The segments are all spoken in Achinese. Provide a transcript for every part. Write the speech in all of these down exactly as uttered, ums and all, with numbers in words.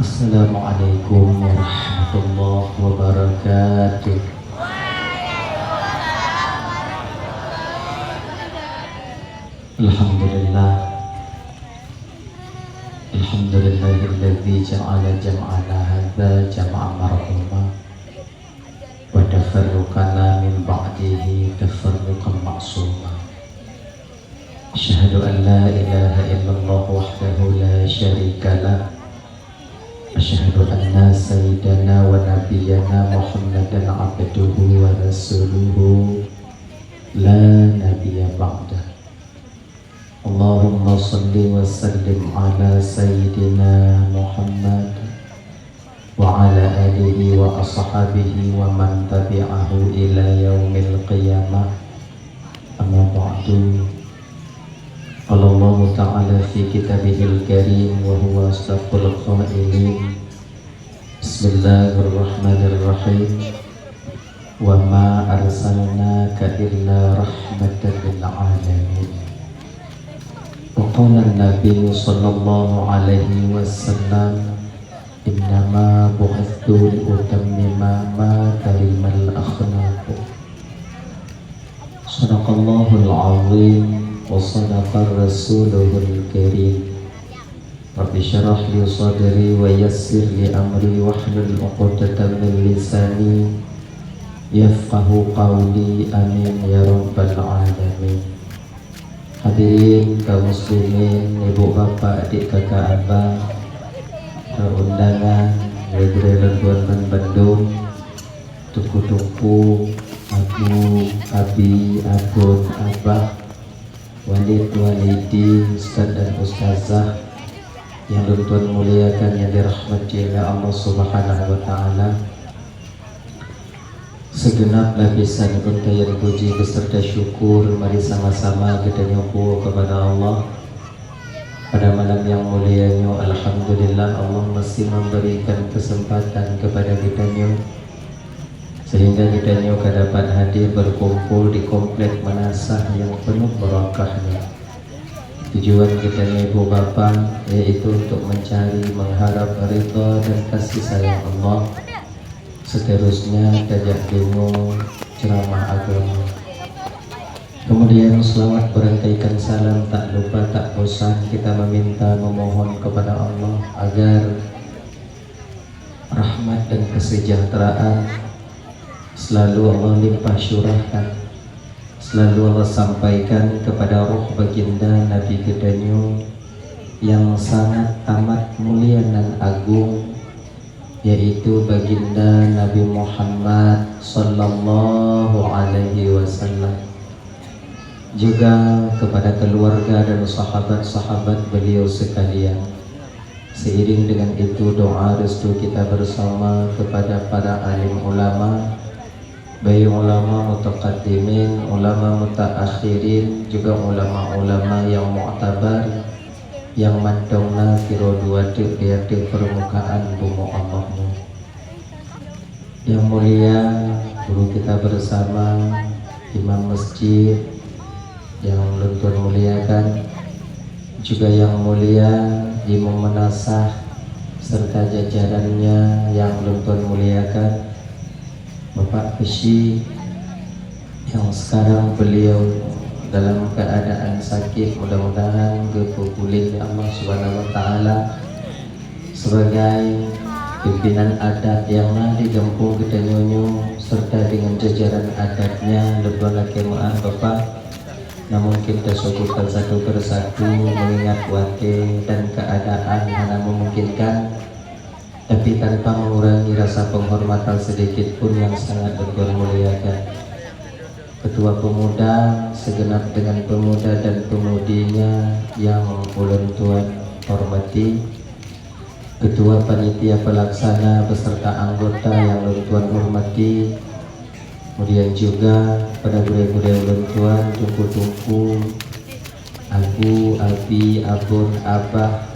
Assalamualaikum warahmatullahi wabarakatuh. Alhamdulillah. Alhamdulillahilladzi ja'ala jam'ana hadza jam'an marhuma, wa tafarruqana min ba'dihi tafarruqan ma'suma. Asyhadu an la ilaha illallah wahdahu la syarika lah. Asyhadu anna sayyidana wa nabiyyana Muhammadan abduhu wa rasuluhu la nabiyya ba'dah. Allahumma shalli wa sallim ala sayyidina Muhammad wa ala alihi wa ashabihi wa man tabi'ahu ila yaumil qiyamah. Amma ba'du. Qala Allahu ta'ala fi kitabihil karim wa huwa asdaqul qailin. Bismillahirrahmanirrahim. Wa ma arsalnaka illa rahmatan lil alamin. Wa qala an-nabi sallallahu alaihi wasallam, "Innama bu'itstu liutammima makarimal akhlaq." Sadaqallahul azim wa sadaqa rasuluhul karim. Rabbi syrah li sadri wa yassir li amri wahlul uqdatam min lisani yafqahu qawli. Amin ya rabbal alamin. Hadirin kaum muslimin, ibu bapak, adik kakak abang, para undangan, gurée-gurée lôn tuan ban bandum, teungku-teungku, abu, abi, abon, abah, walid, walidi, ustaz dan ustazah yang lôn tuan muliakan, yang dirahmati oleh Allah Subhanahu wa Ta'ala. Segenap lapisan peuntayan puji beserta syukur mari sama-sama geutanyoe puwoe kepada Allah. Pada malam yang mulia nyoe, alhamdulillah, Allah masih memberikan kesempatan kepada geutanyoe, sehingga geutanyoe ka dapat hadir berkumpul di komplek meunasah yang penuh barakah nyoe. Tujuan geutanyoe ibu bapa yaitu untuk mencari, mengharap ridha dan kasih sayang Allah. Seterusnya, tajak deungoe ceramah agama. Kemudian, selawat beurangkaikan salam tak lupa, tak bosan kita meminta, memohon kepada Allah agar rahmat dan kesejahteraan selalu Allah limpah curahkan, selalu Allah sampaikan kepada roh baginda Nabi geutanyoe yang sangat amat mulia nan agung, yaitu baginda Nabi Muhammad sallallahu alaihi wasallam, juga kepada keluarga dan sahabat-sahabat beliau sekalian. Seiring dengan itu, doa restu kita bersama kepada para alim ulama, baik ulama mutaqaddimin, ulama mutaakhirin, juga ulama-ulama yang muktabar, nyang mantong na sidroe dua teuk di ateueh peurmukaan bumoe Allah nyoe. Yang mulia guru kita bersama, imam masjid yang lôn tuan muliakan, juga yang mulia imam meunasah serta jajarannya yang lôn tuan muliakan, Bapak Keuchik, yang sekarang beliau dalam keadaan sakit, mudah-mudahan geupeupuléh lé Allah Subhanahu wa Taala, sebagai pimpinan adat yang na di gampông geutanyoe nyoe serta dengan jajaran adatnya. Lôn tuan lakée meuáh, Bapak, namun kita sebutkan satu persatu mengingat watée dan keadaan hana memungkinkan. Tapi tanpa mengurangi rasa penghormatan sedikit pun yang sangat lôn tuan muliakan. Ketua Pemuda, segenap dengan pemuda dan pemudinya yang ulôn tuan hormati. Ketua Panitia Pelaksana beserta anggota yang lôn tuan hormati. Kemudian juga pada gurée-gurée ulôn tuan, teungku-teungku, abu, abi, abon, abah,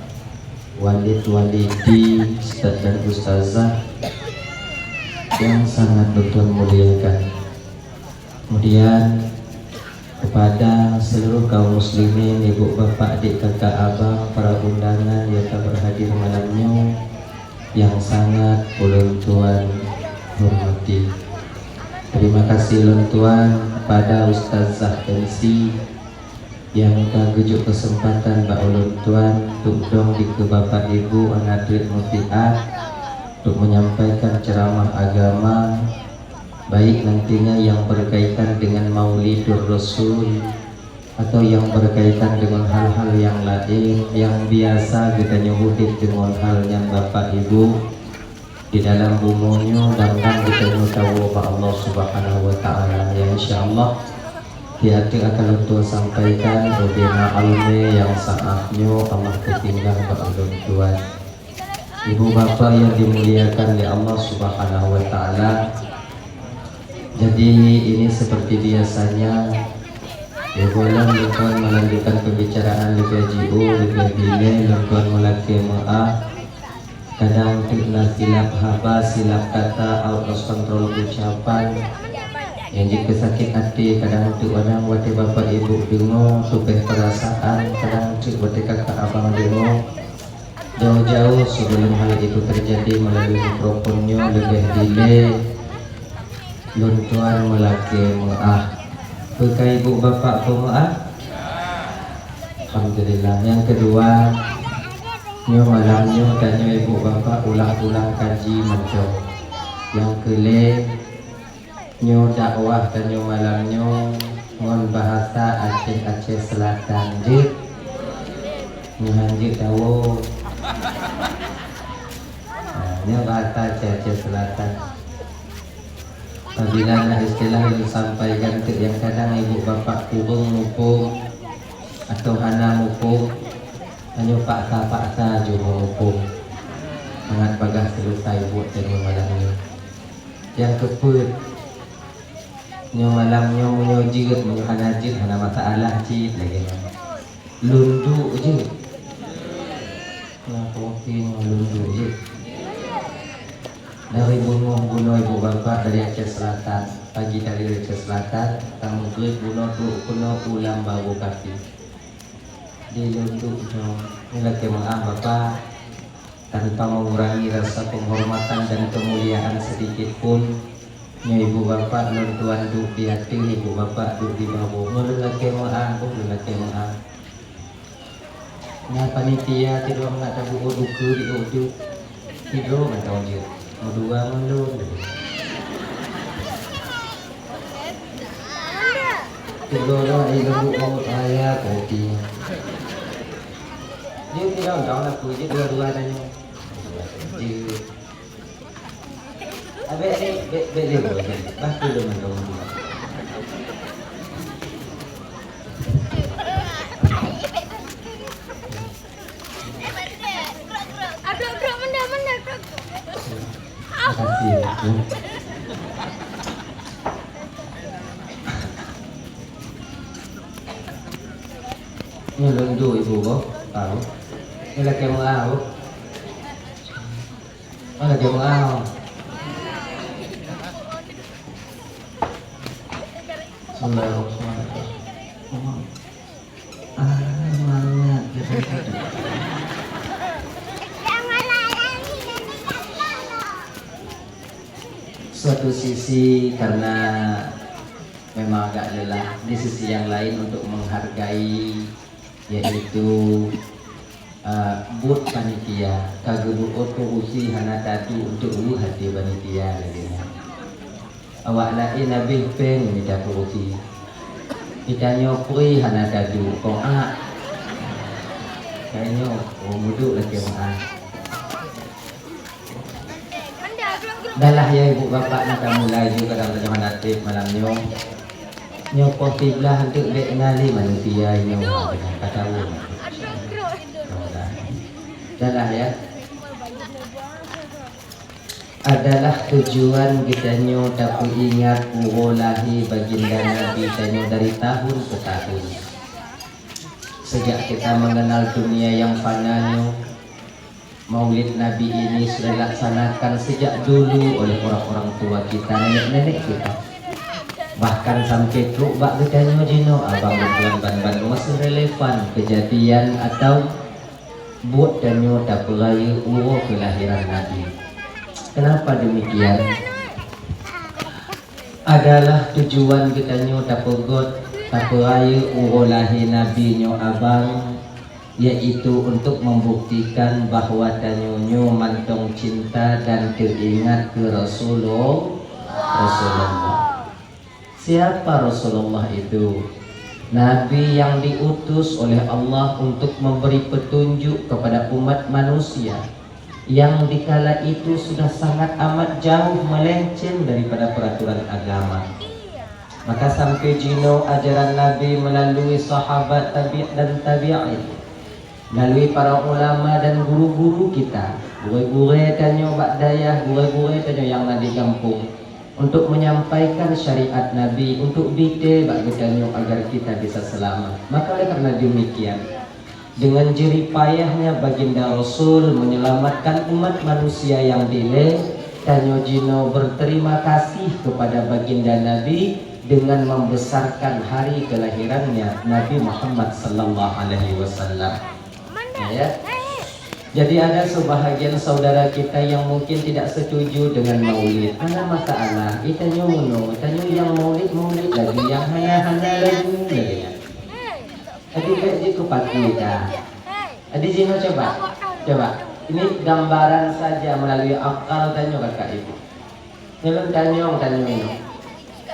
walid, walidi, ustaz dan ustazah yang sangat lôn tuan muliakan. Kemudian, kepada seluruh kaum muslimin, ibu, bapak, adik, kakak, abang, para undangan yang ka berhadir malam nyoe, nyang sangat ulôn tuan hormati. Terima kasih lôn tuan pada Ustazah M C nyang ka geujok keuseumpatan bak ulôn tuan untuk dong dikeue bapak ibu hana treuk mutiat untuk menyampaikan ceramah agama, baik nantinya yang berkaitan dengan Maulidur Rasul atau yang berkaitan dengan hal-hal yang lain yang biasa geutanyoe udeb deungon hal nyan bapak ibu di dalam bumoe nyoe, dan-dan geutanyoe tawoe bak Allah Subhanahu wa Taala. Ya, insya Allah, di ateueh akan lôn tuan sampaikan ubena almé nyang saat nyoe Allah teutinggai bak ulôn tuan. Ibu bapa yang dimuliakan oleh Allah Subhanahu wa Taala, jadi ini seperti biasanya, ya, gohlom lôn tuan melanjutkan pembicaraan leubeh jiôh, leubeh dilée lôn tuan meulakée meu'ah. Kadang teuk na silap haba, silap kata, out of control ucapan. Nyang jeuet keu sakét até, kadang teuk kadang watée bapak ibu deungoe, tupéh peurasaan, kadang teuk watée kakak abang deungoe. Jauh-jauh sebelum hal itu terjadi, melalui mikrofon nyoe leubeh dilée lôn tuan meulakée meu'ah. Peu ka ibu bapak peumeu'ah? Alhamdulillah. Nyang keudua, nyoe malam nyoe tanyoe ibu bapak ulang-ulang kaji mantong. Nyang keulhèe, nyoe dakwah tanyoe malam nyoe ngon bahasa Aceh, Aceh Selatan, jeuet? Nyoe han jeuet dawoe. Nah, nyoe bahasa Aceh, Aceh Selatan. Apabila na istilah nyang sampaikan teuk nyang kadang ibu bapak kureueng muphom atau hana muphom, tanyoe paksa-paksa jeuet muphom. Mangat bagaih seuleusai buet tanyoe malam nyoe. Nyang keupeuet, nyoe malam nyoe meunyoe jeuet, meunyoe hana jeuet, hana masalah cit lagèe nyan. Lôn duek jeuet. Ngon kopi ngon lôn duek jeuet. Dari beungoh bunoe ibu bapak dari Aceh Selatan, pagi tadi dari Aceh Selatan, ka meugreb bunoe trok keunoe u Lam Baro Kafe. Di lôn duek nyoe, nyoe lakèe meu'ah bapak. Tanpa mengurangi rasa penghormatan dan kemuliaan sedikit pun, nyoe ibu bapak lôn tuan duek di ateueh, ibu bapak duek di bawah. Nyoe lôn lakèe meu'ah, boh lôn lakèe meu'ah. Na panitia sidroe nak tabuet dukeue di ujong. Sidroe mantong jeuet. Meudua ngon lôn. Sidroe lôn ai lôn buet raya kopi. Jeuet sidroe dong laku jeuet dua-dua tanyoe. Jeuet. Abéh ni, bék, bék lé boh, bék. Bah tu lôn mandum dua. Aduh, aduh, mana, mana, aduh. Makasih, ya. Nyoe lôn duek ibu boh, tahu. Nyoe lakèe meu'ah boh. Mana jamaah? Bismillahirrahmanirrahim. Ah, mangat. Suatu sisi karena memang agak lelah, di sisi yang lain untuk menghargai yaitu, eh, buet panitia ka geubeuôt keurusi hana taduek untuk weueh até panitia lagèe nyan. Awak laén habéh péng mita keurusi. Geutanyoe peue hana taduek, kong ak. Tanyoe, oh, meuduek lagèe meu'ah. Dah lah ya, ibu bapak, na tamulai ju kadang tanyoe hana trép malam nyoe. Nyoe poh siblaih eunteuk bèk na lé manusia nyoe, kata ulôn. Dah lah ya. Adalah tujuan geutanyoe tapeuingat uroe lahé baginda Nabi tanyoe dari tahun ke tahun. Sejak kita mengenal dunia yang fana nyoe, Maulid Nabi ini sudah dilaksanakan sejak dulu oleh orang-orang tua kita, nenek-nenek kita. Bahkan sampai trok bak geutanyoe jinoe, abang dan tuan ban-ban masih relevan kejadian atau Buet tanyoe tapeurayeuk uroe keulahiran Nabi. Kenapa demikian? Adalah tujuan geutanyoe tapeugot, tapeurayeuk uroe lahé Nabi nyoe abang, yaitu untuk membuktikan bahwa tanyoe nyoe mantong cinta dan teuingat keu Rasulul-, Rasulullah. Siapa Rasulullah itu? Nabi yang diutus oleh Allah untuk memberi petunjuk kepada umat manusia yang dikala itu sudah sangat amat jauh melenceng daripada peraturan agama. Maka sampai jinoe ajaran Nabi melalui sahabat tabi' dan tabi'in, melalui para ulama dan guru-guru kita, gurée-gurée tanyoe bak dayah, gurée-gurée tanyoe nyang na di gampông, untuk menyampaikan syariat Nabi untuk bite bak geutanyoe agar kita bisa selamat. Maka oleh karena demikian, dengan jerih payahnya Baginda Rasul menyelamatkan umat manusia yang dilée, tanyoe jinoe berterima kasih kepada Baginda Nabi dengan membesarkan hari kelahirannya, Nabi Muhammad sallallahu alaihi wasallam. Ya. Jadi ada sebahagian saudara kita yang mungkin tidak setuju dengan maulid. Hana masalah, geutanyoe meunoe, tanyoe nyang maulid-maulid lagi, nyang hana-hana lagi, lagi. Jadi bèk jikeupaké dah. Jadi jinoe coba, coba. Ini gambaran saja melalui akal tanyoe kakak ibu. Nyoe lôn tanyong, tanyong nyoe.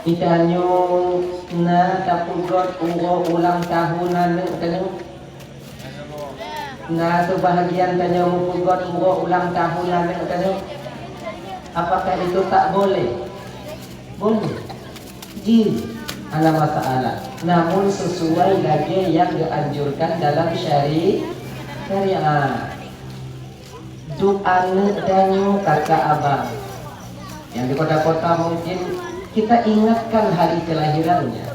Geutanyoe na tapeugot uroe ulang tahun aneuk tanyoe? Na seubahagian tanyoe mupeugot uroe ulang tahun aneuk tanyoe? Apakah itu tak boleh? Boleh. Jih, hana masalah. Namun sesuai lagèe nyang geuanjurkan dalam syari-, syariat. Duek aneuk tanyoe kakak abang nyang di kota-kota mungkin kita ingatkan hari kelahirannya,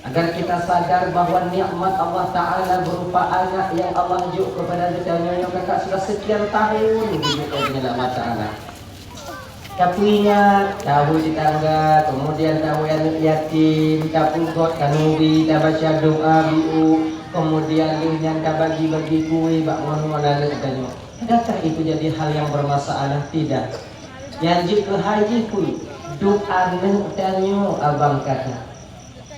agar kita sadar bahwa nikmat Allah Ta'ala berupa anak yang Allah jok kepada geutanyoe nyang kakak sudah sekian tahun diberikan oleh Allah Ta'ala. Tapeuingat, tawoe di tangga, kemudian tawoe aneuk yatim, tapeugot khanuri, tabaca doa biôh, kemudian lheueh nyan tabagi-bagi kue bak ngon-ngon aneuk tanyoe. Adakah itu jadi hal yang bermasalah? Tidak. Nyang jeuet keuhai jih peue? Duek aneuk tanyoe abang kakak,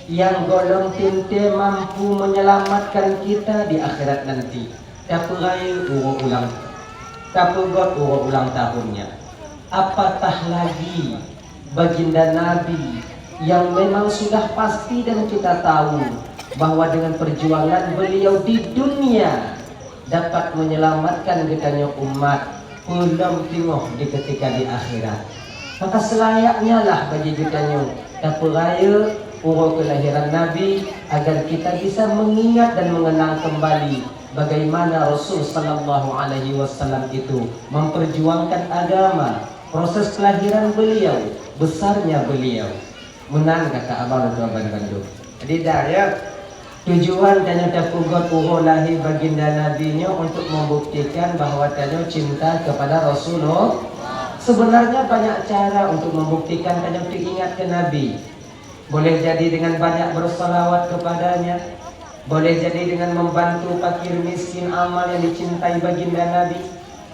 nyang gohlom teuntèe mampu menyelamatkan kita di akhirat nanti. Tapeurayeuk uroe ulang, tapeugot uroe ulang tahun nyan. Apatah lagi Baginda Nabi yang memang sudah pasti dan kita tahu bahwa dengan perjuangan beliau di dunia dapat menyelamatkan geutanyoe umat, peulom teungoh di ketika di akhirat. Maka selayaknya lah bagi geutanyoe tapeurayeuk uroe kelahiran Nabi agar kita bisa mengingat dan mengenang kembali bagaimana Rasul sallallahu alaihi wasallam itu memperjuangkan agama, proses kelahiran beliau, besarnya beliau. Meunan kata abang lôn tuan ban bandum. Jadi dah ya. Tujuan tanyoe tapeugot uroe lahé Baginda Nabi nyoe untuk membuktikan bahwa tanyoe cinta kepada Rasulullah. Sebenarnya banyak cara untuk membuktikan tanyoe teuingat keu Nabi. Boleh jadi dengan banyak bersalawat kepadanya. Boleh jadi dengan membantu fakir miskin, amal yang dicintai Baginda Nabi.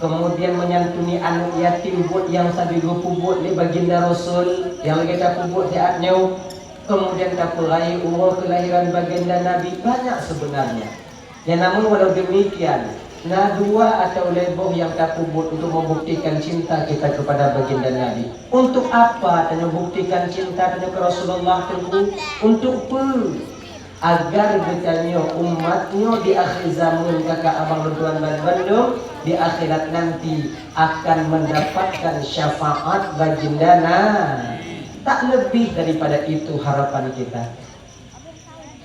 Kemudian menyantuni aneuk yatim, buet nyang sabe geupeubuet lé Baginda Rasul nyang lagèe tapeubuet siat nyoe. Kemudian tapeurayeuk uroe kelahiran Baginda Nabi, banyak sebenarnya. Ya, namun walau demikian, na dua atau lhèe boh nyang tapeubuet untuk membuktikan cinta kita kepada Baginda Nabi. Untuk apa tanyoe buktikan cinta tanyoe keu Rasulullah, Teungku? Untuk peue? Agar geutanyoe umat nyoe di akhé zaman, kakak abang lôn tuan ban bandum, di akhirat nanti akan mendapatkan syafaat Baginda Nabi. Tak lebih daripada itu harapan kita.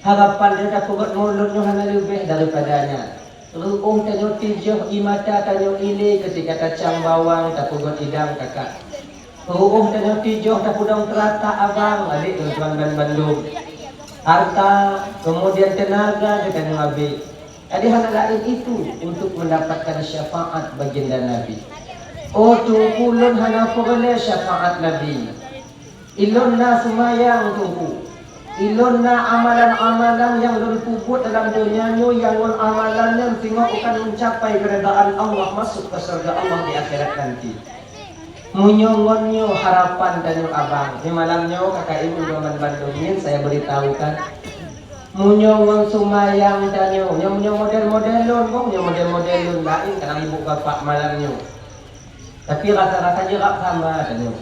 Harapan tanyoe tapeugot mulod nyoe hana leubeh daripada nyan. Ru'uh tanyoe tijôh, ie mata tanyoe ilé keutika tacang bawang, tapeugot idang, kakak. Ru'uh tanyoe tijôh, tapeudong teurata, abang, adék lôn tuan ban bandum. Harta, kemudian teunaga geutanyoe abéh. Jadi hana laén itu untuk mendapatkan syafaat Baginda Nabi. Oh Teungku, lôn hana peureulèe syafaat Nabi. Ilôn na seumayang, Teungku. Ilôn na amalan-amalan nyang lôn peubuet dalam donya nyoe, nyang ngon amalan nyan singoh ukan meucapai keuridaan Allah, masôk keu syeuruga Allah di akhirat nanti. Meunyoe ngon nyoe harapan tanyoe abang, di malam nyoe kakak ibu dan bandum nyan saya beritahukan. Meunyoe ngon seumayang tanyoe, nyoe meunyoe model-model lôn, nyoe model-model lôn laén kadang ibu bapak malam nyoe. Tapi rasa-rasa jeurak sama tanyoe.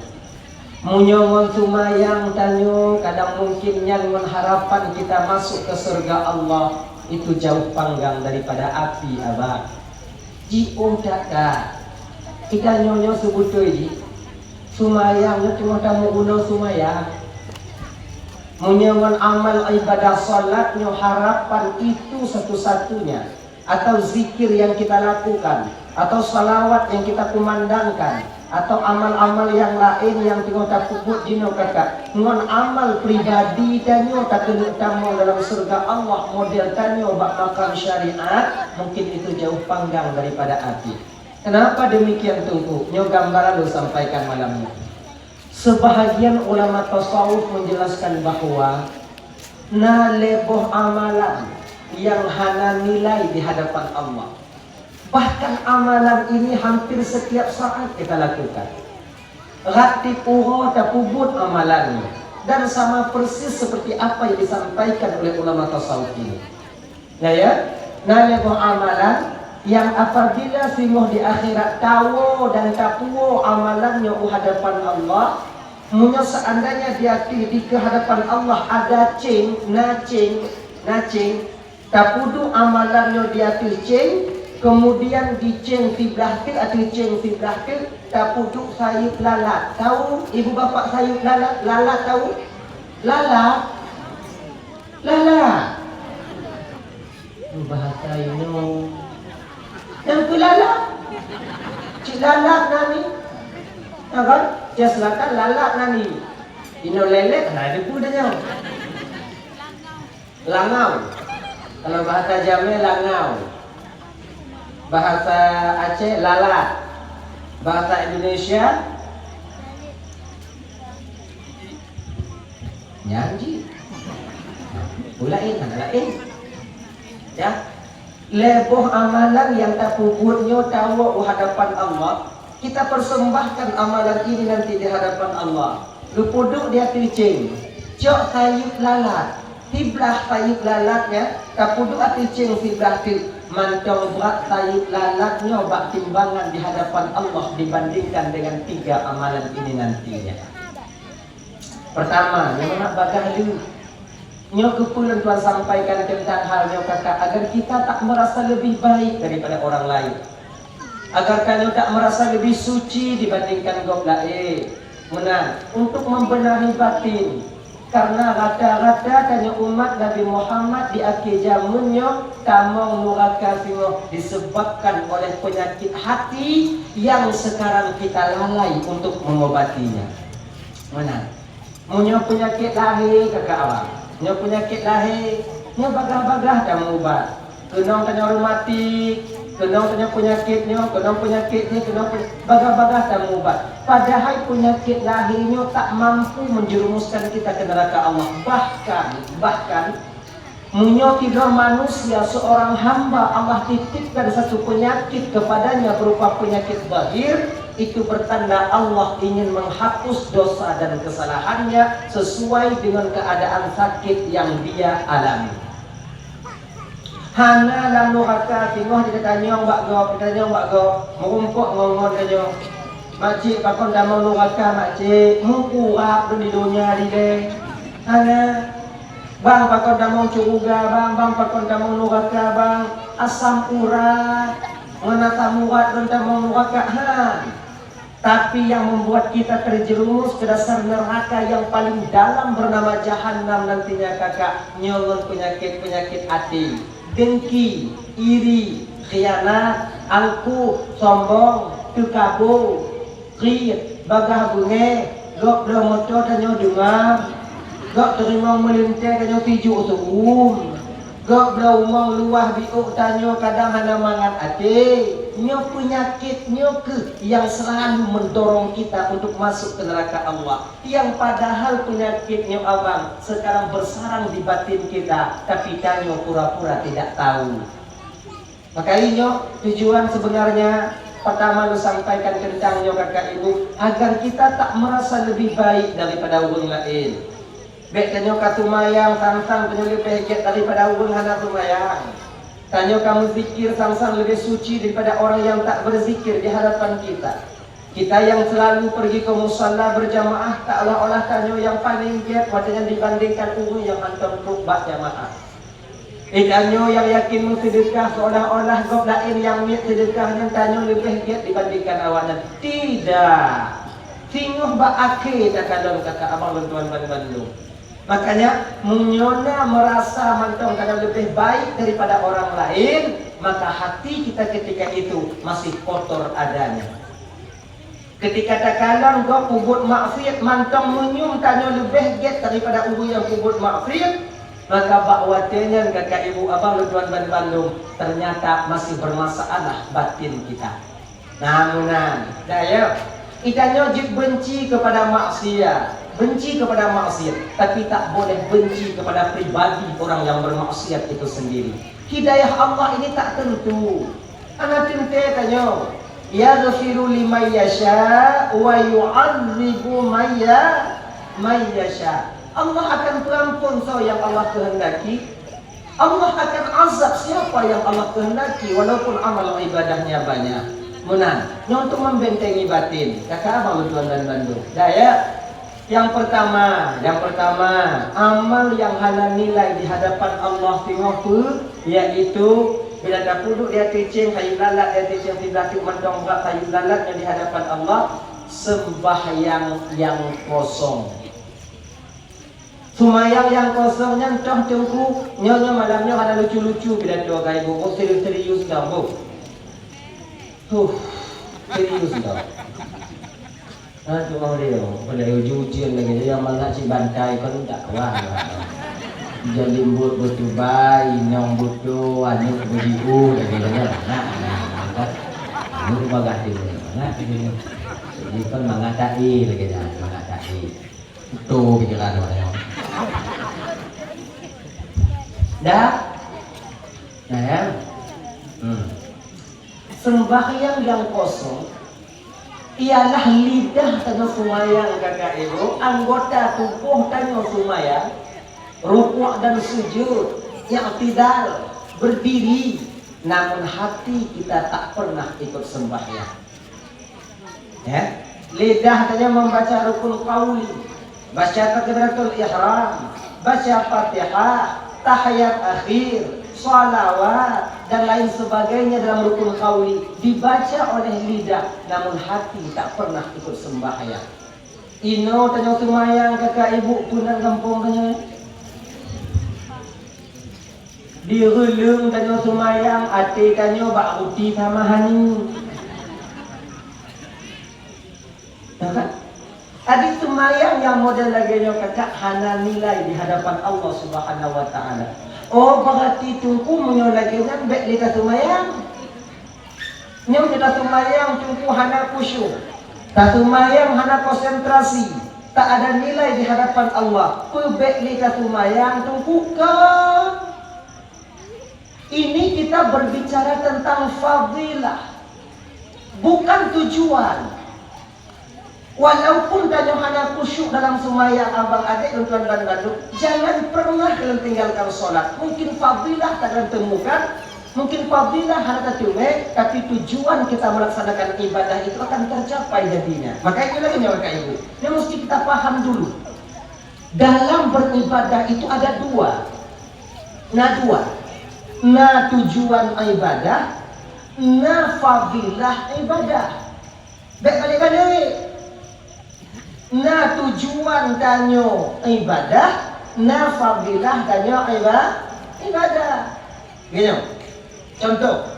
Meunyoe ngon seumayang tanyoe, kadang mungkin nyan ngon harapan kita masuk ke surga Allah, itu jauh panggang daripada api, abang. Jiôh that-that. Kita nyoe-nyoe seubeutôi jih, seumayang nyoe teungoh tameuguno seumayang. Meunyoe ngon amal ibadah salat nyoe harapan itu satu-satunya, atau zikir yang kita lakukan, atau salawat yang kita kumandangkan, atau amal-amal yang laén nyang teungoh tapeubuet jinoe kakak, ngon amal pribadi tanyoe takeuneuk tamong dalam syeuruga Allah model tanyoe bak makam syariat, mungkin itu jauh panggang daripada api. Kenapa demikian, Teungku? Nyoe gambaran lôn sampaikan malam nyoe. Sebahagian ulama tasawuf menjelaskan bahwa na lhée boh amalan nyang hana nilai di hadapan Allah. Bahkan amalan ini hampir setiap saat kita lakukan. Ratiep uroe tapeubuet amalan nyoe, dan sama persis seperti apa yang disampaikan oleh ulama tasawuf ini. Nah ya, na lhée boh amalan nyang apabila singoh di akhirat tawoe dan tapuwoe amalan nyoe u hadapan Allah, meunyoe seandainya di ateueh di keuhadapan Allah ada céng, na céng, na céng, tapeuduek amalan nyoe di ateueh céng, kemudian di céng siblah teuk, ateueh céng siblah teuk, tapeuduek sayeuep lalat. Tahu ibu bapak sayeuep lalat? Lalat tahu? Lalat. Lalat. Bahasa inoe. Nyang keu lalat. Cit lalat nani. Ya kan? Cit selatan lalat nani. Inoe lelek, nah, debu dah nyoe. Langau. Kalau bahasa Jamé, langau. Bahasa Aceh, lalat. Bahasa Indonesia, nyan jih. Laén, laén. Ya. Lhée boh amalan nyang tapeubuet nyoe tawoe u hadapan Allah, kita persembahkan amalan ini nanti di hadapan Allah. Geupeuduek di ateueh céng, cok sayeuep lalat, siblah sayeuep lalat nyan, tapeuduek ateueh céng siblah teuk, mantong brat sayeuep lalat nyoe bak timbangan di hadapan Allah dibandingkan dengan tiga amalan ini nantinya. Pertama, nyoe meunan bagah lé. Nyoe keupeue lôn tuan sampaikan teuntang hal nyoe kakak, agar kita tak merasa lebih baik daripada orang lain. Agar tanyoe tak merasa lebih suci dibandingkan gob laén. Meunan, untuk membenahi batin. Karena rata-rata tanyoe umat Nabi Muhammad di akhé jameun nyoe tamong nuraka singoh disebabkan oleh penyakit hati yang sekarang kita lalai untuk mengobatinya. Meunan. Meunyoe peunyakét lahé, kakak awak, nyoe peunyakét lahé, nyoe bagah-bagah tameuubat. Keunong tanyoe reumatik, keunong tanyoe peunyakét nyoe, keunong peunyakét nyoe, keunong peu-, bagah-bagah tameuubat. Padahai peunyakét lahé nyoe tak mampu menjerumuskan kita ke neraka Allah. Bahkan, bahkan, Meunyoe tiga manusia seorang hamba Allah titipkan satu penyakit kepadanya berupa penyakit zahir, itu bertanda Allah ingin menghapus dosa dan kesalahannya sesuai dengan keadaan sakit yang dia alami. Hana lam nuraka singoh jitanyong bak gob, jitanyong bak gob, meurumpok ngon-ngon tanyoe. Makcik, pakon tamong nuraka, makcik? Meukurab lôn di donya dilée. Hana. Bang, pakon tamong syeuruga, bang? Bang, pakon tamong nuraka, bang? Asam urat, ngon asam urat lôn tamong nuraka, han. Tapi yang membuat kita terjerumus ke dasar neraka yang paling dalam bernama Jahannam nantinya, kakak, nyoe ngon penyakit-penyakit até, dengki, iri, khianat, angkuh, sombong, teukabô, kriet, bagah beungéh, gob bloe moto tanyoe deungam, gob teurimong meulintée tanyoe tijôk seuuem, gob bloe umong luwah biôk tanyoe kadang hana mangat até, Nyoe peunyakét nyoe kheueh nyang seulalu meudorong kita untuk masuk ke neuraka Allah. Nyang padahai peunyakét nyoe abang sekarang beusarang di batin kita, tapi tanyoe pura-pura tidak tahu. Maka inyoe tujuan sebenarnya pertama lôn sampaikan teuntang nyoe kakak ibu, agar kita tak merasa lebih baik daripada ureuëng laén. Bék tanyoe ka seumayang sang-sang tanyoe leubeh gét daripada ureuëng hana seumayang. Tanyoe ka meuzikir sang-sang leubeh suci daripada orang yang tak berzikir di hadapan kita. Kita yang selalu pergi ke musalla berjamaah, tak olah-olah tanyoe yang paling gét watée nyan dibandingkan ureuëng yang hantom trok bak jamaah. Di tanyoe nyang yakin meuseudeukah seolah-olah gob laén nyang miet seudeukah nyan tanyoe leubeh gét dibandingkan awaknyan. Tidak! Singoh bak akhé takalon kata abang lôn tuan banmandum. Makanya, meunyoe na meurasa mantong kana leubeh baik daripada orang laén, maka hati kita ketika itu masih kotor adanya. Ketika takalon gob peubuet maksiat mantong meunyoe tanyoe leubeh gét daripada ureuëng nyang peubuet maksiat, maka bak watée nyan kakak ibu abang lôn tuan banmandum ternyata masih bermasalah batin kita. Nah meunan, dah ya. Kita nyoe jeuet benci kepada maksiat, benci kepada maksiat, tapi tak boleh benci kepada pribadi orang yang bermaksiat itu sendiri. Hidayah Allah ini tak tentu. Hana teuntée tanyoe. Yaghfiru liman yasha wa yu'adzibu man ya-, man yasha. Allah akan peuampun soe nyang Allah keuhendaki. Allah akan azab siapa yang Allah kehendaki walaupun amal ibadahnya banyak. Meunan, nyoe untuk membentengi batin. Kakak abang lôn tuan banmandum. Dah ya. Yang pertama, yang pertama, amal yang hana nilai di hadapan Allah singoh peue, yaitu bila tapeuduek di ateueh céng, tayue lalat di ateueh céng, siblah teuk mantong brat tayue lalat nyan di hadapan Allah, sembahyang yang kosong. Seumayang nyang kosong nyan toh teungku, nyoe, nyoe malam nyoe hana lucu-lucu pidato kayée bu, serius-serius dong bu. Huh, serius dong. Ha, teungoh lé, pada ujeuen-ujeuen lagée nyoe mangat cit bantai kon tak kuah. Jan limbot beutubai, inong buto, aneuk beujiôh lagée nyoe. Nah, nah, aneuk bagah tu. Nah, ini kon mangat ta'i lagée nyan, mangat ta'i. Betul pikiran awak nyoe. Dah? Nah ya. Hmm. Sembahyang yang kosong ialah lidah tanyoe seumayang kakak ibu, anggota tuboh tanyoe seumayang, rukuk dan sujud, i'tidal, berdiri, namun hati kita tak pernah ikut sembahyang. Ya, lidah tanyoe membaca rukun qauli, baca takbiratul ihram, baca Fatihah, tahiyat akhir, salawat dan lain sebagainya dalam rukun qauli dibaca oleh lidah, namun hati tak pernah ikut sembahyang. Inoe tanyoe seumayang kakak ibu peunan gampông tanyoe. Di reuleueng tanyoe seumayang, até tanyoe bak ruti sama hani. Nah, kan? Jadi seumayang nyang model lagée nyoe kakak hana nilai di hadapan Allah Subhanahu wa Taala. Oh, berarti teungku meunyoe lagée nyan bék lé taseumayang. Nyoe kita seumayang teungku hana khusyuk, taseumayang hana konsentrasi, tak ada nilai di hadapan Allah. Peubék lé taseumayang teungku ka. Ini kita berbicara tentang fadilah, bukan tujuan. Walaupun tanyoe hana khusyuk dalam seumayang abang adék lôn tuan banmandum, jangan pernah kalian tinggalkan sholat. Mungkin fadilah takalian temukan, mungkin fadilah hana tateumé, tapi tujuan kita melaksanakan ibadah itu akan tercapai jadinya. Maka itu lagi nyoe kakak ibu, yang mesti kita paham dulu. Dalam beribadah itu ada dua. Na dua. Na tujuan ibadah, na fadilah ibadah. Bék balik-balik. Na tujuan tanyoe ibadah, na fadilah tanyoe iba-, ibadah. Gini, contoh,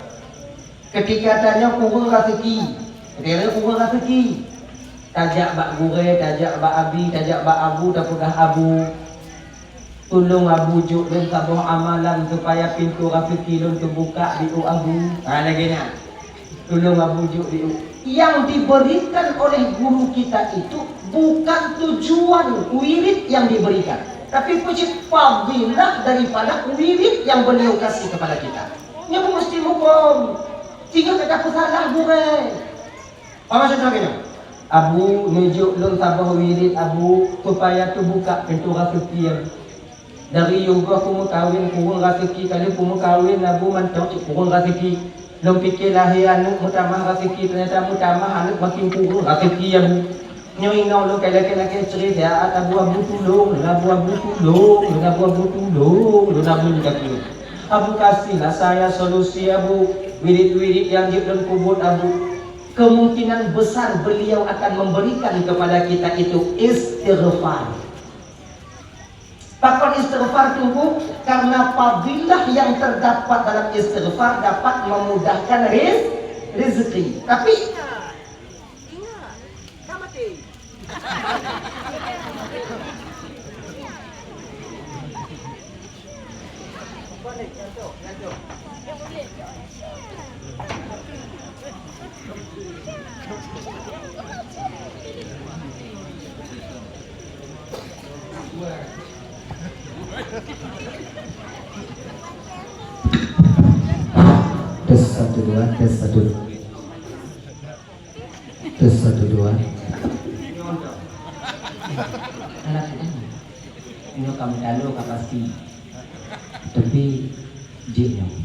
ketika tanyoe kureueng raseuki, ketika kureueng raseuki, tajak bak gurée, tajak bak abi, tajak bak abu, tapeugah abu, "Tulông abu jok lôn saboh amalan supaya pintoe raseuki lôn teubuka di u abu." Ha, lagée nyan. Tolong Abu jok di u-, yang diberikan oleh guru kita itu bukan tujuan wirid yang diberikan, tapi puji fadilah daripada wirid yang beliau kasih kepada kita. Nyoe mesti muphom. Singoh ka tapeusalah gurée. Apa maksud lagée nyoe? Abu, neujok lôn saboh wirid, Abu, supaya teubuka pintoe raseuki, Abu. Dari yum goh kumeukawen kureueng raseuki, ka lheueh kumeukawen, Abu, mantong cit kureueng raseuki. Lôn pike lahé aneuk meutamah raseuki, teunyata meutamah aneuk makin kureueng raseuki, Abu. Nyoe inong lôn ka lakée-lakée ceurita, Abu, Abu tulông lôn, Abu, Abu tulông lôn, Abu, Abu tulông lôn, Abu, minta tulông. Abu, kasihlah saya solusi, Abu. Wirid-wirid nyang jeuet lôn peubuet, Abu. Kemungkinan besar beliau akan memberikan kepada kita itu istighfar. Pakon istighfar, Teungku? Karena fadilah yang terdapat dalam istighfar dapat memudahkan riz-, rezeki. Tapi ingat, ingat, ka maté. Tes satu dua, tes satu dua. Tes satu dua. Anak ini, ini kamu tahu kapasiti. Tapi jih nyoe.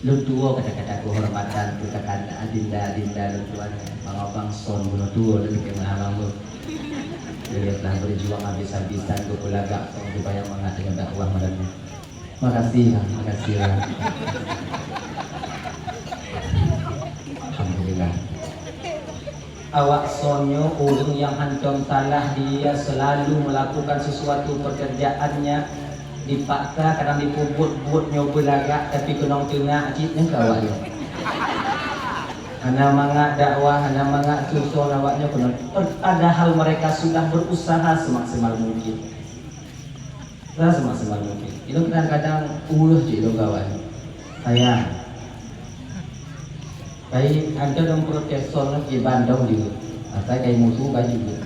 Lôn tuwoe kata-kata keuhormatan keu kakanda, adinda-adinda lôn tuan, bang-abang son bunoe tuwoe lôn keu meuhalang lôn. Beliau telah berjuang habis-habisan keu peulagak son supaya mangat deungon dakwah malam nyoe. Makasih lah, makasih lah. Alhamdulillah. Awak son nyoe ureuëng nyang hantom salah, dia selalu melakukan sesuatu pekerjaannya dipaksa, kadang dipeubuet-buet nyoe beulagak, tapi keunong teungoh cit nyan keu awak nyoe. Hana mangat dakwah, hana mangat suson awak nyoe keunong, padahal mereka sudah berusaha semaksimal mungkin. Rasa maksimal mungkin. Ilong kadang-kadang uweuh cit ilong kawan. Sayang. Kai hantom dong protes son lom iban dong jeuet. Asai kai musu baju jeuet.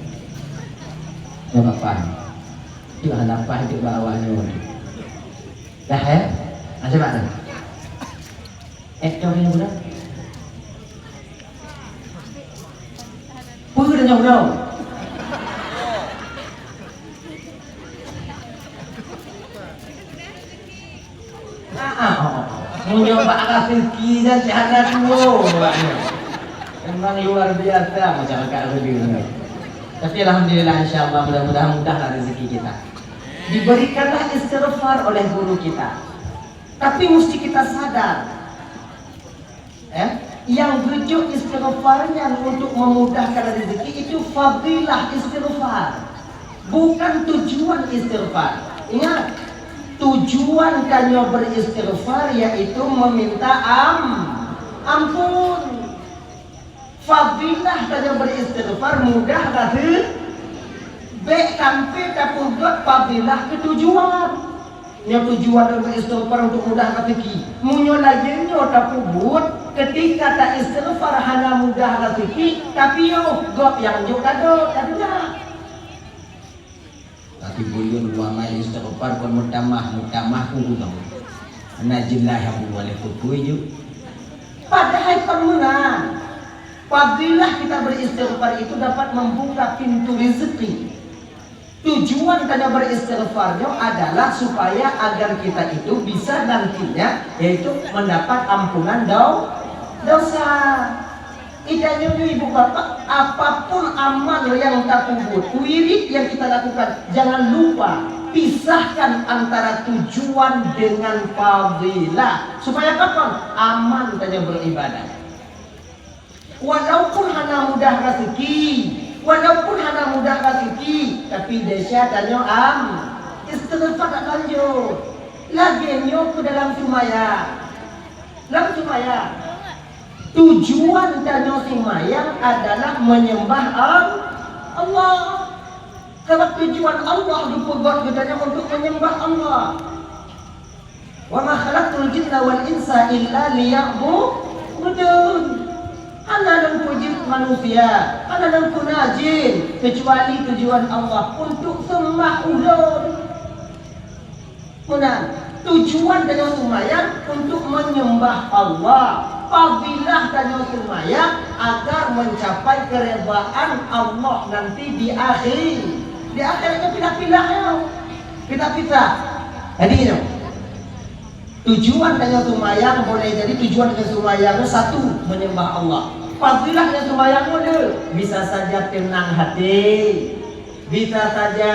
Nyoe kapan? Cuk hana paih cuk bak awak nyoe. Dah, eh? Macam mana? Eh, dong yang muda? Peue dah nyoe dong? Ah, ah, oh, oh. Meunyoe bak raseuki dan cahana tuwo, Pak, nyoe. Memang luar biasa masyarakat Reudeueng ni. Tapi alhamdulillah, insya Allah, mudah-mudahan mudahlah rezeki kita. Diberikanlah istighfar oleh guru kita. Tapi mesti kita sadar, eh, yang geujok istighfar nyan untuk memudahkan rezeki itu fadilah istighfar, bukan tujuan istighfar. Ingat, tujuan tanyoe beristighfar yaitu meminta am-, ampun. Fadilah tanyoe beristighfar mudah raseuki. Bék sampai tapeugot fadilah keu tujuan. Nyoe tujuan tanyoe beristighfar untuk mudah raseuki. Meunyoe lagée nyoe tapeubuet, ketika ta-istighfar hana mudah raseuki, tapi yoh gob nyang jok kado, ka teuga. Tapi buleuen dua mai istighfar kon meutamah, meutamah ku gudong. Hana jeulaih Abu Waleh peue-peue jeuet. Padahai kon meunan. Fadilah kita beristighfar itu dapat membuka pintu rezeki. Tujuan tanyoe beristighfar nyoe adalah supaya agar kita itu bisa nantinya, yaitu mendapat ampunan do-, dosa. Itanyoe nyoe ibu bapak, apapun amal yang tapeubuet, wirid yang kita lakukan, jangan lupa pisahkan antara tujuan dengan fadilah. Supaya apa? Aman tanyoe beribadah. Walaupun hana mudah raseuki, walaupun hana mudah raseuki, tapi desya tanyoe am, istighfar tak lanjut. Lagée nyoe keu dalam seumayang. Lam seumayang. Tujuan tanyoe seumayang adalah menyembah Al-, Allah. Sabab tujuan Allah geupeugot geutanyoe untuk menyembah Allah. "Wa ma khalaqtul jinna wal insa illa liya'budun." Hana lôn peujeuet manusia, hana lôn peuna jin, keucuali tujuan Allah untuk seumbah Ulôn. Meunan, tujuan tanyoe seumayang untuk menyembah Allah. Fadilah tanyoe seumayang agar mencapai keridhaan Allah nanti di akhir. Di akhirat nyoe pilah-pilah nyoe. Pilah-pilah. Jadi nyoe, tujuan tanyoe seumayang boleh jadi tujuan tanyoe seumayang nyoe satu, menyembah Allah. Fadilah tanyoe seumayang nyoe dua, bisa saja tenang hati. Bisa saja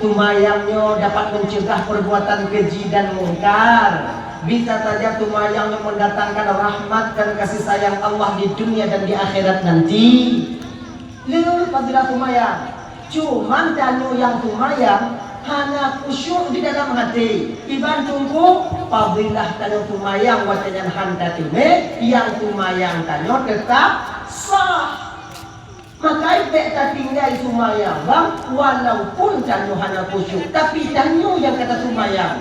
seumayang nyoe dapat mencegah perbuatan keji dan mungkar. Bisa saja seumayang nyoe mendatangkan rahmat dan kasih sayang Allah di dunia dan di akhirat nanti. Lé fadilah seumayang. Cuman tanyoe nyang seumayang hana khusyuk di dalam hati. Iban teungku, fadilah tanyoe seumayang watée nyan han tateumé, nyang seumayang tanyoe teutap sah. Maka bék tatinggai seumayang, bang, walaupun tanyoe hana khusyuk, tapi tanyoe nyang ka taseumayang,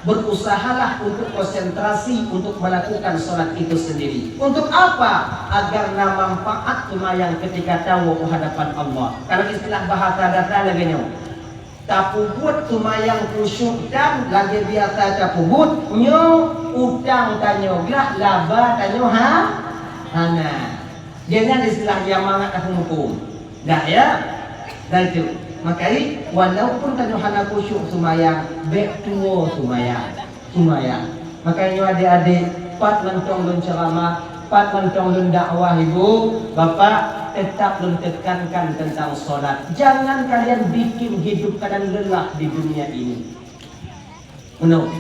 berusahalah untuk konsentrasi untuk melakukan salat itu sendiri. Untuk apa? Agar na manfaat seumayang ketika tawoe u hadapan Allah. Kalau istilah bahasa gata lagée nyoe, tapeubuet seumayang khusyuk dan lagée biasa tapeubuet, nyoe utang tanyoe glah, laba tanyoe ha-, hana. Deungon istilah nyang mangat tapeumuphom. Dah, ya? Dah itu. Makai, walaupun tanyoe hana khusyuk seumayang, bék tuwoe seumayang. Seumayang. Makai nyoe adék-adék, pat mantong lôn ceuramah, pat mantong lôn dakwah ibu, bapak, tetap lôn tekankan tentang salat. Jangan kalian bikin hidup kalian lelah di dunia ini. Meunoe.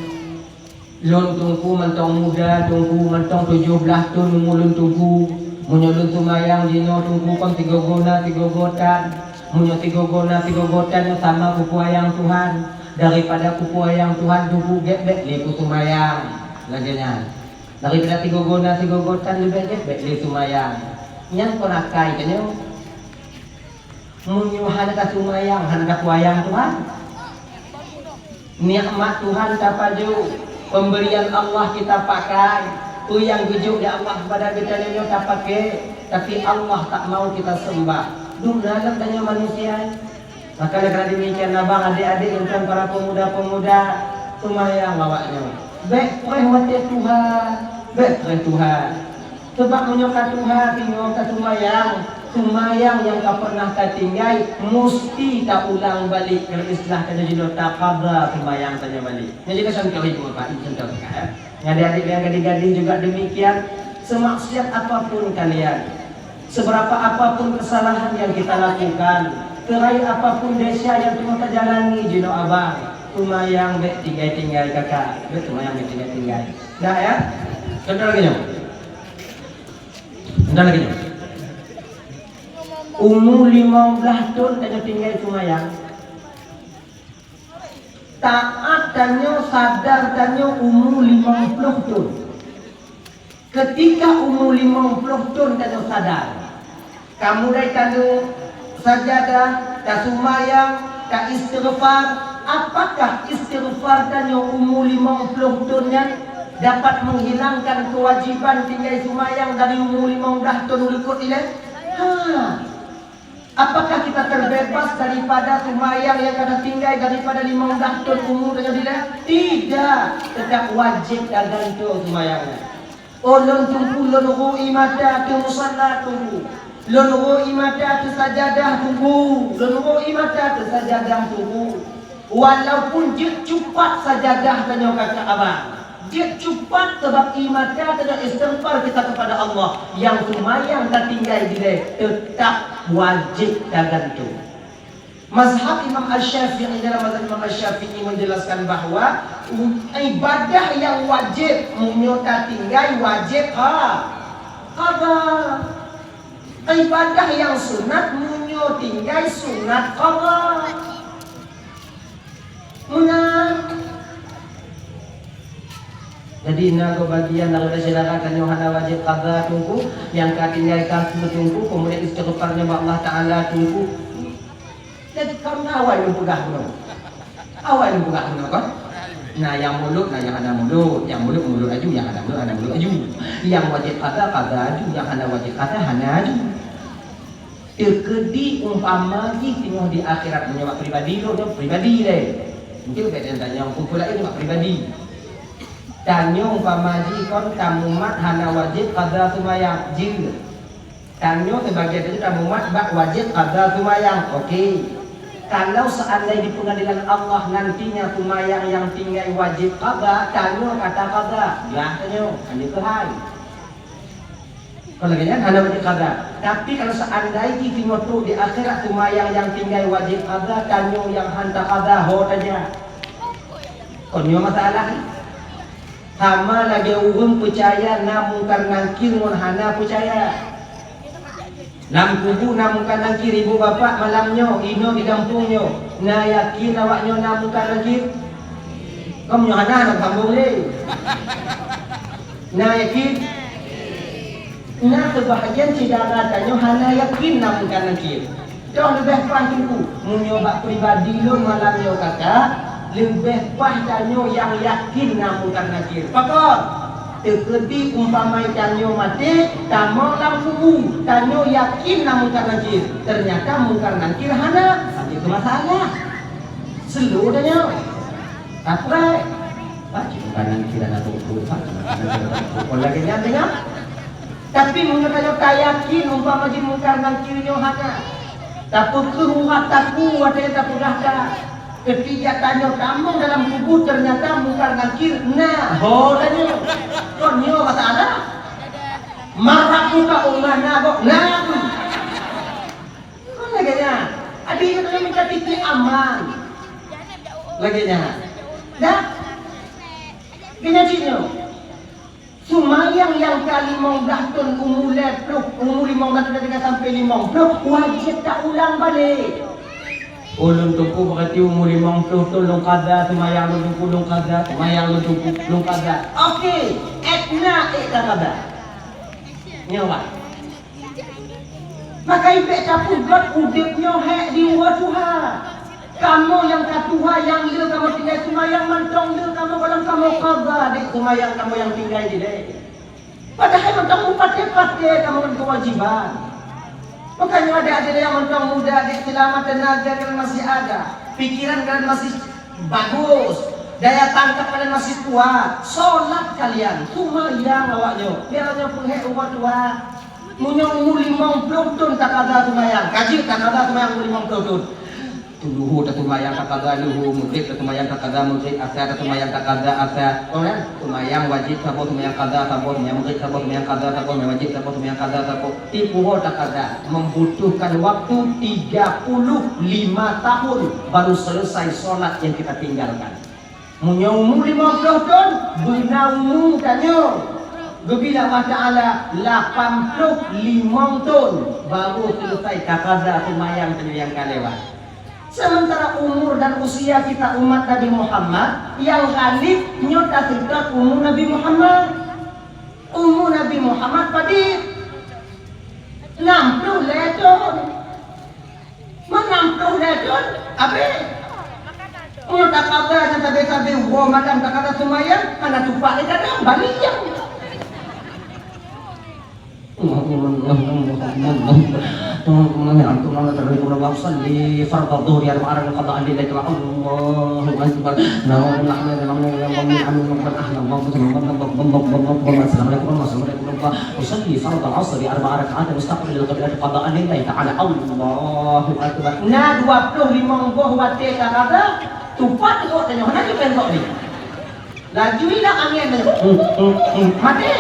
Lôn teungku mantong muda, teungku mantong tujoh blaih thon umu lôn teungku. Meunyoe lôn seumayang jinoe teungku kon sigoe-goe na sigoe-goe tan. Meunyoe sigoe-goe na sigoe-goe tan nyoe sama kupeue ayang Tuhan. Daripada kupeue ayang Tuhan teungku, gét bék lé kuseumayang. Lagée nyan. Daripada sigoe-goe na sigoe-goe tan leubeh gét bék lé seumayang. Nyan kon akai tanyoe. Meunyoe hana taseumayang, hana tapeue ayang Tuhan. Nikmat Tuhan tapajoh, pemberian Allah kita pakai, peue nyang geujok lé Allah kepada geutanyoe nyoe tapakai, tapi Allah tak mau kita sembah. Dum na lam tanyoe manusia. Maka oleh karena demikian, abang, adik-adik, intan, para pemuda-pemuda, seumayang awaknyoe. Bék preh watée tuha, bék preh tuha. Sabab meunyoe ka tuha singoh ka seumayang, seumayang nyang ka pernah tatinggai musti taulang balek, keu istilah tanyoe jinoe taqadha seumayang tanyoe balek. Nyoe jeuet contoh ibu bapak, ibu contoh, eh. Ngon adik-adik nyang gadih-gadih juga demikian, semaksiat apapun kalian, seberapa apapun kesalahan yang kita lakukan, serai apapun desya yang teungoh tajalani jinoe abang, seumayang bék tinggai-tinggai kakak, bék seumayang bék tinggai-tinggai. Dah ya? Contoh lagée nyoe. Dah lagée nyoe. Umu limong blaih thon tanyoe tinggai seumayang. Taát tanyoe, sadar tanyoe umu limong ploh thon. Ketika umu limong ploh thon tanyoe sadar, ka mulai tanyoe sajadah, taseumayang, taistighfar, apakah istighfar tanyoe umu limong ploh thon nyan dapat menghilangkan kewajiban tinggai seumayang dari umu limong blaih thon u likot ilée? Ha. Apakah kita terbebas daripada seumayang nyang ka tatinggai daripada limong blaih thon umu tanyoe dilée? Tidak, tetap wajéb tagantoe seumayang nyan. Oh, lôn teungku, lôn rô ié mata teuh musalla teungku. Lôn rô ié mata teuh sajadah teungku. Lôn rô ié mata teuh sajadah teungku. Walaupun jeuet cupat sajadah tanyoe kakak abang, jeuet cupat sabab ié mata tanyoe istighfar kita kepada Allah, nyang seumayang tatinggai dilée tetap wajéb tagantoe. Mazhab Imam Asy-Syafi'i, dalam mazhab Imam Asy-Syafi'i menjelaskan bahwa ibadah nyang wajéb meunyoe tatinggai wajéb qa-, qadha. Ibadah nyang sunat meunyoe tinggai sunat qadha. Meunan. Jadi na goe bagian daripada syedara tanyoe hana wajéb qadha teungku, nyang ka tinggai kafé teungku, keumudian istighfar nibak Allah Taala teungku. Jadi kon awai lôn peugah bunoe. Awai lôn peugah bunoe kon. Na nyang mulod, na nyang hana mulod. Nyang mulod, mulod aju, nyang hana mulod, hana mulod aju. Nyang wajéb qada, qada aju, nyang hana wajéb qada, hana aju. Teukeudi umpama jih teungoh di akhirat, meunyoe bak pribadi lôn, nyoe pribadi lé. Mungkin beda tanyong peue laén bak pribadi. Tanyoe umpama jih kon tamumat hana wajéb qada seumayang, jeuet. Tanyoe sibagian itu tamumat bak wajéb qada seumayang. Oke. Kalau seandai di pengadilan Allah nantinya seumayang nyang tinggai wajéb qada, tanyoe ka taqada. Bah tanyoe, hana keuhai. Kon lagée nyan hana wajéb qada. Tapi kalau seandai jih teungoh trok di akhirat seumayang nyang tinggai wajéb qada, tanyoe nyang han taqada, ho tajak. Kon nyoe masalah nyoe. Sama lagée ureuëng peucaya na Mungkar Nakir ngon hana peucaya. Lam kubu na Mungkar Nakir, ibu bapak malam nyoe, inoe di gampông nyoe, na yakin awak nyoe na Mungkar Nakir? Kon nyoe hana, hana sambung lé. Na yakin? Na seubahagian syedara tanyoe hana yakin na Mungkar Nakir. Toh leubeh paih teungku, meunyoe bak pribadi lôn malam nyoe kakak, leubeh paih tanyoe nyang yakin na Mungkar Nakir. Pakon? Teukeudi umpama tanyoe maté, tamong lam kubu, tanyoe yakin na Mungkar Nakir. Ternyata Mungkar Nakir hana, hana keu masalah. Seuleu tanyoe. Tapi, Pak, Mungkar Nakir hana tumpuk, Pak, Mungkar Nakir hana tumpuk. Kon lagée nyan tanyoe. Tapi meunyoe tanyoe tayakin umpama jih Mungkar Nakir nyoe hana, tapeukeuh urat taku watée tapeugah that, ketika tanyoe tamong dalam kubu ternyata Mungkar Nakir na, ho tanyoe. Kon nyoe masalah. Man rabbuka, oh, na gob, na aku. Kon lagée nyan. Adak nyoe tanyoe mita titik aman. Lagée nyan. Dah? Geutanyoe cit nyoe. Seumayang nyang ka limong blaih thon umu lhée ploh, umu limong blaih thon tinggai sampai limong ploh, wajéb taulang balek. Oh, lôn teupeu, berarti umu limong ploh thon lôn qada, seumayang lôn teupeu lôn qada, seumayang lôn teupeu lôn qada. Oke, ék na ék taqada. Nyoe, Pak. Maka ibek tapeugét udeb nyoe hék di uroe tuha. Kamoe nyang ka tuha nyang le kamoe tinggai seumayang mantong le kamoe gohlom kamoe qada dek seumayang kamoe nyang tinggai dilée. Padahai mantong meupatéh-patéh kamoe ngon keuwajiban. Makanya adak-adak nyang mantong muda dek, selama tenaga kalian masih ada, pikiran kalian masih bagus, daya tangkap kalian masih kuat, solat kalian, seumayang awaknyoe, biar awaknyoe peuhék uroe tuha. Meunyoe umu limong ploh thon taqada seumayang, ka jeuet taqada seumayang umu limong ploh thon. Luho taseumayang taqada luho, Maghrib taseumayang taqada Maghrib, Asar taseumayang taqada Asar. Kon nyan? Seumayang wajéb saboh, seumayang qada saboh, seumayang Maghrib saboh, seumayang qada saboh, seumayang wajéb saboh, seumayang qada saboh. Tiep uroe taqada, membutuhkan waktu tiga puluh lima tahun baru selesai solat yang kita tinggalkan. Meunyoe umu limong ploh thon, beuna umu tanyoe. Geubri lé Allah Taala lapan ploh limong thon, baru selesai taqada seumayang tanyoe nyang ka lewat. Sementara umur dan usia kita umat Nabi Muhammad, nyang ghalib nyoe taseutôt umu Nabi Muhammad. Umu Nabi Muhammad padit? Nam ploh lhée thon. Man nam ploh lhée thon, abéh. Meunyoe taqada nyan sabe-sabe uroe malam taqada seumayang, hana tupat lé kadang, baliek. Allahu Akbar. Usalli fardal asri arba'a raka'at mustaqbilal qiblah qadaan lillahi ta'ala. Allahu Akbar. Na dua ploh limong boh watée taqada, tupat teuk tanyoe, hana jipengkok ni. Laju ilang angén tanyoe. Hmm, hmm, hmm. Maté.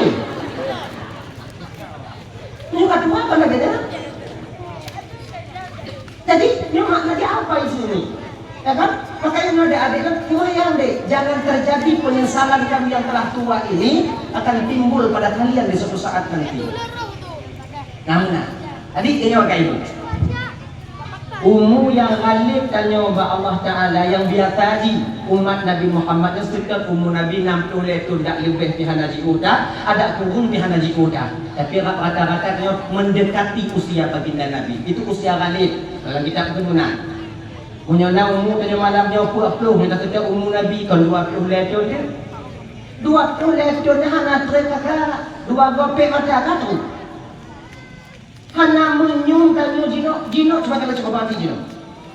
Nyoe ka tuha kon lagée nyan. Jadi, nyoe makna di apa di sini? Ya kan? Makanya nyoe adik-adik kan, seumayang deh. Jangan terjadi penyesalan kamu yang telah tua ini akan timbul pada kalian di suatu saat nanti. Nah, nah. Jadi, nyoe ka ibu. Umu nyang ghalib tanyoe bak Allah Taala nyang biasa jih. Umat Nabi Muhammad nyoe seutôt umu Nabi nam ploh lhée thon, dak leubeh pih hana jiôh that, adak kureueng pih hana jiôh that. Tapi rata-rata nyoe mendekati usia baginda Nabi. Itu usia ghalib dalam kitab keturunan. Meunyoe na umu tanyoe malam nyoe peuet ploh, nyang taseutôt umu Nabi kon dua ploh lhèe thôn teuh. Dua ploh lhèe thôn nyan hana trép kakak, dua goe pèt mata ka trép. Hana meunyoe tanyoe jinoe, jinoe cuba kita cuba perhati jinoe.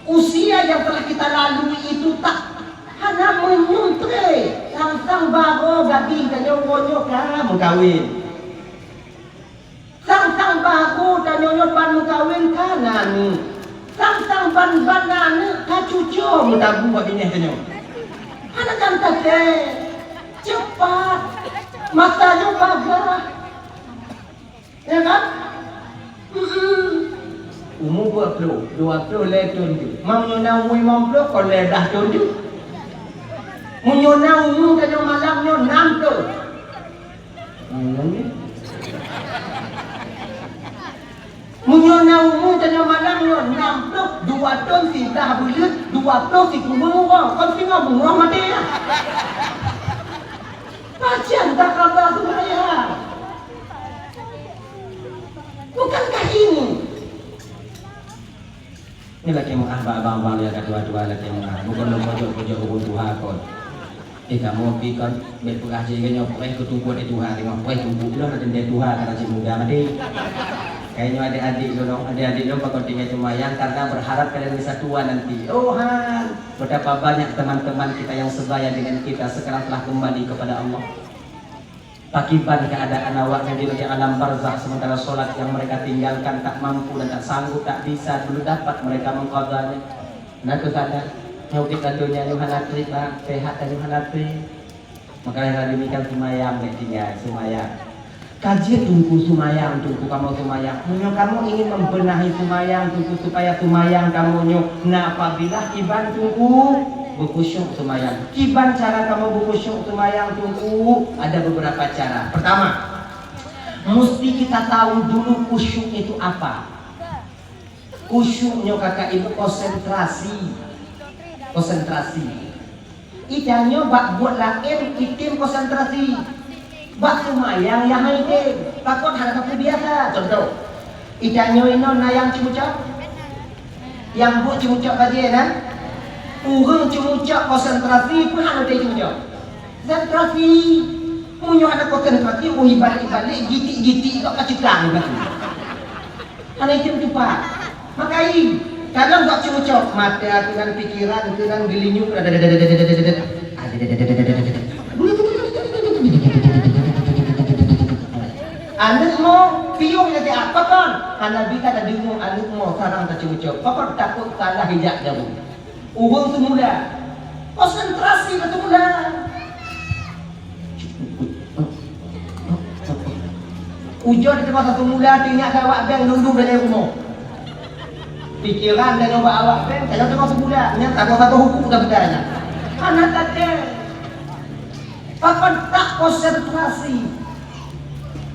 Usia yang telah kita lalui itu tak hana meunyoe trép, sang-sang barô gadih tanyoe nyoe ka meukawen. Sang-sang barô tanyoe nyoe ban meukawen ka na aneuk. Sang-sang ban, ban na aneuk ka cucoe meutabu bak binéh tanyoe. Hana nyang taté. Cepat. Masa nyoe bagah. Ya kan? Mm-mm. Umu dua puluh, dua puluh lhèe thôn teuh. Meunyoe na umu lima puluh, kon lhèe blah thôn teuh. Meunyoe na umu tanyoe malam nyoe enam puluh. Meunyoe na umu tanyoe malam nyoe enam ploh, dua thôn siblah buleuen, dua ploh sikureueng uroe, kon singoh beungoh maté nyan. Pajan tak kaba sumbayang? Bukankah ini Nyoe lakèe meu'ah bak abang-abang nyang ka tuha-tuha, lakèe meu'ah. Bukon lôn pojok-pojok ureueng tuha kon. Eh, kamoe pi kon, bèk peugah jih keu nyoe, preh keu teungku até tuha, teungoh preh teungku ulôn, até ndai tuha, ka cit muda maté. Kayèe nyoe adék-adék lôn, adék-adék lôn pakon tinggai seumayang karena berharap kalian bisa tua nanti. Oh, han. Betapa banyak teman-teman kita yang sebaya dengan kita sekarang telah kembali kepada Allah. Pakiban keuadaan awaknyan di, di alam barzakh sementara solat yang mereka tinggalkan tak mampu dan tak sanggup, tak bisa, belum dapat mereka mengqadanya. Na keuh kana, nyoe udép lam donya nyoe hana trép, Mak, seuhat tanyoe hana trép. Maka dengan demikian seumayang bèk tinggai, seumayang. Ka jeuet Teungku seumayang, Teungku kamoe seumayang. Meunyoe kamoe ingin membenahi seumayang Teungku supaya seumayang kamoe nyoe na apabila kiban Teungku beukhusyuk seumayang. Kiban cara kamoe beukhusyuk seumayang Teungku, ada beberapa cara. Pertama, mesti kita tahu dulu khusyuk itu apa. Khusyuk nyoe kaka ibu konsentrasi. Konsentrasi. Ita nyoe bak buet laén item konsentrasi. Bak seumayang nyang hana item. Pakon hana tapeubiasa. Contoh, ita nyoe inoe na nyang ceumeucok. Nyang buet ceumeucok bajèe na. Ureueng ceumeucok konsentrasi pun hana item ceumeucok. Konsentrasi. Meunyoe hana konsentrasi, oh, ibalik-ibalik, gitik-gitik, kok ka cekang batu. Hana item tupat. Maka i, kadang bak cucok, mata keunan, pikiran keunan, geulinyueng, aneuk mo, piôh lagèe apa kon? Hana bisa tadeungoe aneuk mo, sarang tacucok. Pakon? Takot salah ijak jaroe. Ureueng seumula. Konsentrasi keu seumula. Ujoe di teumpat seumula, teuingat keu awak beng lundum dari rumoh. Pikiran tanyoe bak awak beng, tanyoe teumpat seumula. Nyan saboh-saboh huköm tapeugah nyan. Hana tatem. Pakon tak konsentrasi?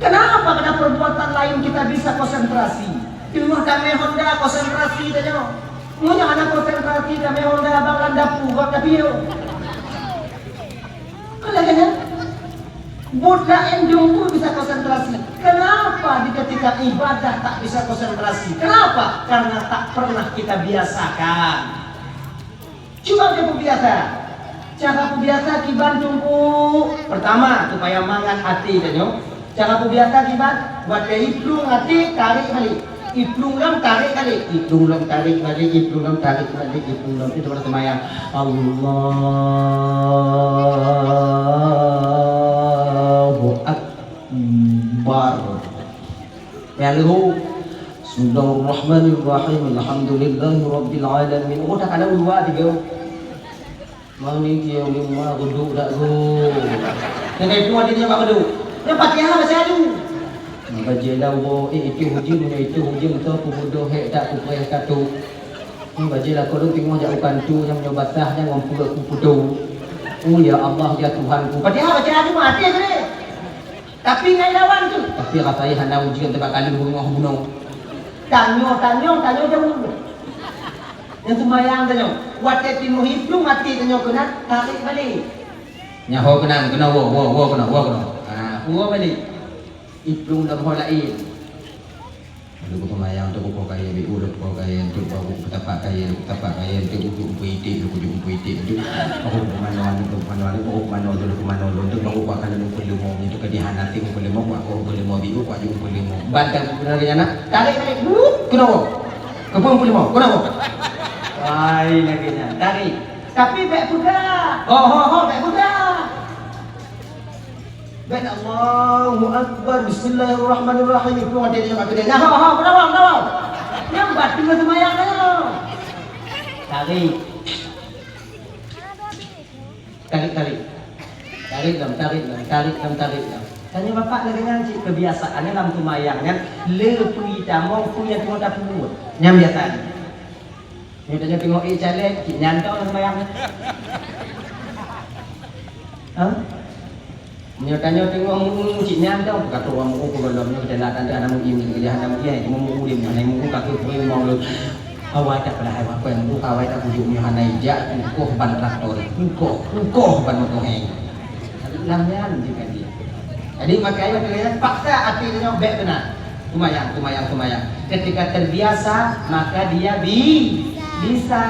Kenapa pada perbuatan lain kita bisa konsentrasi? Teungoh tamè honda konsentrasi tanyoe. Meunyoe hana konsentrasi tamè honda bang lam dapu, bak dapiôh. Kalau kena, buet laén jumpa bisa konsentrasi. Kenapa di ketika ibadah tak bisa konsentrasi? Kenapa? Karena tak pernah kita biasakan. Cuba kita peubiasa. Cara peubiasa kiban Teungku. Pertama, supaya mangat até tanyoe. Cara peubiasa kiban, watèe iplueng até, tarek balik. Iplueng lom, tarek balik. Iplueng lom, tarek balik. Iplueng lom, tarek balik. Iplueng lom. Itu baru seumayang. Allahu Akbar. Nyang lheuh, Bismillahirrahmanirrahim. Alhamdulillahirabbil alamin. Oh, dah kana ulua tiga. Maliki yaumiddin, meugeuduk dak go. Nyang ka iplueng até nyan bak geuduk. Nyan Fatihah baca dulu. Maka jeuet lam bo, eh, itu hujeung, nyan itu hujeung, tu aku bodoh, hek tak aku payah katu. Maka jeuet lah, kalau tengok jak ukan tu, nyang nyoe basah, nyang ngon puluh aku putu. Oh, ya Allah, ya Tuhanku. Fatihah baca dulu, mati tadi. Tapi ngai lawan tu. Tapi rasai hana ujeuen teubak kali beungoh bunoe. Tanyoe, tanyoe, tanyoe jauh. Nyang seumayang tanyoe. Watèe timoh iplueng até tanyoe keunan, tarek balik. Nyaho keunan, keunoe woe, woe, woe keunoe, woe keunoe. Ha, woe balik. Iplueng lam ho laén. Lôn kuseumbahyang, lôn kupoh kayèe, lôn kupoh kayèe, lôn baru kutapak kayèe, lôn kutapak kayèe, lôn kujuk umpui iték, lôn kujuk umpui iték, lôn baru kumanoe aneuk, lôn kumanoe aneuk, baru kumanoe lôn, lôn kumanoe lôn, lôn baru kuakan lôn umpui leumo, nyoe teuka di hana tik umpui leumo, kuakoh umpui leumo, biu kuaju umpui leumo. Ban ka beuna lagèe nyan, tarék, tarék, wup, keunoe. Keupeue umpui leumo? Keunoe. Ai, lagèe nyan, tarék. Tapi bèk peugah. Ho, ho, ho, bèk peugah. Bèk Allahu Akbar, Bismillahirrahmanirrahim. Peue watèe nyoe ka keudéh. Nah, ho, ho, peue na, peue na. Nyan bateue seumayang nyoe. Tarék. Tarék, tarék. Tarék lom, tarék lom, tarék lom, tarék lom. Tanyoe bapak lagèe nyan cit keubiasaan nyan lam seumayang nyan, le peue tamong, peue nyang teungoh tapeubuet. Nyan biasa. Nyoe tanyoe teungoh ék caleg, cit nyan tong seumayang. Ha? Nyoe tanyoe teungoh meu-eu, cit nyan tong, ka trok ureueng meu-eu, peue gohlom nyoe geujalan tanda hana meu-eu, geujalan hana meu-eu, cuma meu-eu lé, hana meu-eu ka trok ureueng meu-eu. Awai that padahai wapen, buka awai that bujuk nyoe hana ijak, kukoh ban traktor, kukoh, kukoh ban moto heng. Lam nyan juga dia. Jadi, makanya kalian paksa hati nyoe bèk beuna. Seumayang, seumayang, seumayang. Ketika terbiasa, maka dia bi-, bisa.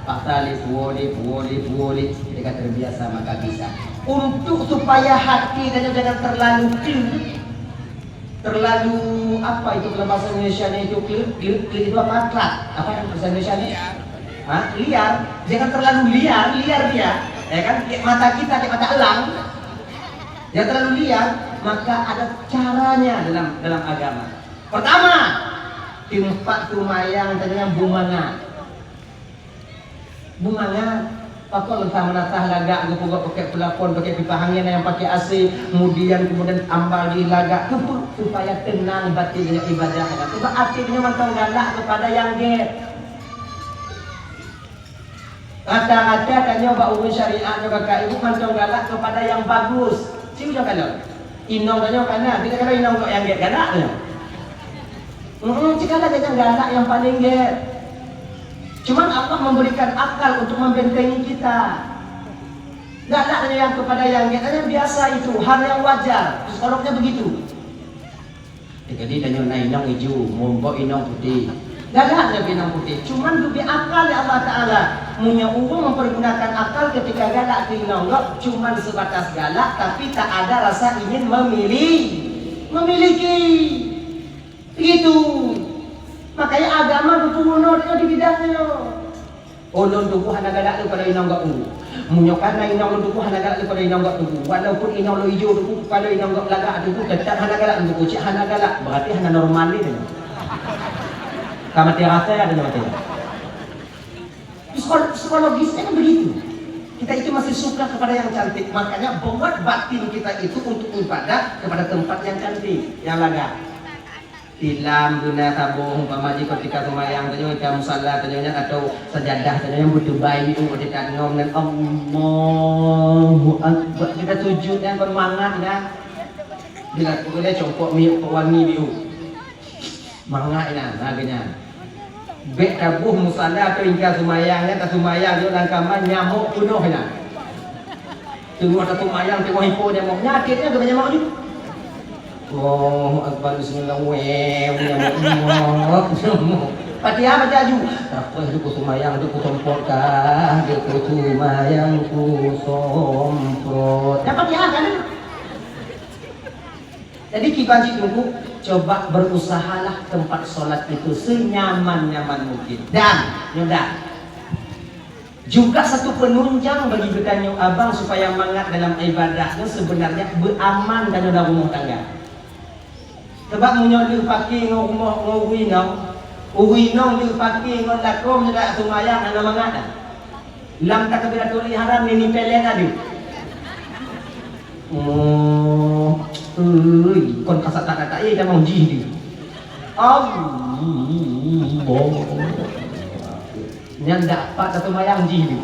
Paksa lé, puwoe lé, puwoe lé, puwoe lé. Ketika terbiasa, maka bisa. Untuk supaya hati tanyoe jangan terlalu klik, terlalu, apa itu kalau bahasa Indonesia-nya itu, klik, klik, klik itu apa? Klat. Apa bahasa Indonesia-nya? Ha? Liar. Jangan terlalu liar, liar dia. Ya kan? Kayak mata kita, kayak mata elang. Jangan terlalu liar, maka ada caranya dalam, dalam agama. Pertama, teumpat seumayang tanyoe nyan beumangat. Beumangat. Pakon entah meunasah lagak geupeugöt pakèk peulafon, pakèk pipah angén nyang pakèk A C, kemudian, kemudian tambal di lagak. Keupeue? Supaya teunang batin nyoe ibadah. Sebab até nyoe mantong galak keupada nyang gèt. Rata-rata tanyoe bak ureueng syariat nyoe kakak ibu mantong galak keupada nyang bagus. Ci ujoe kalon. Inong tanyoe kana, kita kira inong nyang gèt galak nyoe. Hmm, ci kana nyang galak nyang paleng gèt. Cuman Allah memberikan akal untuk membentengi kita. Galak tanyoe nyang keupada nyang gèt, hanya biasa itu, hal yang wajar. Psikolognya begitu. Jadi tanyoe na inong ijo, mumbok inong putéh. Galak lé inong putéh. Cuman geubri akal lé Allah Taala. Meunyoe ureueng mempergunakan akal ketika galak keu inong gob, cuman sebatas galak, tapi tak ada rasa ingin memili-, memiliki. Begitu. Makanya agama butuh guna di bidang nyoe. Oh, lôn tuboh hana galak lé pada inong gob tuboh. Meunyoe kana inong lôn tuboh hana galak lé pada inong gob tuboh. Walaupun inong lôn ijo tuboh, kalau inong gob lagak tuboh, tetap hana galak lôn tuboh. Cit hana galak, berarti hana normal lé tu. Ka maté rasa ya, ada maté. Psikol-, psikologisnya kan begitu. Kita itu masih suka kepada yang cantik. Makanya buat batin kita itu untuk ibadah kepada tempat yang cantik, yang lagak. Tilam guna saboh, umpama jih ketika seumayang tanyoe, ka musala tanyoe nyan atau sajadah tanyoe nyan beuteubai biôh, watèe that ngon, ngon Allahu Akbar. Kita sujud nyan kon mangat dah. Bila tu boleh congkok minyeuk wangi biôh. Mangat nyan, lagèe nyan. Bèk taboh musala atau ingka seumayang nyan, taseumayang jok lam kama nyamok peunoh nyan. Teungoh taseumayang, teungoh ipo nyamok. Nyan akhirnya geuba nyamok ju. Allahu Akbar, bismillah, wéw, nyamok, nyamok, nyamok. Fatihah baca ju. Tapeuh ju kuseumayang, ju kusompot kah, ju kuseumayang, kusompot. Dah Fatihah kan? Jadi kiban cit teungku, coba berusahalah tempat sholat itu senyaman-nyaman mungkin. Dan, nyoe dan, juga satu penunjang bagi geutanyoe abang supaya mangat dalam ibadah nyoe sebenarnya beuaman dan dalam rumah tangga. Sebab meunyoe lheueh paké ngon rumoh, ngon ureueng inong, ureueng inong lheueh paké ngon lakoe, meunyoe dak seumayang hana mangat dah. Lam takbiratul ihram nini pelet adu. Oh, ui, kon kasat tak kata, eh, dah mau jih di. Allah. Nyan dak pat satu mayang jih di.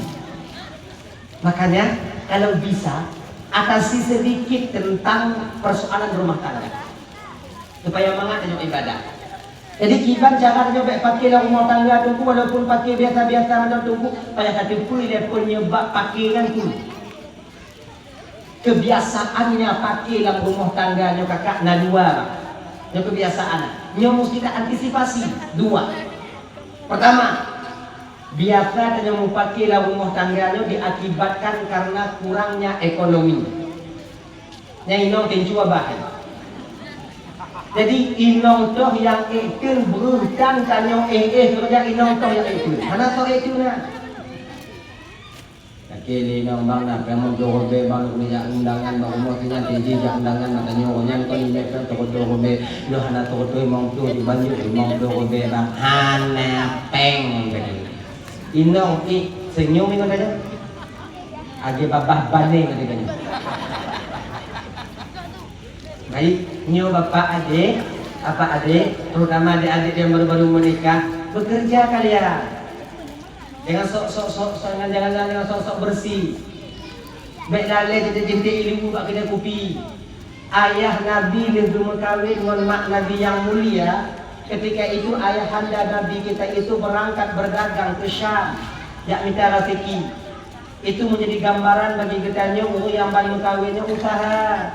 Makanya, kalau bisa, atasi sedikit tentang persoalan rumah tangga. Supaya mangat tanyoe ibadah. Jadi, kiban cara tanyoe bèk paké lam rumah tangga teungku, walaupun paké biasa-biasa mantong teungku, payah tateupeue lé penyebab paké nyan tu. Kebiasaan nyang paké lam rumah tangga nyoe kakak na dua. Nyoe kebiasaan. Nyoe mesti ta antisipasi. Dua. Pertama, biasa tanyoe mupake lam rumoh tangga nyoe diakibatkan karena kurangnya ekonomi. Nyang inong tincu abah. Jadi inong toh nyang éh teun, breuh tan tanyoe éh-éh keureuja inong toh nyang éh teun. Hana soe éh teun na. Lakée lé inong bang na, peureulée jak undangan bak rumoh sinyan, tiji jak undangan mata nyoe nyan kon ilée peureulée ribée. Lôn hana teurimong tu, jibanjok limong ploh ribée bang. Hana péng tadi. Inong éh senyum inong tadi. Aje babah banéng tadi tadi. Baik, nyoe bapak adék, bapak adék, terutama adék-adék yang baru-baru menikah, bekerja kalian. Jangan sok-sok, sok, sok, jangan, jangan, jangan sok-sok bersih. Bék lalée jeuet-jeuet ileumèe bak keudè kupi. Ayah Nabi lheueh geumeukawen ngon mak Nabi yang mulia, ketika itu ayahanda Nabi kita itu berangkat berdagang ke Syam, jak mita raseuki. Itu menjadi gambaran bagi geutanyoe ureueng nyang ban meukawen nyoe usaha.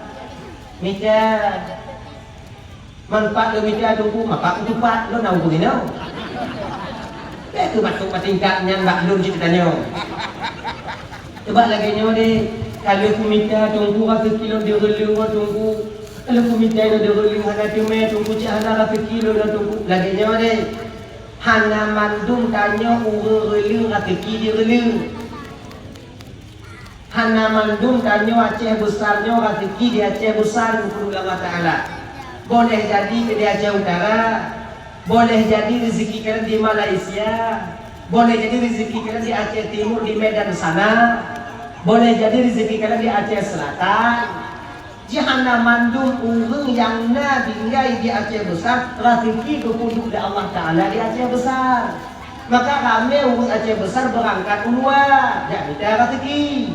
Mita. Man pat lôn mita Teungku, maka kutupat lôn na ureueng inong. Bèk keu batuk batingkat nyan bak lôn cit tanyoe. Coba lagèe nyoe deh, ka lheueh kumita Teungku raseuki lôn direuleueng ngon Teungku. Ka lheueh kumita lôn direuleueng hana teumè Teungku, cit hana raseuki lôn ngon Teungku. Lagèe nyoe deh, hana mandum tanyoe ureueng reuleueng raseuki direuleueng. Hana mandum tanyoe Aceh Besar nyoe raseuki di Aceh Besar geupeuduek lé Allah Taala. Boleh jadi di Aceh Utara, boleh jadi rezeki kalian di Malaysia, boleh jadi rezeki kalian di Aceh Timur di Medan sana, boleh jadi rezeki kalian di Aceh Selatan. Jih hana mandum ureueng nyang na tinggai di Aceh Besar raseuki geupeuduek lé Allah Taala di Aceh Besar. Maka ramé ureueng Aceh Besar beurangkat u luwa jak mita raseuki.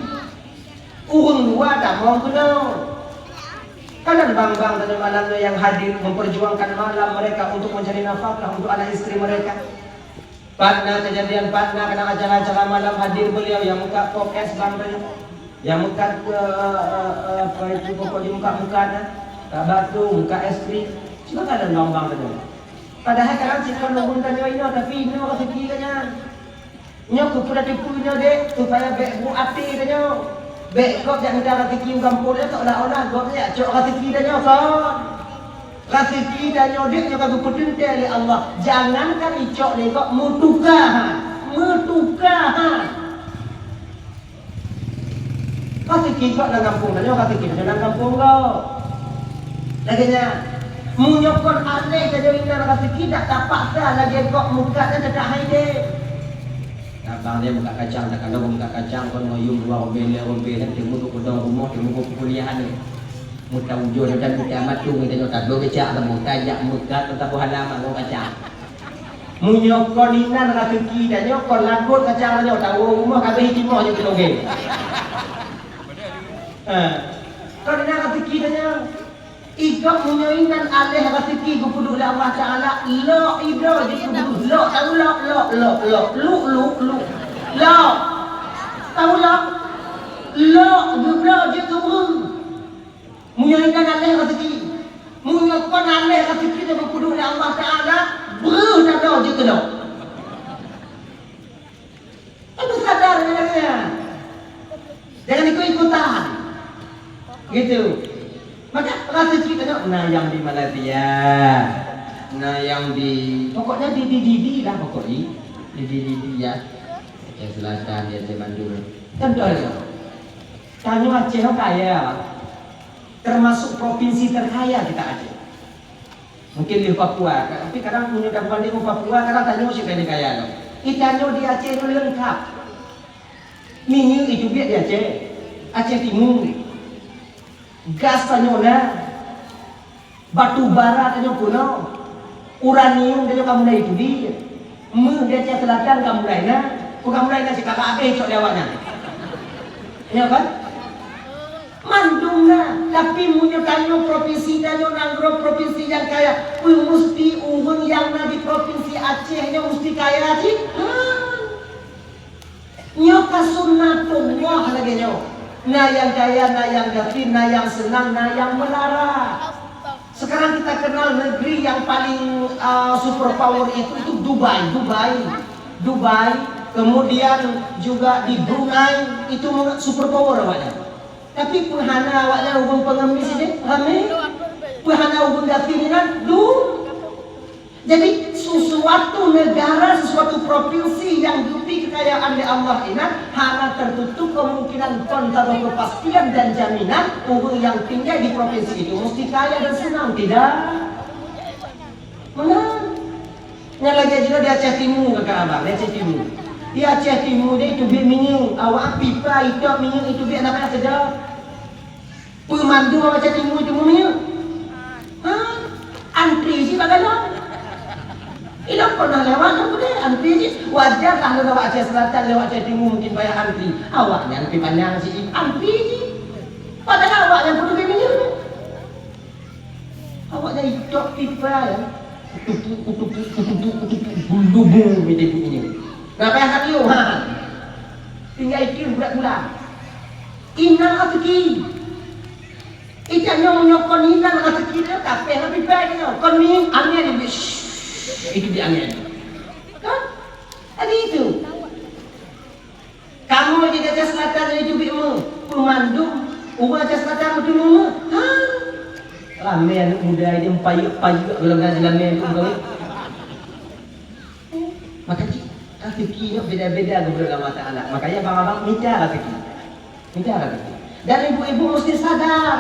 Ureueng luwa tamong keunoe. Kadang bang-bang tanyoe malam nyoe nyang hadir memperjuangkan malam mereka untuk mencari nafkah untuk anak istri mereka. Pat na kejadian, pat na kadang acara-acara malam hadir beliau yang muka pop es bang tadi. Yang muka, eh, eh, eh, apa itu, pokok di muka-muka na. Ka batu, muka es krim. Cuma kadang bang-bang tadi. Padahal kadang cit kon lôn tanyoe inoe, tapi inoe raseuki ka nyan. Nyoe keupeue tateupeue nyoe deh, supaya bèk brôk até tanyoe. Bèk gob jak mita raseuki u gampông nyoe seolah-olah gob nyan jak cok raseuki tanyoe kon. Raseuki tanyoe deuek nyoe ka geupeuteuntèe lé Allah. Jangankan icok lé gob, meutuka ha. Meutuka ha. Raseuki gob lam gampông tanyoe, raseuki tanyoe lam gampông gob. Lagèe nyan, meunyoe kon até tanyoe inan raseuki, dak tapaksa lagèe gob meukat nyan teuka hai deh. Abang dia meukat kacang, takalon meukat kacang kon meuyuem dua ribèe, lhèe ribèe, dan timu keu peudong rumoh, timu keu peukuliahan. Meuta ujoe dan meuta matung, tanyoe tabloe keucak, tabloe kajak, meukat, tabloe halaman, ngon kacang. Meunyoe kon inan raseuki tanyoe, kon lagot kacang tanyoe, tawoe rumoh, ka abéh timoh nyoe keutogé. Ha. Kon inan raseuki tanyoe. Igob meunyoe inan aléh raseuki geupeuduek lé Allah Taala, lok idroe jeuet keu beureuh, lok, tahu lok, lok, lok, lok, luk, luk, luk, lok. Tahu lok? Lok geubloe jeuet keu beureuh. Meunyoe inan aléh raseuki, meunyoe kon aléh raseuki nyang geupeuduek lé Allah Taala, breuh tabloe jeuet keu lok. Kan sadar nyan. Jangan ikut-ikutan. Gitu. Maka raseuki tanyoe na nyang di Malaysia, na nyang di, pokoknya di, di, di, di lah pokok di, di, di, di, di ya. Aceh Selatan, di Aceh Bandung. Contohnya, tanyoe Aceh kaya, termasuk provinsi terkaya kita Aceh. Mungkin di Papua, tapi kadang punya dapat di Papua, kadang tanyoe sih kaya-kaya tu. Itanyoe di Aceh tu lengkap. Minyeuk itu biak di Aceh, Aceh Timur. Gas tanyoe na, batu bara tanyoe peunoh, uranium tanyoe ka mulai itu di. Meuh di Aceh Selatan ka mulai na, peue ka mulai na cit ka abéh cok di awak nyan. Ya kan? Mandum na, tapi meunyoe tanyoe provinsi tanyoe nanggroe provinsi nyang kaya, peue musti ureueng nyang na di provinsi Aceh nyoe musti kaya cit? Hah. Nyoe ka sunnatullah lagèe nyoe. Na nyang kaya, na nyang gasien, na nyang seunang, na nyang meulara. Sekarang terkenal negeri yang paling, eh, super power itu, itu Dubai, Dubai, Dubai. Kemudian juga di Brunei, itu super power awaknya. Tapi peuhana awaknya ureuëng pengemis ini, ramé. Peuhana ureuëng gasien inan, du. Jadi, sesuatu negara, sesuatu provinsi yang geubri kekayaan lé Allah inan, hana tertutup kemungkinan, kon taboh kepastian dan jaminan ureuëng yang tinggal di provinsi itu mesti kaya dan senang, tidak? Meunan. Nyang lagée jinoe di Aceh Timu, kakak abang, di Aceh Timu. Di Aceh Timu deh itu biet minyeuk, awak pipa itôb minyeuk itu biet na payah keudroe. Peue mandum awak Aceh Timu itu minyeuk? Ha? Antri jih bak galon. Ilôn pernah lewat tu deh, antri jih. Wajar lah lôn awak Aceh Selatan, lewat Aceh Timu mungkin payah antri. Awaknyan pi panyang si antri jih. Padahal awaknyan peuduek minyeuk. Awaknyan itôb pipa ya. Kutupu, kutupu, kutupu, kutupu, bulu-bulu mita bunyi. Nah, payah ka tiup, ha. Tinggai tiup bulat-bulat. Inan rezeki. Ijak nyoe meunyoe kon inan rezeki dia, kapeh lah pipa dia nyoe. Kon minyeuk angén dia, shh, itu di angén. Kan? Tadi itu. Kamoe di Aceh Selatan nyoe teubiet meu, peumandum ureuëng Aceh Selatan meuteumé meu. Ha! Ramé aneuëk muda ini meupayeuk-payeuk golom na jilamé aneuëk muda. Maka cit, rezeki nyoe beda-beda geubrôk Allah Taala. Makanya abang-abang mita rezeki. Mita rezeki. Dan ibu-ibu mesti sadar.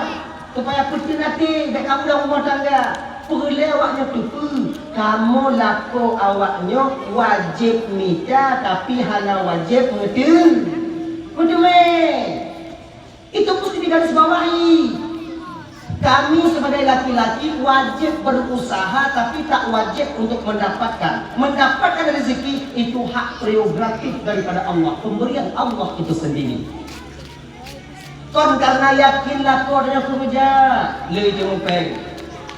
Supaya peuteun até bèk kamoe lam rumoh tangga. Peureulèe awaknyoe teupeue, kamoe lakoe awaknyoe wajéb mita, tapi hana wajéb meuteu-, meuteumé. Itu mesti digarisbawahi. Kami sebagai laki-laki wajib berusaha, tapi tak wajib untuk mendapatkan. Mendapatkan rezeki itu hak prerogatif daripada Allah, pemberian Allah itu sendiri. Kon karena yakin lakoe tanyoe keureuja, le teumupeng.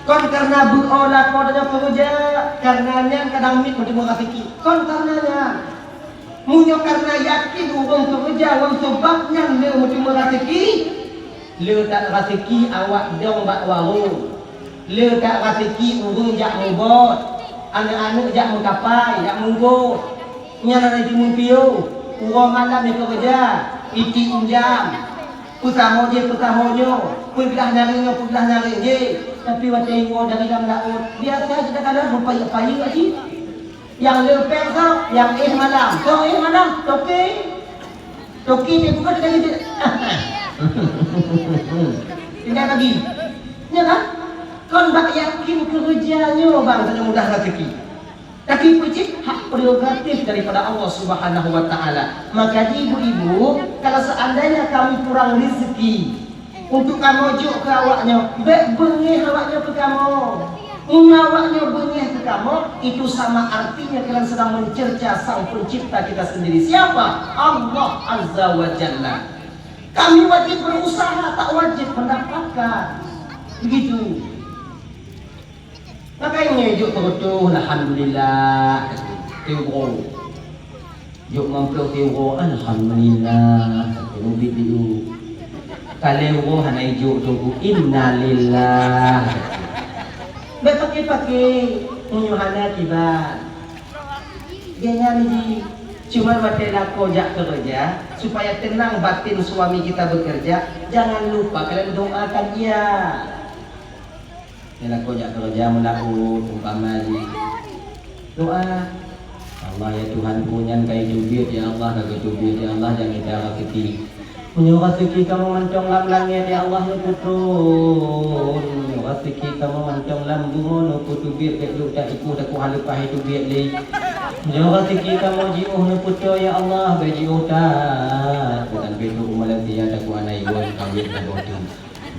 Kon karena beuo lakoe tanyoe keureuja, karena nyan kadang miet meuteumé raseuki. Kon karena nyan. Meunyoe karena yakin ureuëng keureuja ngon sabab nyan le meuteumé raseuki, le that raseuki awak dong bak warong. Le that raseuki ureuëng jak mubot, aneuëk-aneuëk jak meukapai, jak mubot. Nyan hana jimeupiôh, uroe malam jikeureuja, itiek injam. Peusaho jih, peusaho nyoe, peuglah nyaréng nyoe, peuglah nyaréng jih. Tapi watèe iwoe dari lam laôt, biasa cit takalon meupayeuk-payeuk cit. Nyang le péng soe, nyang éh malam. Soe éh malam? Toke. Toke dia bukan dengan dia. Tinggai lagi. Ya kan? Kon bak yakin keureuja nyoe bang, tanyoe mudah raseuki. Tapi peue cit hak prerogatif daripada Allah Subhanahu wa Taala. Maka ibu-ibu, kalau seandainya kami kurang rezeki, untuk kamoe jok keu awaknyoe, bèk beungéh awaknyoe keu kamoe. Meunyoe awaknyoe beungéh keu kamoe, itu sama artinya kalian sedang mencerca Sang Pencipta kita sendiri. Siapa? Allah Azza wa Jalla. Kami wajib berusaha, tak wajib mendapatkan. Begitu. Makanya jok teureutôh, alhamdulillah, teuh uroe. Jok meuplôh teuh uroe, alhamdulillah, teuh ubit diu. Ka lhèe uroe hana ijok teungku, innalillah. Bèk paké-paké, meunyoe hana kiban. Gobnyan jih, cuma watèe lakoe jak keureuja, supaya tenang batin suami kita bekerja, jangan lupa kalian doakan dia. Nyan lakoe jak keureuja meulaôt, umpama jih doa, "Allah ya Tuhanku, nyan ka iteubiet ya Allah, ka geuteubiet ya Allah, jak mita raseuki. Meunyoe raseuki kamoe mantong lam langèt ya Allah, neupeutron. Meunyoe raseuki kamoe mantong lam bumoe neupeuteubiet, bèk lôn that ipoh takot hana leupah iteubiet lé. Meunyoe raseuki kamoe jiôh neupeutron ya Allah, bèk jiôh that. Bukan pintoe u Malaysia takot hana iwon kawin saboh teuk."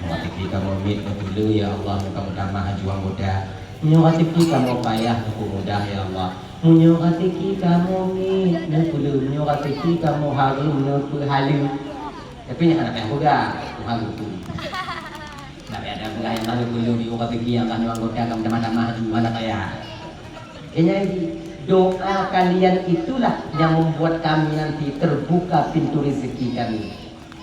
Meunyoe raseuki kamoe miet neupeulheueh ya Allah, muka-muka mah aju anggota. Meunyoe raseuki kamoe payah neupeumudah ya Allah. Meunyoe raseuki kamoe miet neupeulheueh, meunyoe raseuki kamoe hareuem neupeuhaleue. Tapi nyan hana payah peugah, Tuhan tu. Hana payah peugah nyang hana peulheueh di raseuki nyang ka nyoe anggota kamoe tamah-tamah aju hana payah. Kayaknya doa kalian itulah yang membuat kami nanti terbuka pintu rezeki kami.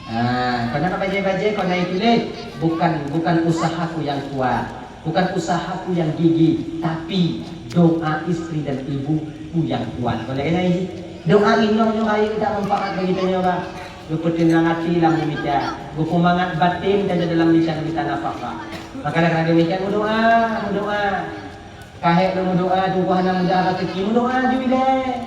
Ah, kon na bajèe-bajèe, kon na ituléh, bukan, bukan usahaku yang kuat. Bukan usaha peue nyang gigih, tapi doa istri dan ibu peue nyang kuat. Oleh karena itu, doa inong nyoe rayeuk that manfaat bagi tanyoe, bah. Geupeuteunang até lam mita, geupeumangat batin tanyoe dalam lisan mita nafakah. Maka, kadang-kadang mita meudoa, meudoa. Ka hék lôn meudoa, teungku hana mudah raseuki, meudoa ju ilée.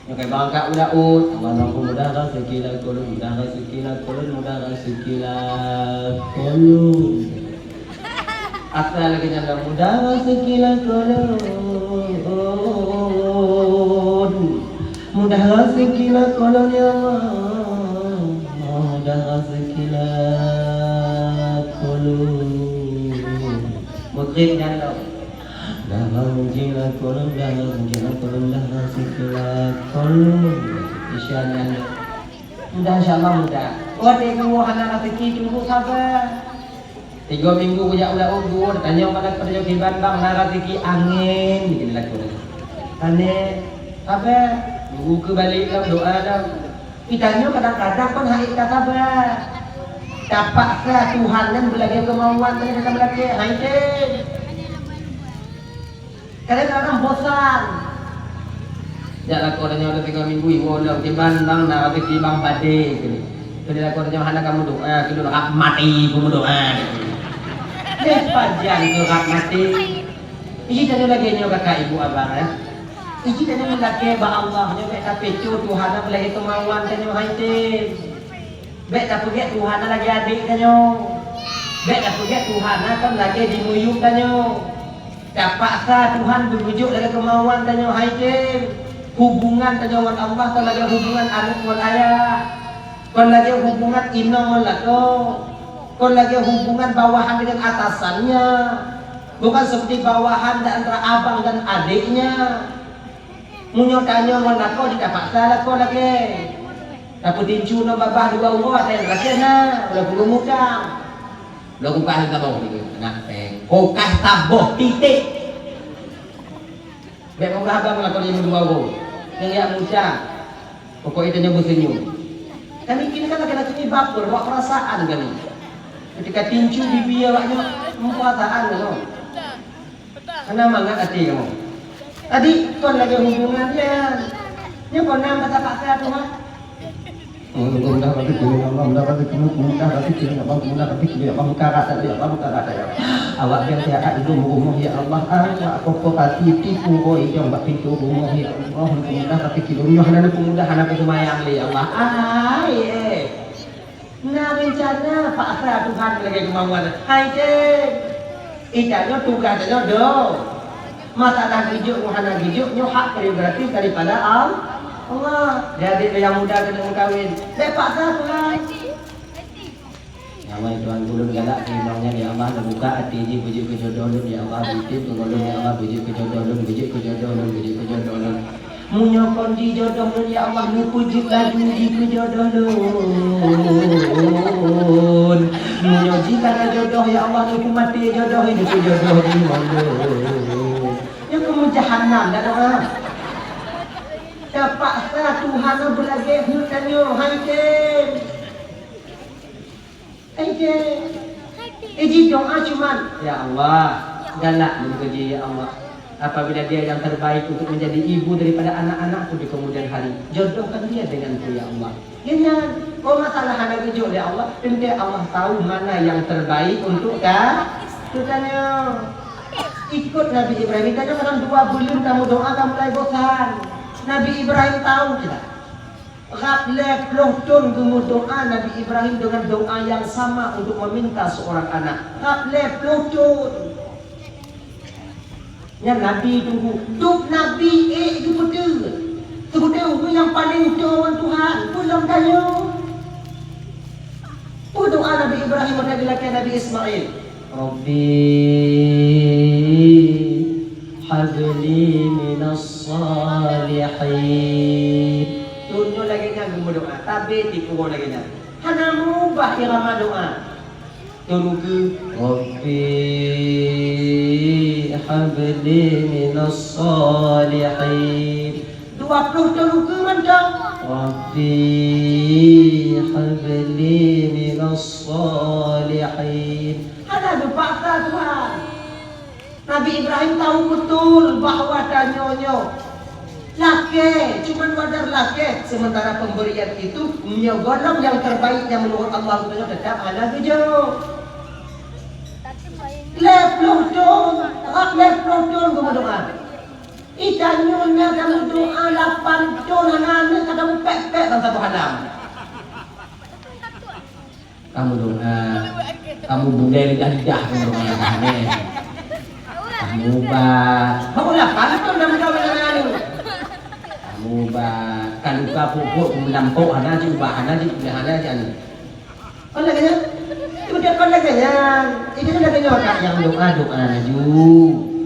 Nyoe ka bangka udah ut, Allah Maha Mudah raseuki lakoe lôn, mudah raseuki lakoe lôn, mudah raseuki lakoe lôn. Asal lagée nyan dah mudah raseuki lakoe lôn. Mudah raseuki lakoe lôn, ya Allah. Mudah raseuki lakoe lôn. Meukrek nyan lom. Dah bang jila kolom, dah bang jila kolom, dah bang sikila kolom. Isya nyan. Mudah, insya Allah mudah. Oh, dek guru hana raseuki, tunggu sabar. Tiga minggu kujak ulah guru, tanyong pada pada kiban bang, na raseuki angén, bikin lagu. Aneh, sabar. Guru ke balik dah, doa dah. Geutanyoe kadang-kadang kon hana tasaba. Tapaksa Tuhan nyan beulagée keumauan tanyoe, ka meulagée, hai tem. Kadang-kadang bosan. Jak lakoe tanyoe tiga minggu, iwoe lom, kiban bang na raseuki bang badé keunoe. Keunoe lakoe tanyoe hana ka meudoa, keunoe rab maté peue meudoa. Deh pajan keu rab maté. Iji tanyoe lagée nyoe kakak ibu abang, eh. Iji tanyoe lakée bak Allah nyoe bék tapeue Tuhan na beulagée keumauan tanyoe, hai tem. Bék tapeugét Tuhan na lagée adék tanyoe. Bék tapeugét Tuhan na kon lagée dimiyueb tanyoe. Tapaksa Tuhan beujeuet lagée keumauan tanyoe, hai tem. Hubungan tanyoe ngon Allah kon lagée hubungan aneuëk ngon ayah. Kon lagée hubungan inong ngon lakoe. Kon lagée hubungan bawahan dengan atasannya. Bukan seperti bawahan di antara abang dan adiknya. Meunyoe tanyoe ngon lakoe, jitapaksa lakoe lagée. Tapeutincu ngon babah dua uroe, ada nyang lagée na, walaupun mutang. Bloe kulkas saboh, anak péng. Kulkas saboh, titik. Bék peugah abang lakoe lima dua go. Nyang jak muca. Pokok itu nyoe beuseunyum. Kami kini kan laki-laki ni baper, bawa perasaan kami. Ketika tincu bibia awak nyoe, perasaan kamu. Hana mangat até kamu. Tadi kon lagée hubungan nyan. Nyoe kon nam kata paksa Tuhan. Oh, mudah-mudahan rezeki ya Allah, mudah rezeki, mudah rezeki ya Allah, mudah rezeki ya Allah, muka rata ya Allah, muka rata ya Allah. Awak yang sihat dulu rumah ya Allah, awak kokoh hati tipu boy jong bak pintu rumah ya Allah, mudah rezeki dunia hana pemudahan aku semayang ya Allah. Ai eh. Na rencana paksa Tuhan lagée kemauan. Hai tem. Itanyoe tugaih tanyoe do. Masalah geujok ngon hana geujok nyoe hak prerogatif daripada Al-, Allah. Jadi nyang muda keuneuk meukawen, bék paksa Tuhan. Nyang laén Tuhan, ulôn galak keu inong nyan, ya Allah, neubuka até jih beujeuet keu jodoh lôn, ya Allah, bitin keu ulôn, ya Allah, beujeuet keu jodoh lôn, beujeuet keu jodoh lôn, beujeuet keu jodoh lôn. Meunyoe kon jijodoh lôn, ya Allah, neupeujeuet laju jih keu jodoh lôn. Meunyoe jih kana jodoh, ya Allah, neupeumaté jodoh nyoe keu jodoh jih ngon lôn. Nyoe keumu jahanam dah doa. Tapaksa Tuhan beulagée heuet tanyoe, hai tem. Ije. Iji doa cuman, "Ya Allah, galak lôn keu jih, ya Allah. Apabila dia yang terbaik untuk menjadi ibu daripada anak-anakku di kemudian hari, jodohkan dia denganku, ya Allah." Nyan, oh, masalah hana geujok lé Allah, teuntée Allah tahu mana yang terbaik untuk ka-, untuk tanyoe. Ikut Nabi Ibrahim, kadang-kadang dua buleuen kamu doa, kamu mulai bosan. Nabi Ibrahim tahu tidak? Rab lhée ploh thon geumeudoá Nabi Ibrahim dengan doa yang sama untuk meminta seorang anak. Rab lhée ploh thon. Nyan Nabi tunggu. Dub Nabi ék geupeuteuet. Seubeutoe ureuëng nyang paleng toe ngon Tuhan, peue lom tanyoe. Peue doa Nabi Ibrahim watée geulakée Nabi Ismail? Rabbi habli minas salihin. Tunyok lagée nyan geumeudoa, tabe tipu lagée nyan. Hana meubah irama doa. Tuluki, Rabbi habli minas salihin. Dua ploh tuluki mantong. Rabbi habli minas salihin. Hana geupaksa Tuhan. Nabi Ibrahim tahu betul bahwa tanyoe nyoe lakée, cuman wajar lakée, sementara pemberian itu nyoe gohlom nyang terbaik nyang menurut Allah, tanyoe tetap hana geujok. Lhée ploh thon, rab lhée ploh thon geumeudoá. Ih, tanyoe na ka meudoá lapan thon hana aneuk, ka tamupék-pék bangsa boh alam. Kamu doa, kamu bulée lidah-lidah kamu doa, aneh. Kamu ubat. Kamu lapan thon dah meudoá ngon aneuk. Kamu ubat. Ka luka pupuk, kamu lampok hana jiubah, hana jiubah, hana jianu. Kon lagée nyan. Itu dia kon lagée nyan. Itu lagée nyoe, Kak, nyang doa, doa laju.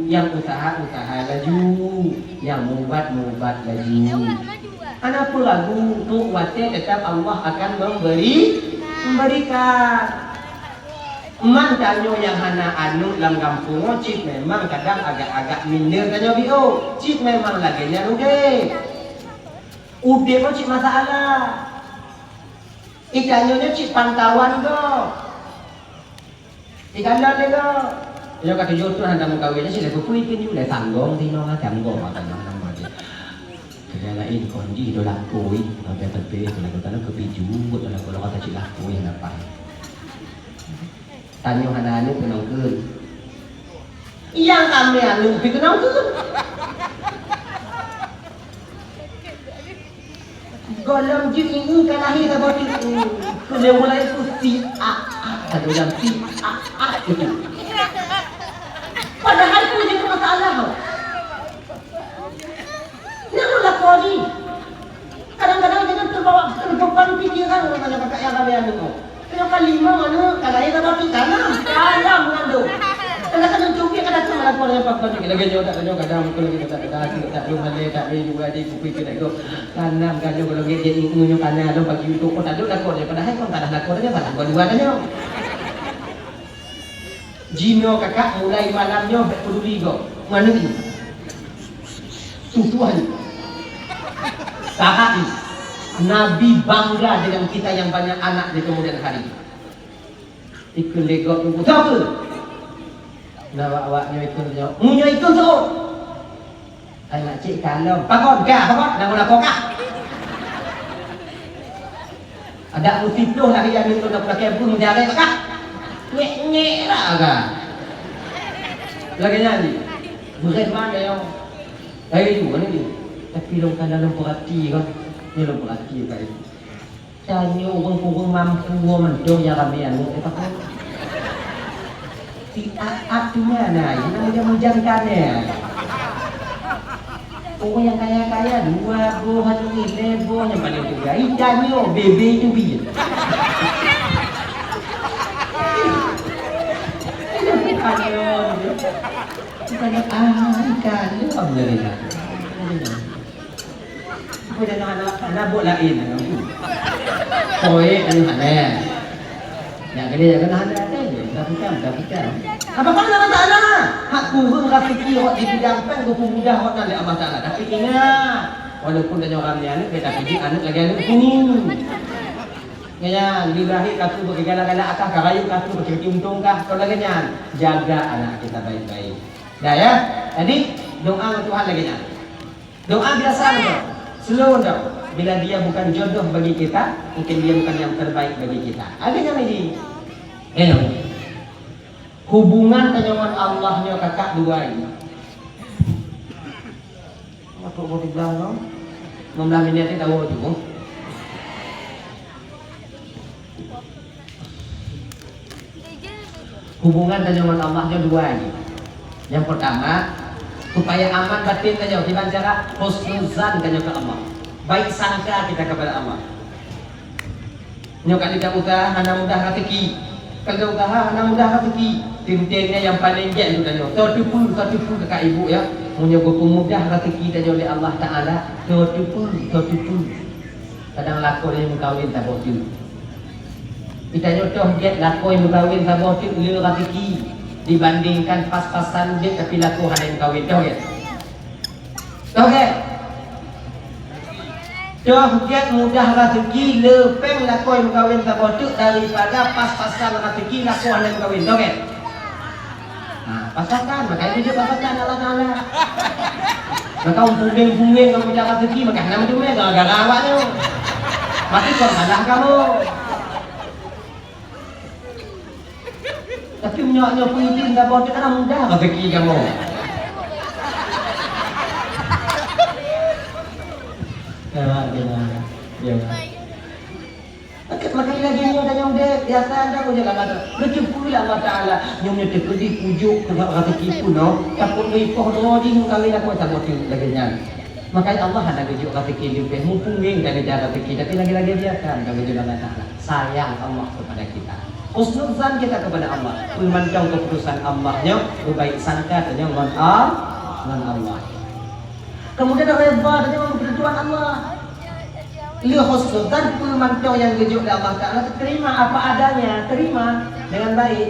Nyang usaha, usaha laju. Nyang mubat, mubat laju. Hana peue ragu, trok watée teutap Allah akan memberi, memberikan. Man tanyoe nyang hana aneuk lam gampông nyoe cit memang kadang agak-agak minder tanyoe biôh. Cit memang lagée nyan udeb. Udeb nyoe cit masalah. Ih, tanyoe nyoe cit pantauan gob. Ikalon lé gob. Nyoe ka tujoh thon hana meukawen, nyoe silée peupuih pih nyoe lé tanggong tinoe, tanggong mata nyang nama jih. Keureuna laén kon jih do lakoe, sampai teupé keu lakoe tanyoe keu pih jeuet, lakoe-lakoe ka cit lakoe nyang dapat. Tanyoe hana aneuk keunong kheun. Nyang ramé aneuk pih keunong kheun. Gohlom jeuet ingat ka lahé saboh teuk. Keuneuk mulai tu si a a, satu jam si a a gitu. Padahai tu jadi masalah. Nyang lakoe jih. Kadang-kadang kita terbawa terbeban pikiran, kadang-kadang yang ramai anu. Kena kali lima mana, kalau kita batu tanam, tanam mengandung. Kadang-kadang cubit, kadang cuma lakukan yang papan ni. Lagi nyoe tak nyoe, kadang aku lagi tak ada, tak ada, tak ada, tak ada, tak ada, tak ada, tak ada, tak ada, tak ada. Tanam kan nyoe, kalau dia ingin nyoe, tanam tu bagi untuk kau tak ada lakukan dia. Padahal kau tak ada lakukan dia, salah kau dua tanya. Jinoe kakak mulai malam nyoe bèk peduli gob. Mana ni? Tutuan. Sahat ni. Nabi bangga dengan kita yang banyak anak di kemudian hari. Ikheun lé gob tunggu. Siapa? Nah, awak-awak nyoe ikheun nyoe. Mu nyoe ikheun soe? Hai mak cik kalon. Pakon kah, pakon? Nama lapor kah? Ada musibah lah yang itu nak pakai pun jalan kah? Ngek-ngek lah kah? Lagi nyanyi. Berat mana yang? Lagi tu mana ni? Tapi long kan dalam perhati kan? Ni long perhati kan? Tanyoe ureueng kureueng mampu mantong nyang ramé aneuk, eh, pakon? Si Aat tu mana? Nyang namanya Mujan Kanel. Ureueng nyang kaya-kaya dua boh, hana ilée boh, nyang paling teuga. Ih, tanyoe, bebe tu bi. Tanyoe, ah, ikan, lom lagi. Apa dah nak, nak, nak buat lain. Poék ni hana. Nak kena, nak kena hana. Dah bukan, dah bukan. Apa kau nak masalah? Hak kureueng raseuki awak di bidang péng, geupeumudah awak nan lé Allah Taala. Tapi ingat, walaupun tanyoe ramé aneuk, tapi jih aneuk lagi aneuk kuni. Nyan, di lahé katu bak galak-galak akah, ka rayeuk katu bak untung kah, kon lagée nyan. Jaga anak kita baik-baik. Dah ya? Jadi, doa ngon Tuhan lagée nyan. Doa biasa nyoe, slow nyoe. Bila dia bukan jodoh bagi kita, mungkin dia bukan yang terbaik bagi kita. Ada yang ini? Ayo. Hubungan tanyoe ngon Allah nyoe kakak dua ini. Apa mau dibilang nyoe? Enam belas minit ni tahu tu. Hubungan tanyoe ngon Allah nyoe dua lagi. Yang pertama, supaya aman batin tanyoe, kiban cara husnuzan tanyoe keu Allah. Baik sangka kita kepada Allah. Nyoe ka lheueh usaha hana mudah raseuki. Ka lheueh usaha hana mudah raseuki. Teuntengnya yang paling jeuet untuk tanyoe. Soe teupeu, soe teupeu kakak ibu ya. Meunyoe geupeumudah raseuki tanyoe lé Allah Taala, soe teupeu, soe teupeu. Kadang lakoe nyang meukawen saboh teuk. Geutanyoe toh gét lakoe meukawen saboh teuk le raseuki dibandingkan pas-pasan udép tapi lakoe hana meukawen. Toh gét? Toh gét? Toh gét mudah raseuki le péng lakoe meukawen saboh teuk daripada pas-pasan raseuki lakoe hana meukawen. Toh gét? Ha, Pasokan, makajih geujok pasokan Allah Taala. Maka ureueng punggeng-punggeng nyang mudah raseuki, maka hana meuteumé gara-gara awak nyoe. Maka kon salah kamoe. Tapi meunyoe nyoe peuidin saboh teuk, hana mudah raseuki kamoe. Ya, ya, ya. Maka, maka lagèe nyoe tanyoe udép, biasa anda kujak Allah Taala. Geuteupeue lé Allah Taala, nyoe, nyoe teukeudi kujok keu raseuki peunoh, takot lé ipoh droe jih ngon kawin aku saboh teuk lagèe nyan. Makanya Allah hana geujok raseuki leubeh, mumpung ngieng dari cara raseuki, tapi lagèe-lagèe biasa anda geujok Allah Taala. Sayang Allah kepada kita. Husnuzan kita kepada Allah. Peue mantong keputusan Allah nyoe, beubaik sangka tanyoe ngon Al-, ngon Allah. Kemudian redha tanyoe ngon ketentuan Allah. Lheueh husnuzan, peue mantong nyang geujok lé Allah Taala, terima apa adanya, terima dengan baik.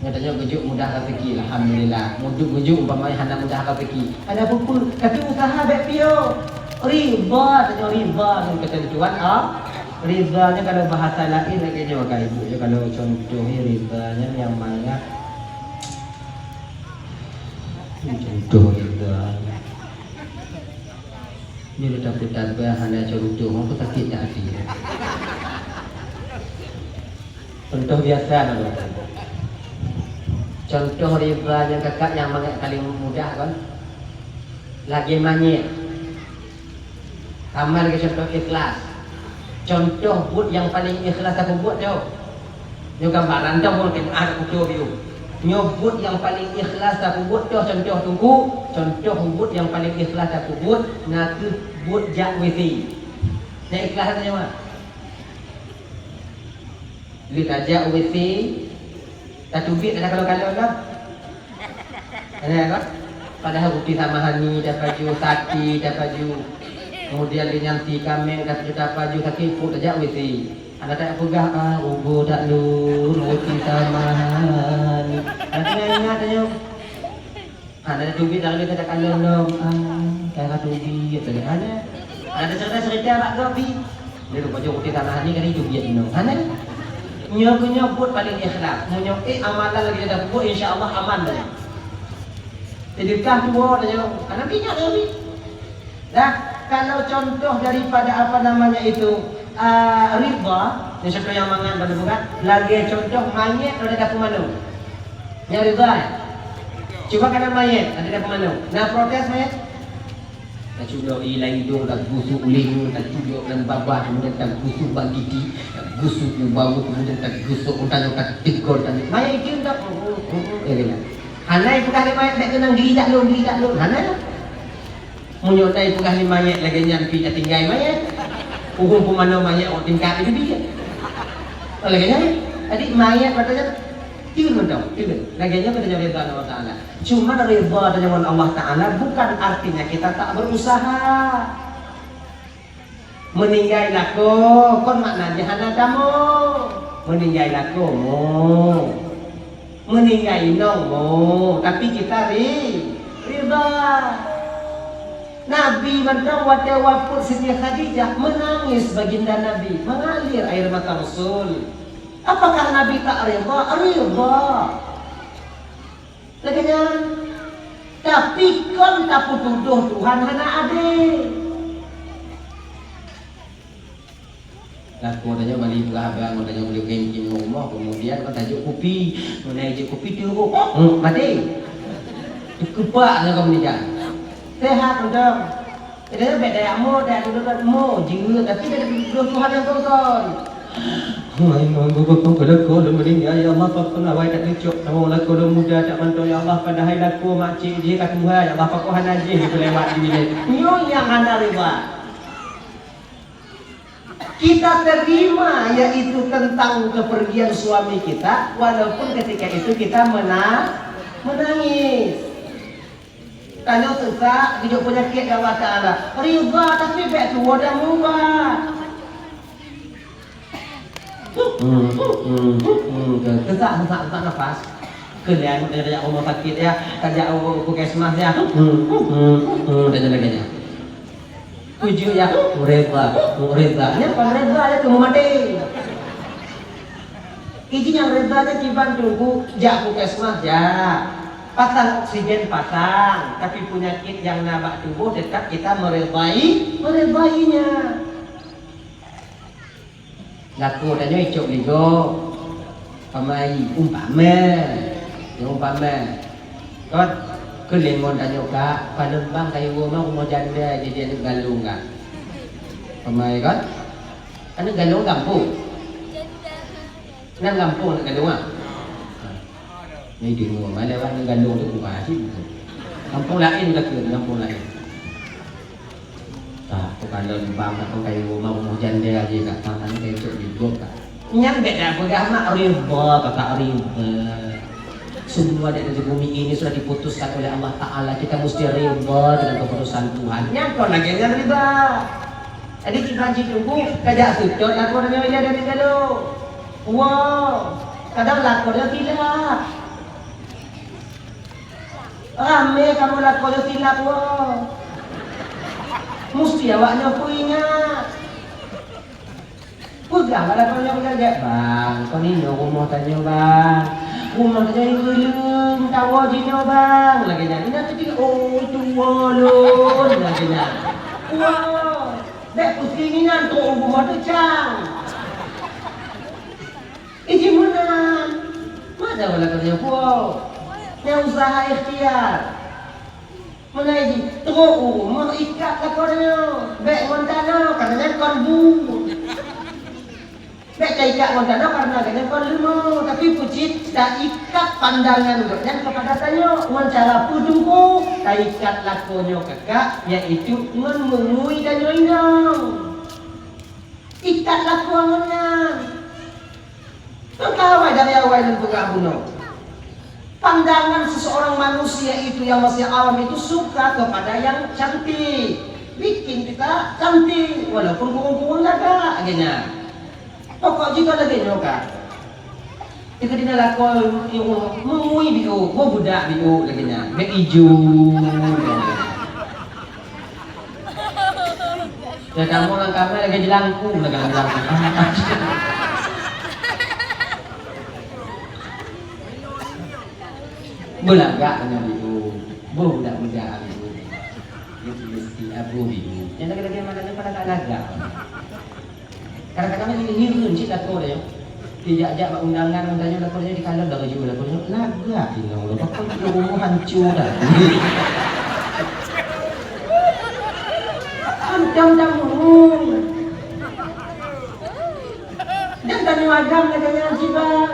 Nyoe tanyoe geujok mudah raseuki, alhamdulillah. Mudah geujok umpamanya hana mudah raseuki, hana peue-peue, tapi usaha bèk piôh. Ridha, tanyoe ridha ngon ketentuan Allah. Ridha nyoe kalau bahasa laén lagèe nyoe ka ibu, ya, kalau contoh ridha nyan nyang mangat. Contoh ridha. Nyoe lôn tapeutabah hana contoh, meukeusakét that até. Contoh biasa, nah, contoh ridha nyang kakak nyang mangat paléng mudah kon. Lagèe manyét. Sama lagèe contoh ikhlas. Contoh buet nyang paléng ikhlas tapeubuet nyoe. Nyoe gambaran toh buet nyang ada kuto biu. Nyoe buet nyang paléng ikhlas tapeubuet toh contoh teungku, contoh buet nyang paléng ikhlas tapeubuet na kheueh buet jak W C. Nyang ikhlas nyoe. Lheueh tajak U W C, tateubiet dah kalon-kalon dah. Ada kan? Padahai ruti sama hani dah paju, sate dah paju. Kemudian lheueh nyan si kaméng dah paju, dah paju, sakét pruet tajak U W C. Hana tapeugah, ah, ubu dak lôn, ruti sama hani. Hana ingat nyoe. Hana teubiet dah lôn, ka takalon lom. Ah, ka teubiet tadi. Hana. Hana cerita-cerita bak gob pi. Dia lupa jok utai tanah ni kali teubiet nyoe. Hana. Nyoe keu nyoe buet paléng ikhlas. Meunyoe, eh, amalan lagèe dah buet, insya Allah aman dah. Sedekah tuwo dah nyoe. Hana minyak lagi. Dah, kalau contoh daripada apa namanya itu, ah, ridha, ni contoh nyang mangat pada bukan, lagèe contoh manyét pada dapur manok. Nyang ridha, eh? Cuba kana manyét pada dapur manok. Nah, protes manyét. Taculok i lam idong, tagusok u lingueng, taculok lam babah, kemudian tagusok bak gigi, tagusok u bahu, kemudian tagusok u tanyoe, tategor tanyoe. Manyét itu tak, eh, kena. Hana ipeugah lé manyét, bèk keunong geulidak lôn, geulidak lôn. Hana. Meunyoe na ipeugah lé manyét lagèe nyan pi tatinggai manyét. Uhum peumanoe manyét awak tingkat di dia. Lagèe nyan, jadi manyét katanya, "Tiyeun mantong, tiyeun." Lagèe nyan katanya ridha Allah Taala. Cuma ridha tanyoe ngon Allah Taala bukan artinya kita tak berusaha. Meuninggai lakoe, kon makna jih hana tamong. Meuninggai lakoe, mo. Meuninggai inong, mo. Tapi kita ri-, ridha. Nabi mantong watèe wafeuet Siti Khadijah, meunangis baginda Nabi, mengalir air mata Rasul. Apakah Nabi tak ridha? Ridha. Lagèe nyan. Tapi kon tapeutudoh Tuhan hana adé. Lakoe tanyoe bali peugah haba ngon tanyoe bali ranking rumoh, kemudian kon tajok kupi. Ngon tajok kupi teurok, hmm, maté. Teukeubak nyoe ka meuninggai. Sehat mantong. Jadi bèk tajak mo, tajak tudoh mo, jeuet, tapi bèk tudoh Tuhan nyang kon-kon. Hai, manggu bukon keu lakoe lôn meuninggai, ya Allah, pakon awai that neucok tanyoe lakoe lôn muda that mantong, ya Allah, padahai lakoe makcik jih ka tuha, ya Allah, pakon hana jih geupeulewat di bilék. Nyoe nyang hana ridha. Kita terima, yaitu tentang kepergian suami kita, walaupun ketika itu kita mena-, menangis. Tanyoe seusak, geujok peunyakét lé Allah Taala. Ridha, tapi bèk tuwoe dan meuubat. Seusak, seusak, seusak nafas. Keulian tajak rumoh sakét ya, tajak u puskesmas ya. Dan sebagainya. Tujuh ya, ridha, ridha. Nyan kon ridha ya, tu meumaté. Iji nyang reda nyan kiban tubuh, jak puskesmas jak. Pasang oksigen pasang, tapi penyakit yang na bak tubuh tetap kita meredai, meredainya. Lakoe tanyoe icok lé gob. Pamai, umpama. Nyang umpama. Kon, keu lé ngon tanyoe ka, Palembang kayue rumoh, rumoh janda jadi aneuk galong ka. Pamai kon? Aneuk galong gampông. Nan gampông aneuk galong ah. Ni deungoe, mana awak ni gandong tu bukan haji bukan. Kampung lain ka keu, kampung lain. Tak, kepala lubang, tak pakai rumah, rumah janda aja tak, tak, tak, tak, tak, tak. Nyan beda peugah mak riba, kakak riba. Semua ada di bumi ini sudah diputuskan oleh Allah Ta'ala. Kita mesti riba dengan keputusan Tuhan. Nyan kon lagèe nyan riba. Jadi, kiban cit tubuh, kajak seutôt lakoe tanyoe ilèe dari galo. Wow, kadang lakoe nyoe silap. Ramé kamoe lakoe nyoe silap, wow. Musti awak nyoe peuingat. Peugah bak lakoe nyoe peugah, "Bang, kon inoe rumoh tanyoe, Bang. Rumoh tanyoe hireuen, tawoe jinoe, Bang." Lagèe nyan. Inan teutinggai, "Oh, tuwoe lôn." Lagèe nyan. Wow. Bèk pusing inan trok u rumoh teuh cang. Iji meunan. Masa wala keu nyoe puwoe. Nyan usaha ikhtiar. Meunan iji trok u rumoh ikat lakoe nyoe. Bèk ngon tanoh, karena nyan kon bu. Bèk taikat ngon tanoh karena gobnyan kon leumô, tapi peucit taikat pandangan gobnyan kepada tanyoe ngon cara peudeubu, taikat lakoe nyoe kakak, yaitu ngon meungui tanyoe inong. Ikat lakoe ngon nyan. Maka awai dari awai lôn peugah bunoe. Pandangan seseorang manusia itu yang masih awam itu suka kepada yang cantik. Bikin kita cantik, walaupun kurung-kurung lagak, lagèe nyan. Pokok jih ka lagèe nyoe ka. Teuka dina lakoe, meungui biôh, boh budak biôh lagèe nyan. Bèk ijo. Ya, kamoe lam kamar lagèe jeulangkung, lagèe jeulangkung. Beulagak ngon biôh, boh budak-budak biôh. Meusti-meusti abu biôh. Nyang lagèe-lagèe makanan nyan palagak-lagak. Kadang-kadang nyan hireuen cit lakoe nyoe. Dijak-jak bak undangan, undangan lakoe nyoe dikalon dah keujeuet lakoe nyoe. Lagak inong lôn, pakon di rumoh hanco dah. Hantom tamuhung. Dan tanyoe agam lagèe nyan cit, Bang.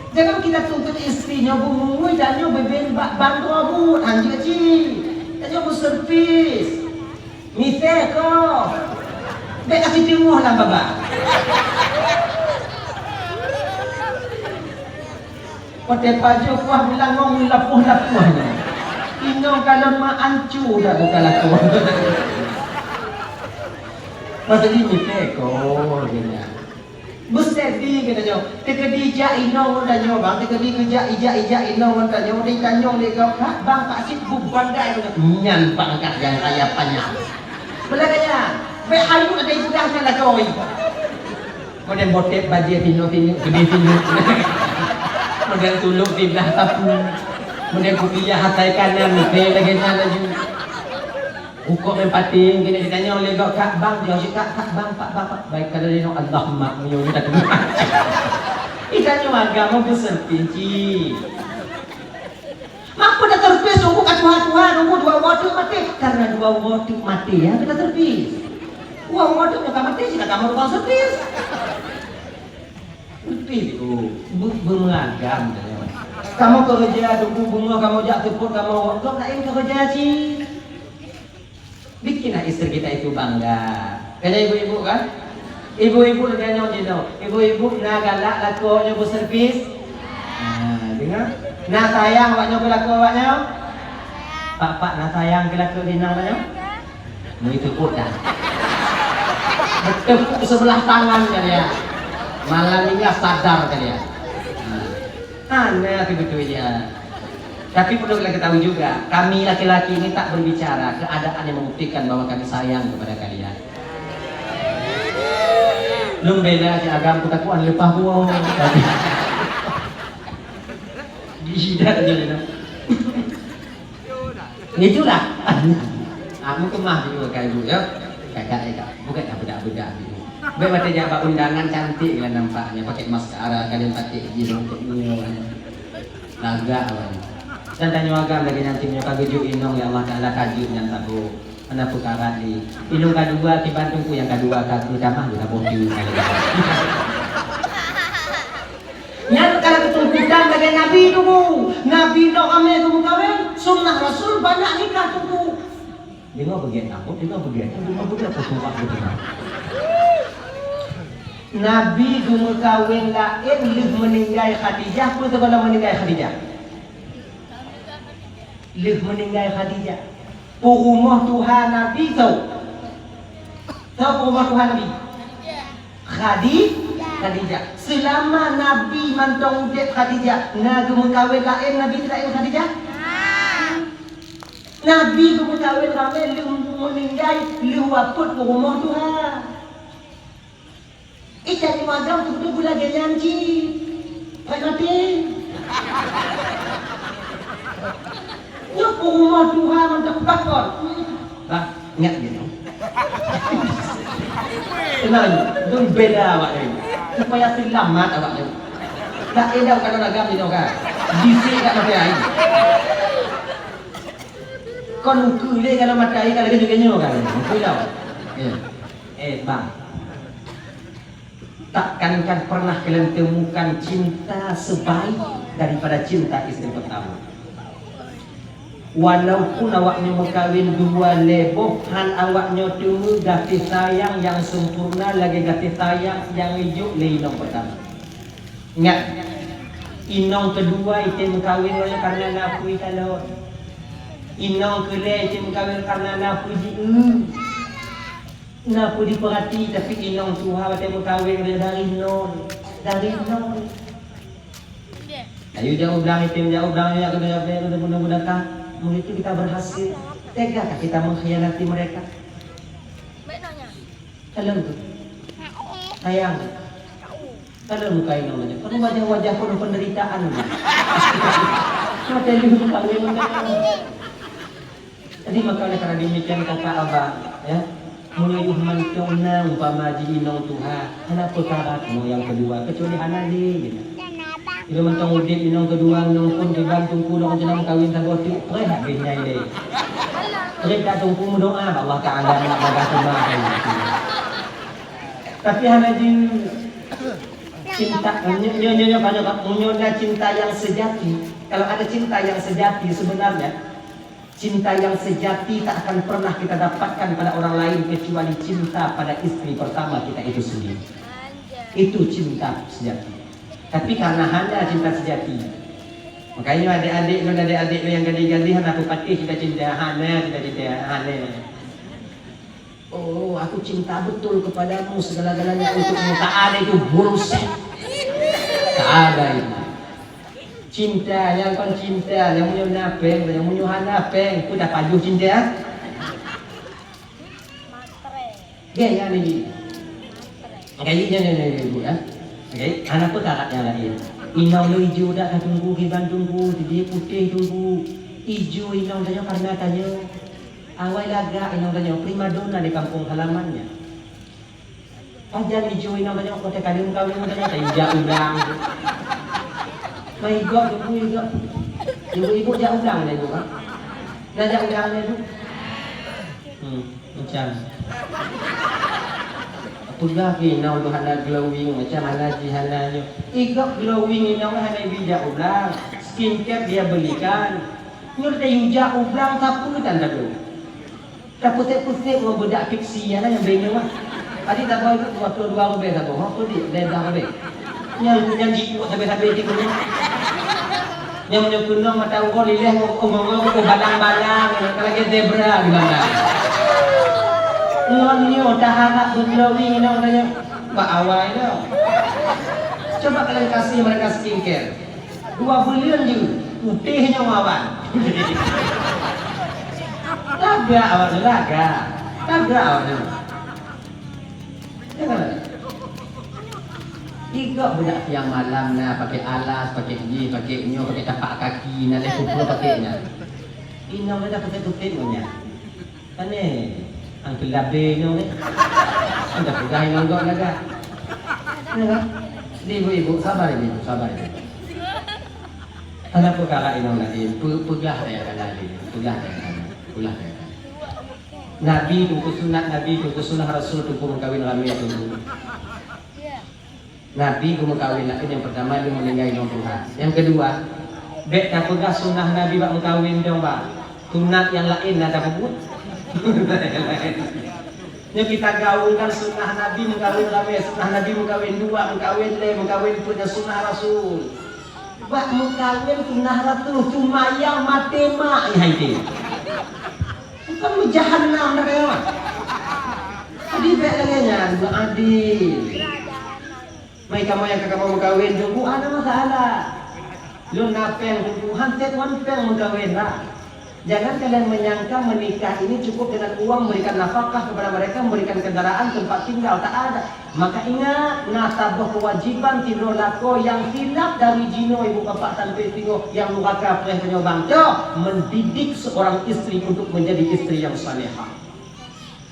Jangan kita tuntut istri nyoe beumungui dan nyoe beuben bak bandua buet, hanjeuet cit. Tanyoe beuservis. Misé ko. Bèk ka siteungoh lam babah. Watèe pajoh kuah bulang ngon meulapoh-lapoh nyan. Inong kalon mak ancu dah buka lakoe. Maksud jih misé ko, geuh nyan. Beusedi geutanyoe. Teukeudi jak inong ngon tanyoe, Bang. Teukeudi geujak ijak-ijak inong ngon tanyoe. Di tanyoe lé gob, "Kak, Bang, Pak Sit bu bandai." Nyan pangkat nyang raya panyang. Beulagèe nyan. Bèk hayeu ada ibadah nyan lakoe. Model botet bajèe sinoe sinoe, geudeh sinoe. Model tulok siblah sapu. Model kupiah asai kanan, lagèe nyan laju. Rukok meupaténg, keuneuk jitanyong lé gob, "Kak, Bang," jaweueb cit, "Kak, Kak, Bang, Pak, Bang, Pak." Baik, ka lheueh nyoe, "Allah, Mak, meunyoe nyoe ka teuma." Ih, tanyoe agam, meubeuseureupiih cit. Mak, peue taseureupiih, sungguh ka tuha-tuha, nunggu dua woe teuk maté. Karena dua woe teuk maté, ya, ka taseureupiih. Dua woe teuk ka maté, sila kamoe tukang seureupiih. Seureupiih tu, be-, beumeuragam tanyoe. Kamoe keureuja, tunggu bungoh, kamoe jak seupôt, kamoe woe, gob laén keureuja cit. Bikinlah istri kita itu bangga. Kan ya, ibu-ibu, kan? Ibu-ibu lagèe nyoe jinoe. Ibu-ibu na galak lakoe nyoe beuservis? Nah, deungö. Na sayang awak nyoe keu lakoe awak nyoe? Pak-pak na sayang keu lakoe inong awak nyoe? Meuiteupeue dah. Beuteupeue sebelah tangan kali ya. Malam minggu sadar kali ya. Nah. Hana seubeutôi jih. Tapi perlu kita ketahui juga, kami laki-laki ini tak berbicara keadaan yang membuktikan bahwa kami sayang kepada kalian. Lôn bela si agam, kutakot leupah buoh. Jidat je lé. Itulah. Ah, meukeumah di dua kali, ya. Kakak, eh, kak. Bukan dah bedak-bedak gitu. Baik, mata jak bak undangan cantik lah nampaknya, pakai maskara, kalian pakai jilbab. Lagak awak nyoe. Dan tanyoe agam lagèe nyan, tanyoe ka geujok inong lé Allah Taala, ka jeuet nyan saboh. Hana peukara lé. Inong kadua kiban teungku, nyang kadua ka keu tamah lé saboh teuk. Nyan ka lagèe teungku dan lagèe Nabi teungku. Nabi Nuh ramè geumeukawen, sunnah Rasul banyak nikah teungku. Deungoe beugiat nabot, deungoe beugiat nyan, deungoe beugiat peue sumpah geupeugah. Nabi geumeukawen laén lheueh meuninggai Khadijah. Peue sigohlom meuninggai Khadijah? Lheueh meuninggai Khadijah. Peurumoh tuha Nabi soe? Soe peurumoh tuha Nabi? Khadi-, Khadijah. Seulama Nabi mantong udép Khadijah, na geumeukawen laén Nabi seulaén Khadijah? Nabi geumeukawen ramè lheueh meuninggai, lheueh wafeuet peurumoh tuha. Eh, tanyoe agam teungku lagèe nyan cit. Hai maté. Nyoe peurumoh tuha mantong pakon. Bah, ingat gitu. Tenang, dun bela awak nyoe. Supaya seulamat awak nyoe. Tak ada kalau agam ni kan. Bisi kat maté ai. Kon ukeue lé kalau maté ai, kalau lagèe nyoe kan. Ukeue tau. Ya. Eh, bang. Takkan kan pernah kalian temukan cinta sebaik daripada cinta istri pertama. Walaupun awak nyoe meukawen dua lhèe boh, han awak nyoe teumé gaséh sayang nyang sempurna lagèe gaséh sayang nyang geujok lé inong pertama. Ingat, inong keudua item meukawen ngon karena na peue ikalon. Inong keulhèe item meukawen karena na peue jieu. Na peue dipeurati, tapi inong tuha watèe meukawen dari nol, dari nol. Ayo jauh blang item, jauh blang ya, kena apa, kena guna-gunakan. Begitu kita berhasil. Tegakah kita mengkhianati mereka? Kalon tu. Sayang. Kalon muka inong nyoe. Kan wajah-wajah penuh penderitaan. Mata lu muka inong nyoe. Jadi, maka oleh karena demikian, kakak abang, ya, meunyoe mantong na umpama ji inong tuha, hana peukara keunoe nyang keudua, kecuali hana lé, gitu. Bila mantong udép inong keudua, nong pun kiban teungku, nong jeunang kawin saboh teuk, preh habéh nyai lé. Preh ka teungku meudoa bak Allah Taala nak bagah teuma. Tapi hana jeuet. Cinta, nyoe, nyoe, nyoe, nyoe, nyoe, nyoe na cinta yang sejati. Kalau ada cinta yang sejati sebenarnya, cinta yang sejati tak akan pernah kita dapatkan pada orang lain kecuali cinta pada istri pertama kita itu sendiri. Itu cinta sejati. Tapi karena hana cinta sejati, makanya adik-adik lôn, adik-adik lôn nyang gadih-gadih hana peupatéh cinta-cinta, hana cinta-cinta, hana. Oh, aku cinta betul kepadamu, segala-galanya untukmu. Tak ada itu, bullshit. Tak ada itu. Cinta nyang kon cinta, nyang meunyoe na péng, nyang meunyoe hana péng, peue tapajoh cinta? Gaya ni. Gaya ni, ni, ni, ni, Bu, ya. Okey, hana peukara nyang laén. Inong lôn ijo dak ka teungku, kiban teungku, jadi putéh teungku. Ijo inong tanyoe karena tanyoe. Awai lagak inong tanyoe, primadona di kampung halamannya. Pajan ijo inong tanyoe, kote kali meukawen tanyoe, tajak ulang. Mai igok, ibu igok. Ibu-ibu jak ulang dah ibu, kan? Nah, jak ulang dah ibu. Hmm, macam. Peugah ke inong tu hana glowing, macam hana ji hana nyoe. Igok glowing inong hana ibi jak ulang. Skincare dia belikan. Nyoe tajak ulang, sapeue tan tadu. Tapeusék-peusék ngon beudak pixi, hana nyang bengeng ah. Adik saboh ibu dua puluh dua ribèe saboh, ho, peue dik, lhèe blah ribèe. Nyang, nyang jipuek sabé-sabé di gunong. Nyang meunyoe keunong mata uroe lilèe ngon, ngon, ngon, ngon balang-balang, lagèe zebra di mana. Ngon nyoe taharap beuglowing inong tanyoe bak awai nyoe. Coba kalian kasih mereka skincare. Dua buleuen jeuet, putéh nyoe mawan. Lagak awak nyoe, lagak. Lagak awak nyoe. Ya kan? Igok budak siang malam na pakai alas, pakai jih, pakai nyoe, pakai tapak kaki, na lé kupeue pakai na. Inong na pakai tutup ngon nyan. Pane, ang teulabe nyoe ni. Anda peugah inong gok lagak. Ya kan? Di ibu-ibu, sabar ibu, sabar ibu. Hana peukara inong laén, pe-, peugah ya kan laén, peugah ya kan, peugah ya kan. Nabi teungku sunat, Nabi teungku sunah Rasul teungku meukawen ramé teungku. Nabi geumeukawen laén nyang pertama lheueh meuninggai inong tuha. Nyang keudua, bèk tapeugah sunah Nabi bak meukawen dong bah. Sunat nyang laén na tapeubuet. Nyoe kita gaungkan sunah Nabi meukawen ramé, sunah Nabi meukawen dua, meukawen lé, meukawen peuet dan sunah Rasul. Bak meukawen sunah Rasul, seumayang maté mak, hai deh. Bukan meujahanam dah kaya. Jadi bèk lagèe nyan, beuadil. Mai kamoe nyang ka kamoe meukawen, teungku, hana masalah. Lôn na pèng, teungku, han sép ngon pèng meukawen lah. Jangan kalian menyangka menikah ini cukup dengan uang memberikan nafkah kepada mereka, memberikan kendaraan, tempat tinggal, tak ada. Maka ingat, na saboh keuwajiban sidroe lakoe nyang silap dari jinoe ibu bapak sampai singoh nyang nuraka preh tanyoe bang. Toh, mendidik seorang istri untuk menjadi istri yang salehah.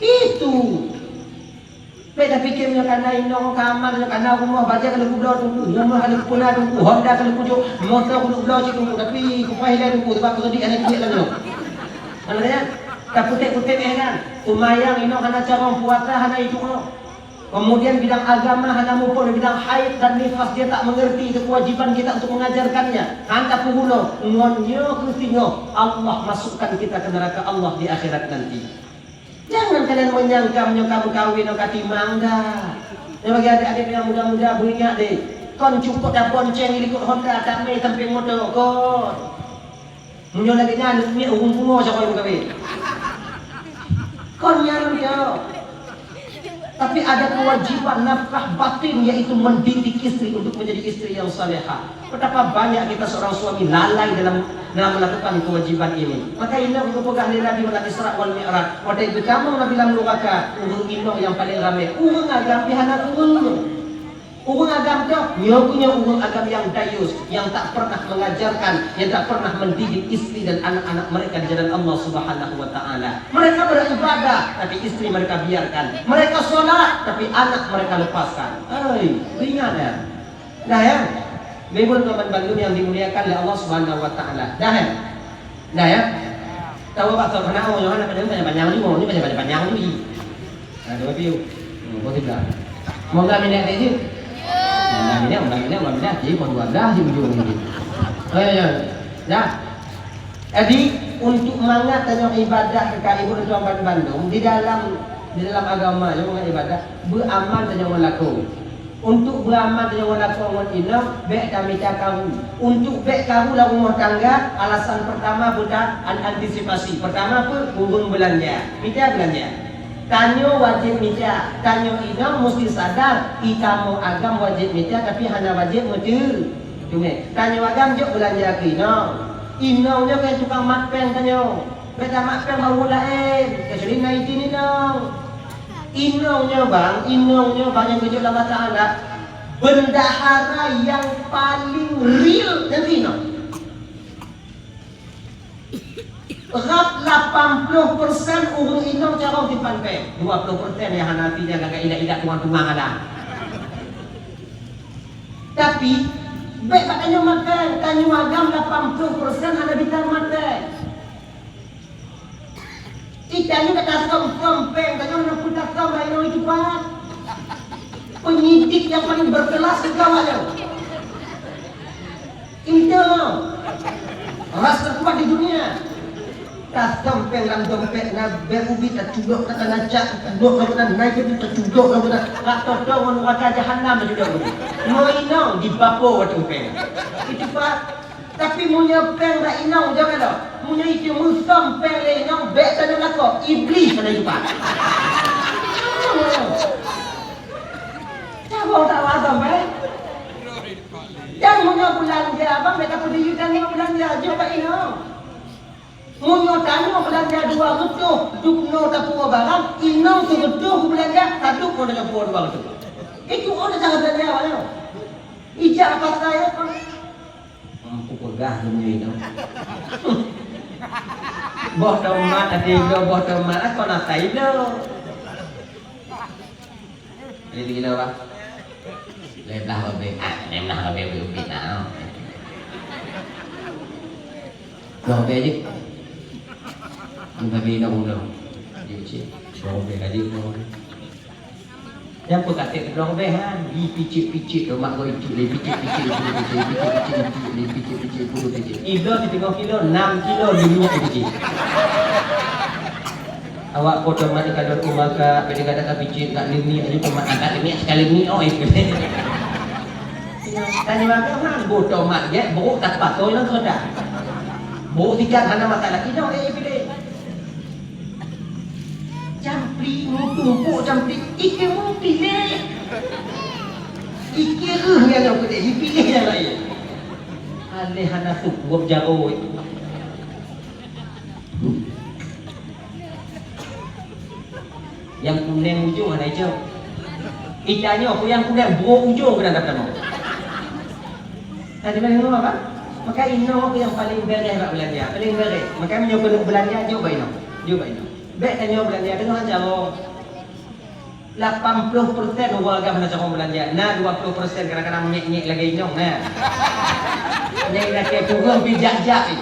Itu. Bèk tapike meunyoe kana inong ka aman, meunyoe kana rumoh bajèe ka lheueh kubloe teungku, rumoh ka lheueh kupuna teungku, honda ka lheueh kujok, moto ka lheueh kubloe cit teungku, tapi kupaih lé teungku, sabab keureudit hana jeuet lagèe nyoe. Makajih nyan, taputéh-putéh éh nyan, seumayang inong hana carông, puasa hana ituek nyoe. Kemudian bidang agama hana muphom, bidang haid dan nifas dia tak mengerti, itu kewajiban kita untuk mengajarkannya. Han tapeurunoe, ngon nyoe keuh singoh Allah masukkan kita ke neraka Allah di akhirat nanti. Jangan kalian menyangka meunyoe ka meukawen nyoe ka timang, dah. Nyoe bagi adik-adik nyang muda-muda, beuingat deh. Kon cukôp tabonceng likot honda, tamè sampéng moto, kon. Meunyoe lagèe nyan, aneuk miet ureueng pungo siapa nyang meukawen. Kon nyan, yo. Tapi ada kewajiban nafkah batin, yaitu mendidik istri untuk menjadi istri yang salehah. Betapa banyak kita seorang suami lalai dalam, dalam melakukan kewajiban ini. Maka inong geupeugah lé Nabi dalam Isra wal Mi'raj, watèe geutamong Nabi lam nuraka, ureueng inong nyang paleng ramè, ureueng agam pih hana ureueng. Ureueng agam toh, nyoe keuh nyoe ureueng agam nyang dayus, nyang tak pernah mengajarkan, nyang tak pernah mendidik istri dan anak-anak mereka di jalan Allah Subhanahu wa Ta'ala. Mereka beribadah, tapi istri mereka biarkan. Mereka sholat, tapi anak mereka lepaskan. Hei, ingat ya. Dah ya? Ibu-ibu teman bandum yang dimuliakan oleh Allah Subhanahu wa Ta'ala. Dah ya? Dah ya? Tahu apa? Karena orang yang anak pada panjang-panjang juga, ini panjang-panjang juga. Nah, dua piu. Hmm, boleh dah. Mau nggak minat dia je? Mau nggak minat, mau nggak minat, mau minat, jadi mau dua dah di ujung ini. Oh, ya, ya. Dah. Jadi, untuk mangat tanyoe ibadah keu ibu dan tuan bandum, di dalam, di dalam agama, nyoe mangat ibadah, beuamal tanyoe ngon lakoe. Untuk beuamal tanyoe ngon lakoe ngon inong, bèk tamita karu. Untuk bèk karu lam rumoh tangga, alasan pertama beuta an-, antisipasi. Pertama apa? Ureueng beulanja. Mita beulanja. Tanyoe wajéb mita. Tanyoe inong musti sadar, i kamoe agam wajéb mita, tapi hana wajéb meuteu-, teumé. Tanyoe agam jok beulanja keu inong. Inong nyoe keu tukang mat péng tanyoe. Beda mak péng bak ureueng laén, kecuali na izin inong. Inong nyoe bang, inong nyoe bang nyang geujok lé Allah Taala, bendahara nyang paling real nyan inong. Rab lapan ploh persen ureueng inong carông simpan péng, dua ploh persen nyang hana até nyan lagèe idak-idak tuang-tuang alah. Tapi, bèk bak tanyoe mat péng, tanyoe agam lapan ploh persen hana bisa mat péng. Ita nyoe ka tasöm-söm péng, tanyoe hana peue tasöm, laén nyoe itu pat. Penyidik yang paling berkelas itu awak nyoe. Itu ras terkuat di dunia. Tasöm péng lam dompet na, bèk ubit tacudok ka tanah cak, tacudok ka tanah naik itu, tacudok ka tanah. Ka toto ngon neraka jahanam tacudok. Ngon inong dibapo watèe péng. Itu pat. Tapi meunyoe péng bak inong, jangan dah. Meunyoe itu meusöm péng lé inong, bèk tanyoe lakoe, Iblih hana jipat. Cabong tak wazam, eh? Dan meunyoe beulanja, abang bèk tapeudiri tanyoe beulanja, jok bak inong. Meunyoe tanyoe beulanja dua reutôh, dubnoe tapuwoe barang, inong sireutôh beulanja, taduek ngon tanyoe puwoe dua reutôh. Itu orang cara beulanja awak nyoe. Ijak pasai apa? Mampu peugah dunia itu. Boh tomat ada itu, boh tomat apa nasa itu? Jadi gila, Bang. Leh belah babeh. Ah, leh belah babeh ubit-ubit nah. Dua babeh je. Ni babeh dah ulang. Dia cik. Dua babeh tadi tu. Nyang peukatek dua babeh ha. Di picit-picit tu mak goi itu, di picit-picit itu, di picit-picit itu, di picit-picit itu, di picit. Kilo di tengah kilo, enam kilo di minyak picit. Awak po tomat di kadon uma ka, bila kata ka picit, ka limi, aja tomat angkat limi, sekali limi, oh, itu. Tanya makan, ha, go tomat je, buruk tak patoi lah kau dah. Buruk tiga hana masalah, kino, eh, pilih. Campli, mutumpuk campli, ike muti leh. Ike eh yang nak pilih, pilih yang lain. Aneh hana tu, buat jago. Nyang kuneng ujong hana ijong. Itanyoe ku nyang kuneng buet ujong keunan tatamong. Nah, di mana apa? Maka inoe ku nyang paling bereh bak belanja, paling bereh. Maka meunyoe keuneuk belanja, jok bak inoe. Jok bak inoe. Bèk tanyoe belanja, tanyoe han carông. Lapan ploh persen ureueng agam hana carông belanja. Na dua ploh persen kadang-kadang mèk-mèk lagèe inong na. Nyang lakèe turun pi jak-jak.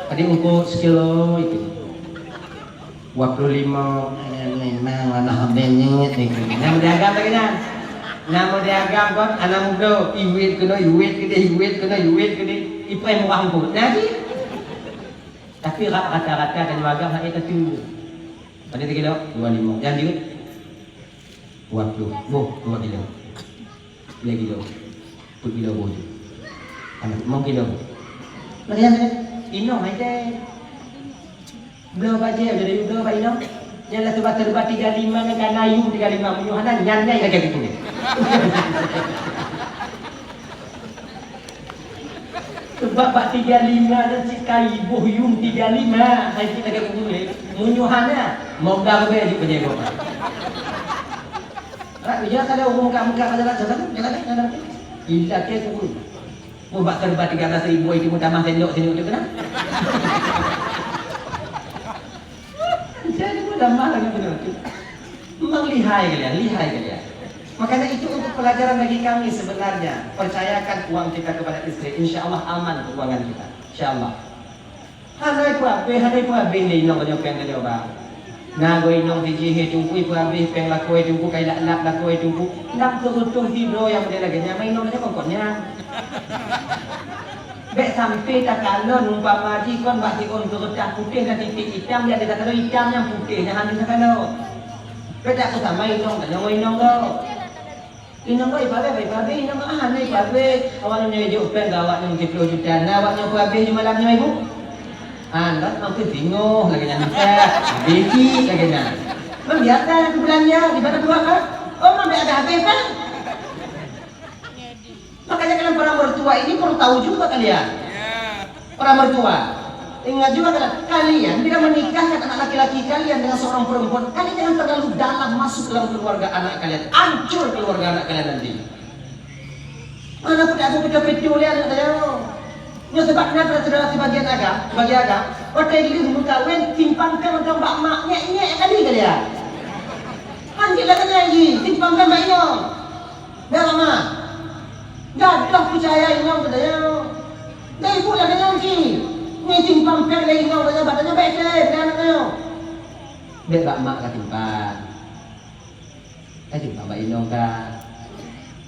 Tadi ungkot sekilo itu. Dua puluh lima, eh, memang anak abang nyet ni. Nama dia agam lagi nyan? Nama dia agam kon? Anak muda, iwit kena, iwit kena, iwit kena, iwit kena. Ipai murah ungkot. Nah, di. Tapi ra-, rata-rata kan agam hak itu. Pada tiga kilo, dua lima. Yang dia? Dua puluh. Boh, dua kilo. Lhèe kilo. Peuet kilo boh tu. Anak, lima kilo. Lagi yang inong hai teh. Bloe bajèe dari bloe bak inong. Nyan lah sebab terba tiga lima nyan kana yum tiga lima meunyoe hana nyan nyai lagèe gitu. Sebab bak tiga lima nyan cit kai boh yum tiga lima, hai cit lagèe ureueng. Meunyoe hana, moga bèk jeuet peunyewa. Ha, ya kalau ureueng meukat-meukat jalan, jalan, jalan, jalan. Ila ke turun. Mau bak serba tiga belas ribu itu mau tambah sendok sini untuk kena. Jadi mau tambah lagi benar tu. Memang lihai kalian, lihai kalian. Makanya itu untuk pelajaran bagi kami sebenarnya. Percayakan uang kita kepada istri, insya Allah aman keuangan kita. Insya Allah. Hana ipeuhabéh, hana ipeuhabéh lé inong tanyoe péng tanyoe ba. Na goe inong sijih he Teungku ipeuhabéh péng lakoe Teungku, kai lap-lap lakoe Teungku. Nam teureutôh sidroe nyang model lagèe nyan, ma inong tanyoe kon nyan. Bèk sampoe takalon umpama jih kon bak siôn keureutah putéh dan titik itam, jak takalon itam nyang putéh nyan hana takalon. Bèk tapeusama inong tanyoe ngon inong gob. Inong gob ipeuhabéh, ipeuhabéh, inong gob hana ipeuhabéh. Awaknyan jok péng keu awaknyan siplôh juta, na awaknyan peuhabéh di malam nyoe, Ibu? Han, kan maksud singoh lagèe nyan, Ustaz. Habéh cit lagèe nyan. Membiarkan aku belanja, di mana buat, kan? Oh, memang ada habéh, kan? Makanya kalian para mertua ini perlu tahu juga kalian. Para mertua, ingat juga kalian, kalian bila menikahkan anak laki-laki kalian dengan seorang perempuan, kalian jangan terlalu dalam masuk dalam keluarga anak kalian, hancur keluarga anak kalian nanti. Mana pun aku pecah-pecah oleh anak saya. Nyo sebab na pada saudara sebagian agam, sebagian agam, watèe jih meukawen simpan péng untuk bak mak nyek-nyek kali kalian. Hanjeuet lah kena jih, simpan péng bak inong. Bèk bak mak. Gadoh peucaya inong keu tanyoe. Dai ibu lagèe nyan cit. Nyoe simpan péng lé inong tanyoe bak tanyoe bèk teuh, bèk aneuk tanyoe. Bèk bak mak ka simpan. Ka simpan bak inong ka.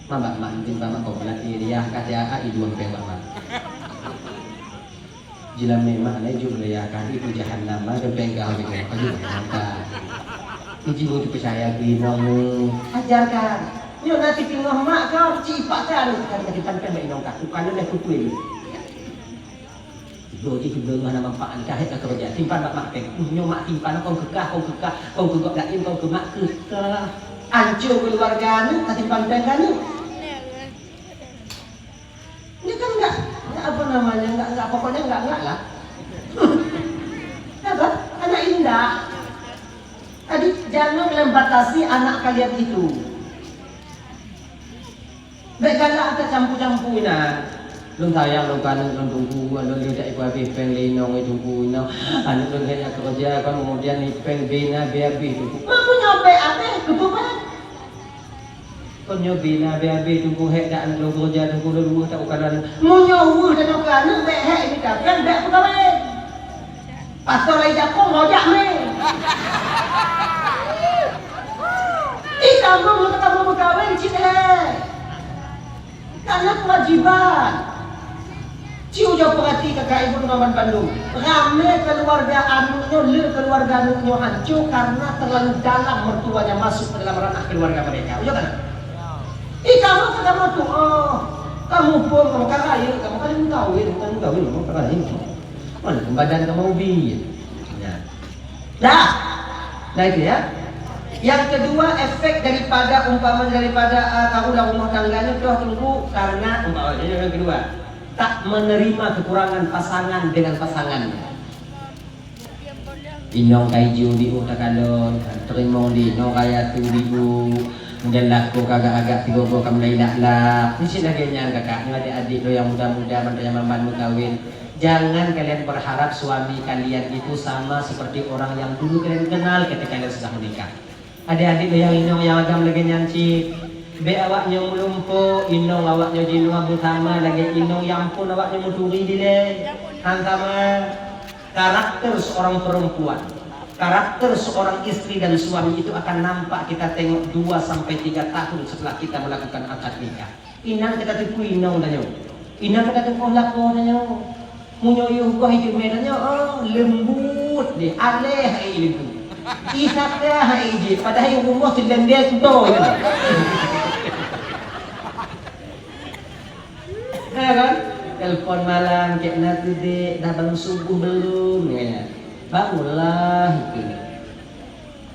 Ma bak mak simpan mak kong peulati riah ka siat idueng péng bak mak. Jilamé mak laju meulaya kadi keu jahanam, ma geupéng gau di bawah kadi mantap. Iji ngon teupeucaya keu inong nyoe. Ajarkan. Nyoe na siteungoh mak kau, ci paksa aneuk kadi, kadi pan péng bak inong kah. Bukan lé kukui. Tiga jih tiga hana manfaat, kahét ka keureuja. Simpan bak mak péng. Nyoe mak simpan kong keukah, kong keukah, kong keu gob laén, kong keu mak keukah. Ancô keuluwarga aneuk, ka simpan péng keu aneuk. Ini kan enggak, enggak apa namanya, enggak, enggak, pokoknya enggak, enggak lah. Apa? Anak indah. Jadi, jangan kalian batasi anak kalian itu. Bèk galak tacampu-campu inan. Lôn sayang lôn keu aneuk lôn Teungku, lôn le jak ipeuhabéh péng lé inong, eh, Teungku, inong. Aneuk lôn hana keureuja, kan, keumudian péng bina beu habéh, Teungku. Meunyoe bèk habéh, keupeue péng? Kon nyoe bina beu habéh, Teungku, hék dak aneuk lôn keureuja, Teungku, lôn weueh tak ukaran. Meunyoe weueh dak ukaran, bèk hék mita péng, bèk peukawén. Pastor lai jakong, rojak mé. Ih, kamoe meunyoe kamoe meukawén cit hék. Karena kewajiban. Ci ujoe peurati kakak ibu teman bandum. Ramé keluarga aneuk nyoe, le keluarga aneuk nyoe hanco karena terlalu dalam mertuanya masuk ke dalam ranah keluarga mereka. Ujoe kan? Ih, kamoe kata matu, oh, kamoe pun, kamoe kan rayeuk, kamoe kan mukawin, bukan mukawin, kamoe kan rayeuk. Mana badan kamoe ubi? Ya. Dah. Nah, itu ya. Yang kedua, efek daripada, umpama daripada, ah, kamu dalam rumah tangganya toh Teungku karena, umpama ini yang kedua, tak menerima kekurangan pasangan dengan pasangannya. Inong ka ijô diuh takalon, ka teurimong di, inong ka ijô diuh, dan lakoe ka agak-agak tigoe-goe ka mulai lak-lak. Cit lagèe nyan kakak, nyoe adik-adik lôn nyang muda-muda, ban nyang ban-ban meukawen. Jangan kalian berharap suami kalian itu sama seperti orang yang dulu kalian kenal ketika kalian sudah menikah. Adik-adik lôn nyang inong nyang agam lagèe nyan cit. Bèk awak nyoe meulumpoe, inong awak nyoe jinoe beusama lagèe inong nyang phôn awak nyoe meuturi dilèe. Han sama. Karakter seorang perempuan, karakter seorang istri dan suami itu akan nampak kita tengok dua sampai tiga tahun setelah kita melakukan akad nikah. Inan ka tateupeue inong tanyoe. Inan ka tateupeue lakoe tanyoe. Meunyoe yôh goh iteumé tanyoe, oh, leumbut deh, alèh hai leumbut. Isata hai jih, padahai rumoh silendé kuto je. Ya kan? Telepon malam, "Cek na tu, Dek, dah bangun subuh belum?" Ya. "Bangunlah itu.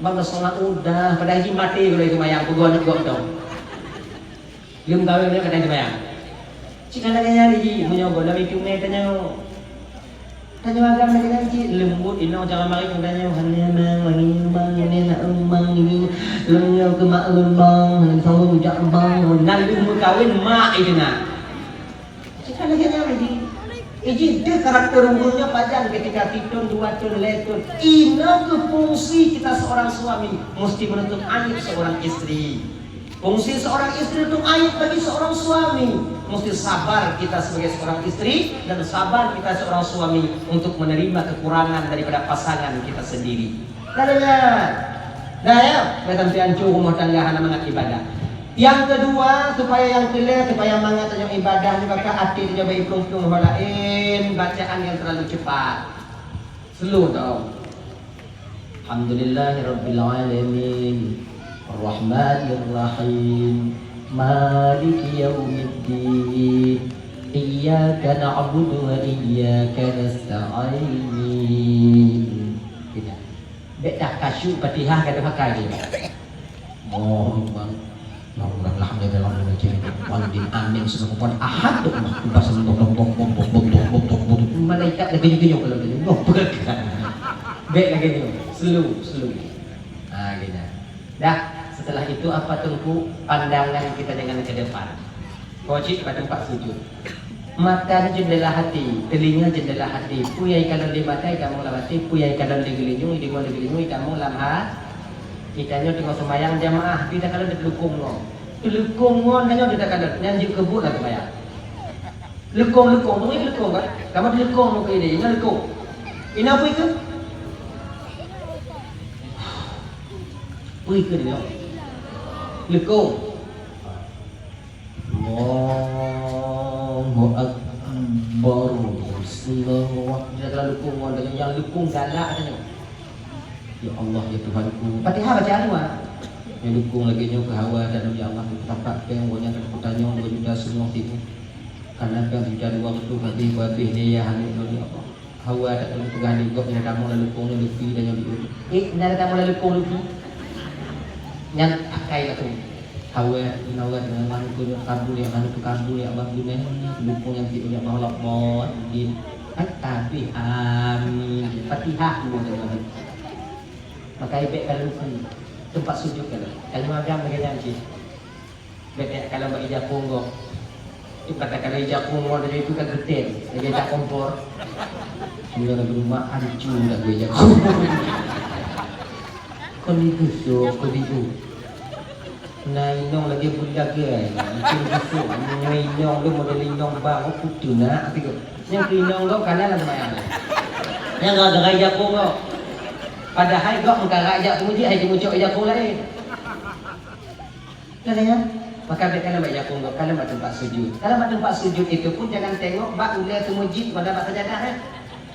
Bangun sholat udah, padahai jih maté kalau itu mayang, peugah aneuk gop dong." Lheuh kawin nyoe kadang jibayang. Cit hana lagèe nyan jih, meunyoe gohlom iteumé tanyoe. Tanyoe agam lagèe nyan cit, leumbut inong cara marit ngon tanyoe, hana mang, wangi mang, ini nak mang, ini lôn nyoe keu mak lôn bang, hana sanggup jak bang. Nan lheuh meukawen mak itu na. Cit hana lagèe nyan jih. Ijih deuh karakter ureueng nyoe pajan ketika sithon, dua thon, lhèe thon. Inoe keuh fungsi kita seorang suami, mesti menutup aib seorang istri. Fungsi seorang istri untuk aib bagi seorang suami. Mesti sabar kita sebagai seorang istri dan sabar kita seorang suami untuk menerima kekurangan daripada pasangan kita sendiri. Dah dengar? Dah ya? Dah sampai hancur rumah tangga hana mangat ibadah. Yang kedua, supaya yang keulhèe, supaya mangat tanyoe ibadah nyoe ka até tanyoe bak iplong-plong hal laén, bacaan yang terlalu cepat. Slow down. Alhamdulillahirabbil alamin. Arrahmanirrahim. Maliki yaumiddin. Iyyaka na'budu wa iyyaka nasta'in. Tidak. Bèk dah kasyuk Fatihah ka teupakai dia. Allahu Akbar. Alhamdulillah, alhamdulillah, alhamdulillah. Amin. Sudah kupat ahad tu mah. Kupas bong, bong, bong. Malaikat lagi gitu nyok kalau gitu. Bong, pegang. Bèk lagi nyok. Slow, slow. Ah, gitu. Dah, setelah itu apa, Teungku? Pandangan kita dengan ke depan. Kocik bak teumpat sujud. Mata ni jendela hati, telinga jendela hati. Peue nyang ikalon lé mata itamong lam até, peue nyang ikalon lé geulinyueng, ideungoe lé geulinyueng itamong lam ha-, geutanyoe teungoh seumayang jamaah, tapi takalon di teulukong ngon. Teulukong ngon tanyoe di takalon, nyan jeuet keu buet lam seumayang. Leukong-leukong, tungui leukong kan? Kamoe leukong muka ini, ingat leukong. Ina peue ikeu? Peue ikeu ni? Leukong. Allahu Akbar. Bismillahirrahmanirrahim. Dia terlalu leukong, ada yang leukong galak katanya. Ya Allah, ya Tuhanku. Fatihah baca dua. Nyang leukong lagèe nyoe keu hawa dan ya Allah, keu tapak pèng, woe nyan keu tanyong dua juta seumua timu. Karena pèng juta dua reutôh habéh, habéh lé ya hana lôn ya Allah. Hawa dak lôn peugah lé gob nyan tamong lam leukong nyoe leupi dan nyoe leupi. Eh, nyan tamong lam leukong leupi. Nyan akai lah tu. Hawa, hawa dengan manu tu kabu ya, manu tu kabu ya, abang guna ni, leukong nyan ti ya, Allah, Allah, din. Kan tabih, amin. Fatihah dua kali. Maka ibek kalau leupi. Teumpat sujud kalau. Kalau agam lagèe nyan cit. Bèk kalon bak ija kong gob. Ibarat kalon ija kong gob dari itu ka geutem, lagèe ija kompor. Meunyoe lam rumoh hancô dah bak ija kong. Kon digusok, kon diu. Na inong lagèe buleuen lagèe, mungkin gusok, meunyoe inong tu model inong bang, oh, kutu nak, tiga. Nyang keu inong tu kanan lam seumbahyang. Nyang gara-gara ija kong gob. Padahai gob meukarat ija kong jih, hai jimucok ija kong laén. Nah, ya. Maka bèk kalon bak ija kong gob, kalon bak teumpat sujud. Kalon bak teumpat sujud itu pun jangan tengok bak ulèe teumujid, pada bak sajadah, eh.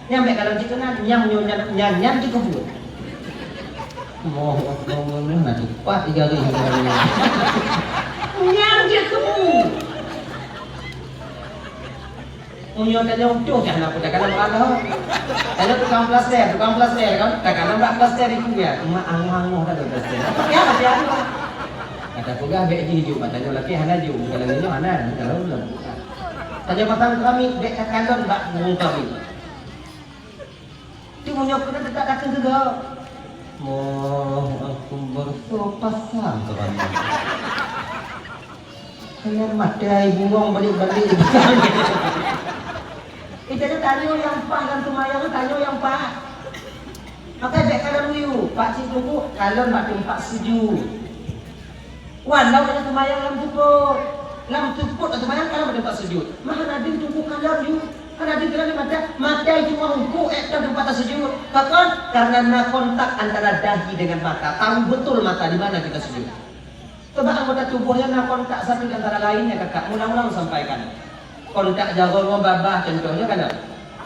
Nyan bèk kalon cit keunan, nyang nyoe nyan, nyan, nyan jikeubuet. Allahu Akbar, Allahu Akbar, nah, tepat tiga kali. Nyan jikeubuet. Meunyoe tanyoe utoh, dah na peue takalon bak Allah. Tanyoe tukang plaster, tukang plaster kan, takalon bak plaster itu ya. Mak angoh-angoh dah plaster. Ya, hati-hati, Pak. Kata peugah bèk jih jok, tanyoe lakèe hana jok, kalau nyoe hana, kalau belum. Tanyoe pasang keramik, bèk takalon bak ureueng keramik. Tu meunyoe keunan teutap takheun keu gob. Allahu Akbar, soe pasang keu kami? Hana maté bungong balik-balik. Itu tanyoe nyang paih lam seumayang, tanyoe nyang paih. Maka bèk kalon yue, pakcik teungku, kalon bak teumpat sujud. Wan, lam seumayang lam seupôt. Lam seupôt lam seumayang, kalon bak teumpat sujud. Mah hana deuh teungku kalon yue. Hana deuh kalon di mata, mata cuma huköm ék teumpat tasujud. Pakon? Karena na kontak antara dahi dengan mata. Tahu betul mata di mana kita sujud. Sebab anggota tubuh nyan na kontak satu di antara lainnya, kakak. Ulang-ulang sampaikan. Kontak jaroe ngon babah, contohnya kan.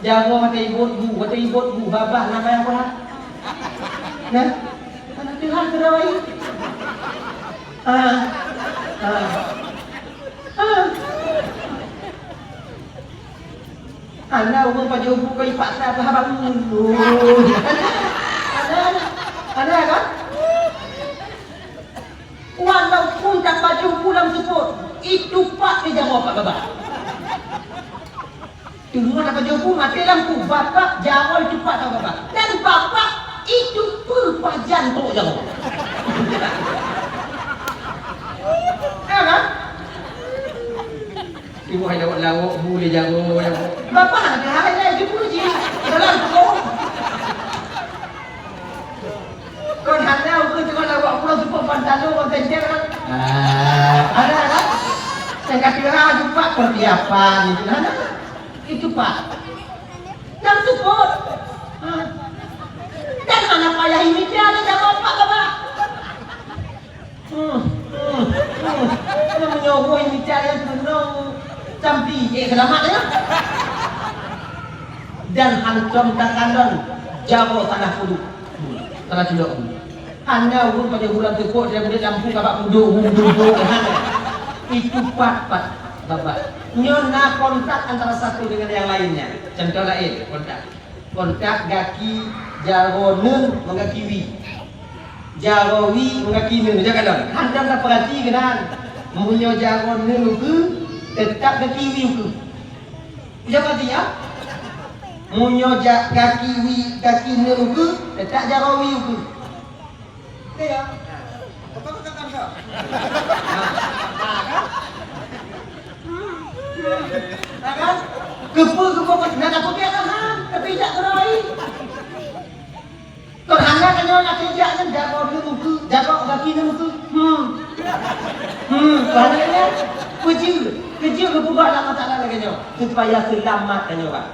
Jaroe watèe ibot bu, watèe ibot bu, babah na payah peurhah. Nah, aneuk Tuhan keudroe. Ah, ah, ah. Hana ureueng pajoh bu keu ipaksa beuha bangun. Hana, hana kan? Walaupun tapajoh bu lam seupôt, itupat di jaroe bak babah. Teungoh tapajoh bu maté lampu, babah jaroe itupat bak babah. Dan babah itupat pajan trok jaroe. Ya kan? Ibu hai lawok-lawok bu lé jaroe, ya, Bu. Bapak ada hai lé jumpa ji. Dalam kok. Kon hana ukeue cuma lawok pulang cukup pantalon, kon tenter kan. Ah, ada kan? Yang kata ha jumpa persiapan itu, hana. Itu, Pak. Dan support. Ha. Dan hana payah imita lé jaroe Pak, Bapak. Hmm, hmm, hmm. Kalau meunyoe woe mita nyang keunong campi, eh, seulamat, ya. Dan hantom takalon jaroe tanah puduk. Hmm, tanah culok. Hana ureueng pajoh bu lam seupôt, dia budak lampu kabak puduk, bu, bu, bu, hana. Itu pat, pat, babah. Nyoe na kontak antara satu dengan yang lainnya. Contoh lain, kontak. Kontak gaki jaroe neun ngon gaki wie. Jaroe wie ngon gaki neun, jak kalon. Hantom tapeurati keunan. Meunyoe jaroe neun ukeue, teutap gaki wie ukeue. Jak peurati, ya? Meunyoe ja-, gaki wie, gaki neun ukeue, teutap jaroe wie ukeue. Oke, ya. Betul, betul, betul. Nah, nah, kan? Nah, kan? Keupeue, keupeue, keupeue, nah, takot dia kan, ha? Tapi jak keuroi. Kon hana kan nyoe nak jak kan, jaroe neun ukeue, jaroe gaki neun ukeue. Hmm. Hmm, kon hana kan? Keujeuet, keujeuet geupeugah Allah Taala lagèe nyoe, supaya seulamat kan nyoe, Pak.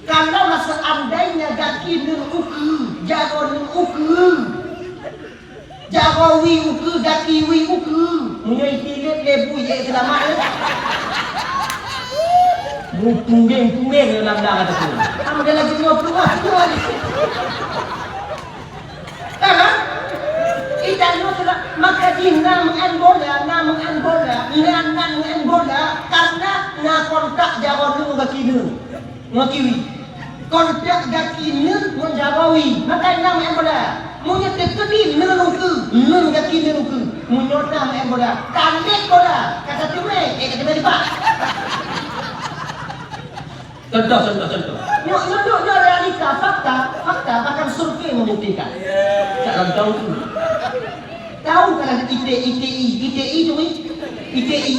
Kalau lah seandainya gaki neun ukeue, jaroe neun ukeue, jaroe wie ukeue, gaki wie ukeue, meunyoe itilet lé bu, jeuet seulamat, eh. Meupumbeng-pumbeng lam lam ateueh tu. Am dia lagi nyoe keuluar, keuluar. Kan? Ita nyoe telah, maka jih na meu'en bola, na meu'en bola, na, na meu'en bola, karena na kontak jaroe neun gaki neun. Ngon gaki wie. Kontak gaki neun ngon jaroe wie. Maka na meu'en bola. Meunyoe teukeudi neun ukeue, neun gaki neun ukeue. Meunyoe na meu'en bola, ka lét bola. Ka tateumé, eh, ka teumé dipat. Contoh, contoh, contoh. Nyoe, nyoe, nyoe, nyoe realita, fakta, fakta, bahkan survei membuktikan. Cak rantau tu. Tahu kan ada I T I, I T I, I T I tu, ni? I T I.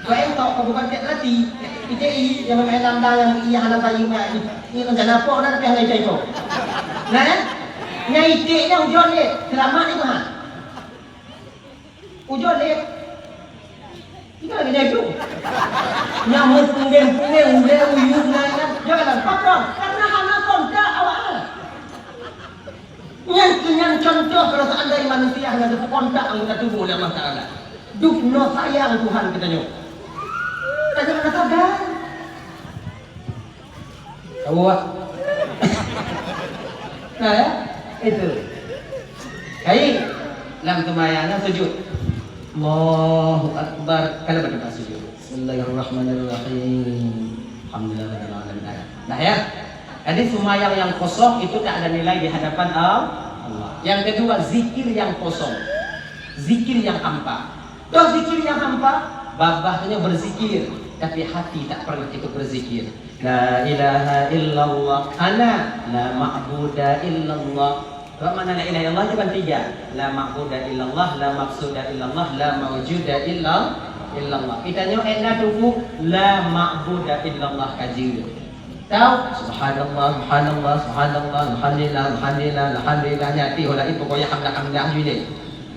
Kau yang tahu kau bukan tek berarti. I T I yang main lambang yang iya hana bayi mai. Ini rencana apa nak pihak lain itu? Nah, nyai tek nyang ujon deh. Selamat ni Tuhan. Ujon deh. Kita lagi jago. Nyamuk punggeng-punggeng, uleh uyup, nanya. Jangan patron. Karena hana kontak awak. Nyan keuh nyan contoh kalau seandainya manusia hana geupeukontak anggota tubuh oleh Allah Taala. Duh, noh sayang Tuhan kita nyoe. Tanyoe hana sadar. Tahu tak? Nah, ya? Itu. Baik. Lam seumayang, lam sujud. Allahu Akbar. Kalau berdepan sujud. Bismillahirrahmanirrahim. Alhamdulillahirabbil alamin. Nah, ya. Jadi seumayang yang kosong itu tak ada nilai di hadapan Allah. Yang kedua, zikir yang kosong. Zikir yang hampa. Toh zikir yang hampa, babah tu berzikir, tapi hati tak pernah ikut berzikir. La ilaha illallah, ana la ma'buda illallah. Apa makna la ilaha illallah? Cuma tiga. La ma'buda illallah, la maqsuda illallah, la maujuda illa-, illallah. Kita nyoe enda tubuh la ma'buda illallah kaji. Tahu? Subhanallah, subhanallah, subhanallah, alhamdulillah, alhamdulillah, alhamdulillah. Nyati hola itu pokoknya hamdah, hamdah juga.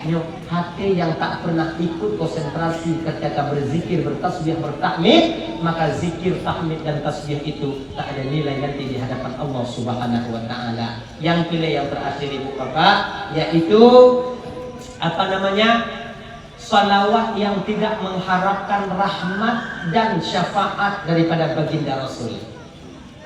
Nyoe hati yang tak pernah ikut konsentrasi ketika berzikir, bertasbih, bertahmid, maka zikir, tahmid, dan tasbih itu tak ada nilai nanti di hadapan Allah Subhanahu wa Ta'ala. Yang pilih yang terakhir, Ibu Bapak, yaitu apa namanya, salawat yang tidak mengharapkan rahmat dan syafaat daripada baginda Rasul.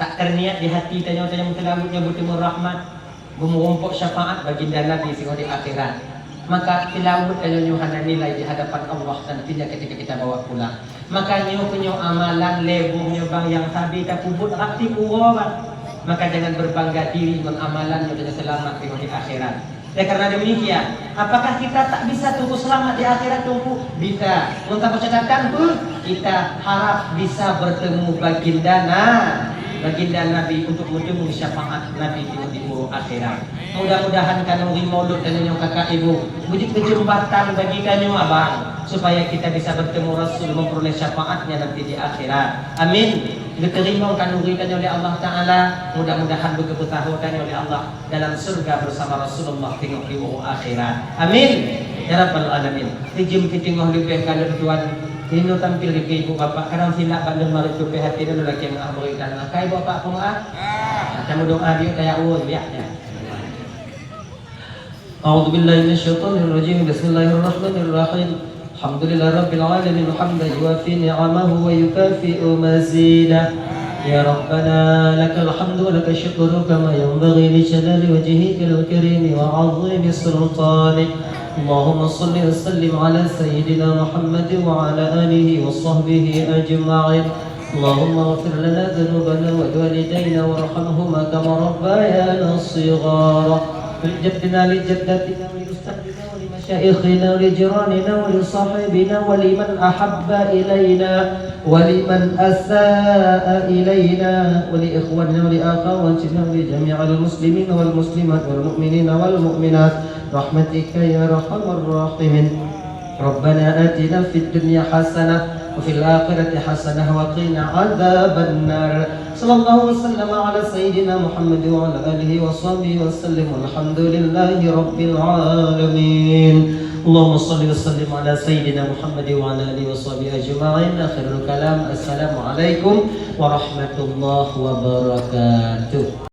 Tak terniat di hati tanyoe, tanyoe meuteulaweuet nyoe beuteumu rahmat, beumeurumpok syafaat baginda Nabi singoh di akhirat. Maka teulaweuet tanyoe nyoe hana nilai di hadapan Allah nantinya ketika kita bawa pulang. Maka nyoe keuh nyoe amalan lé boh nyoe bang nyang sabe tapeubuet rab tiep uroe bang. Maka jangan berbangga diri ngon amalan nyoe tanyoe seulamat singoh di akhirat. Dan karena demikian, apakah kita tak bisa terus selamat di akhirat, Teungku? Bisa. Untuk catatan pun, kita harap bisa bertemu baginda Na-, baginda Nabi untuk meuteumu syafaat Nabi di, di uroe akhirat. Mudah-mudahan kanu ri maulud dan nyonya kakak ibu, beujeuet keujumpatan bagi tanyoe abang, supaya kita bisa bertemu Rasul memperoleh syafaatnya nanti di akhirat. Amin. Geuteurimong kanu ri tanyoe oleh Allah Taala, mudah-mudahan beugeupeutaho tanyoe oleh Allah dalam surga bersama Rasulullah teungoh di uroe akhirat. Amin. Ya Rabbal Alamin. Sijeuem siteungoh leubeh ka lôn tuan, inoe tampil keu ibu bapak, kadang silap bak lôn marit tupéh até lôn lakée meu'ah beurit tanah. Ka ibu bapak peumeu'ah? Ka meudoa biôk kaya awai biak nyan. أعوذ بالله من الشيطان الرجيم. بسم الله الرحمن الرحيم. الحمد لله رب العالمين، حمدا يوافي نعمه ويكافئ مزيده. يا ربنا، لك الحمد ولك الشكر كما ينبغي لجلال وجهك الكريم وعظيم سلطانك. اللهم صل وسلم على سيدنا محمد وعلى آله وصحبه أجمعين. اللهم اغفر لنا ذنوبنا ولوالدينا وارحمهما كما ربيانا صغارا. ولجدنا ولجدتنا ولأستاذنا ولمشايخنا ولجيراننا ولصاحبنا ولمن أحب إلينا ولمن أساء إلينا ولإخواننا ولأخواتنا ولجميع المسلمين والمسلمات والمؤمنين والمؤمنات برحمتك يا أرحم الراحمين. ربنا آتنا في الدنيا حسنة وفي الآخرة حسنة وقنا عذاب النار. صلى الله وسلم على سيدنا محمد وعلى آله وصحبه وسلم، والحمد لله رب العالمين. اللهم صل وسلم على سيدنا محمد وعلى آله وصحبه أجمعين. آخر الكلام، السلام عليكم ورحمة الله وبركاته.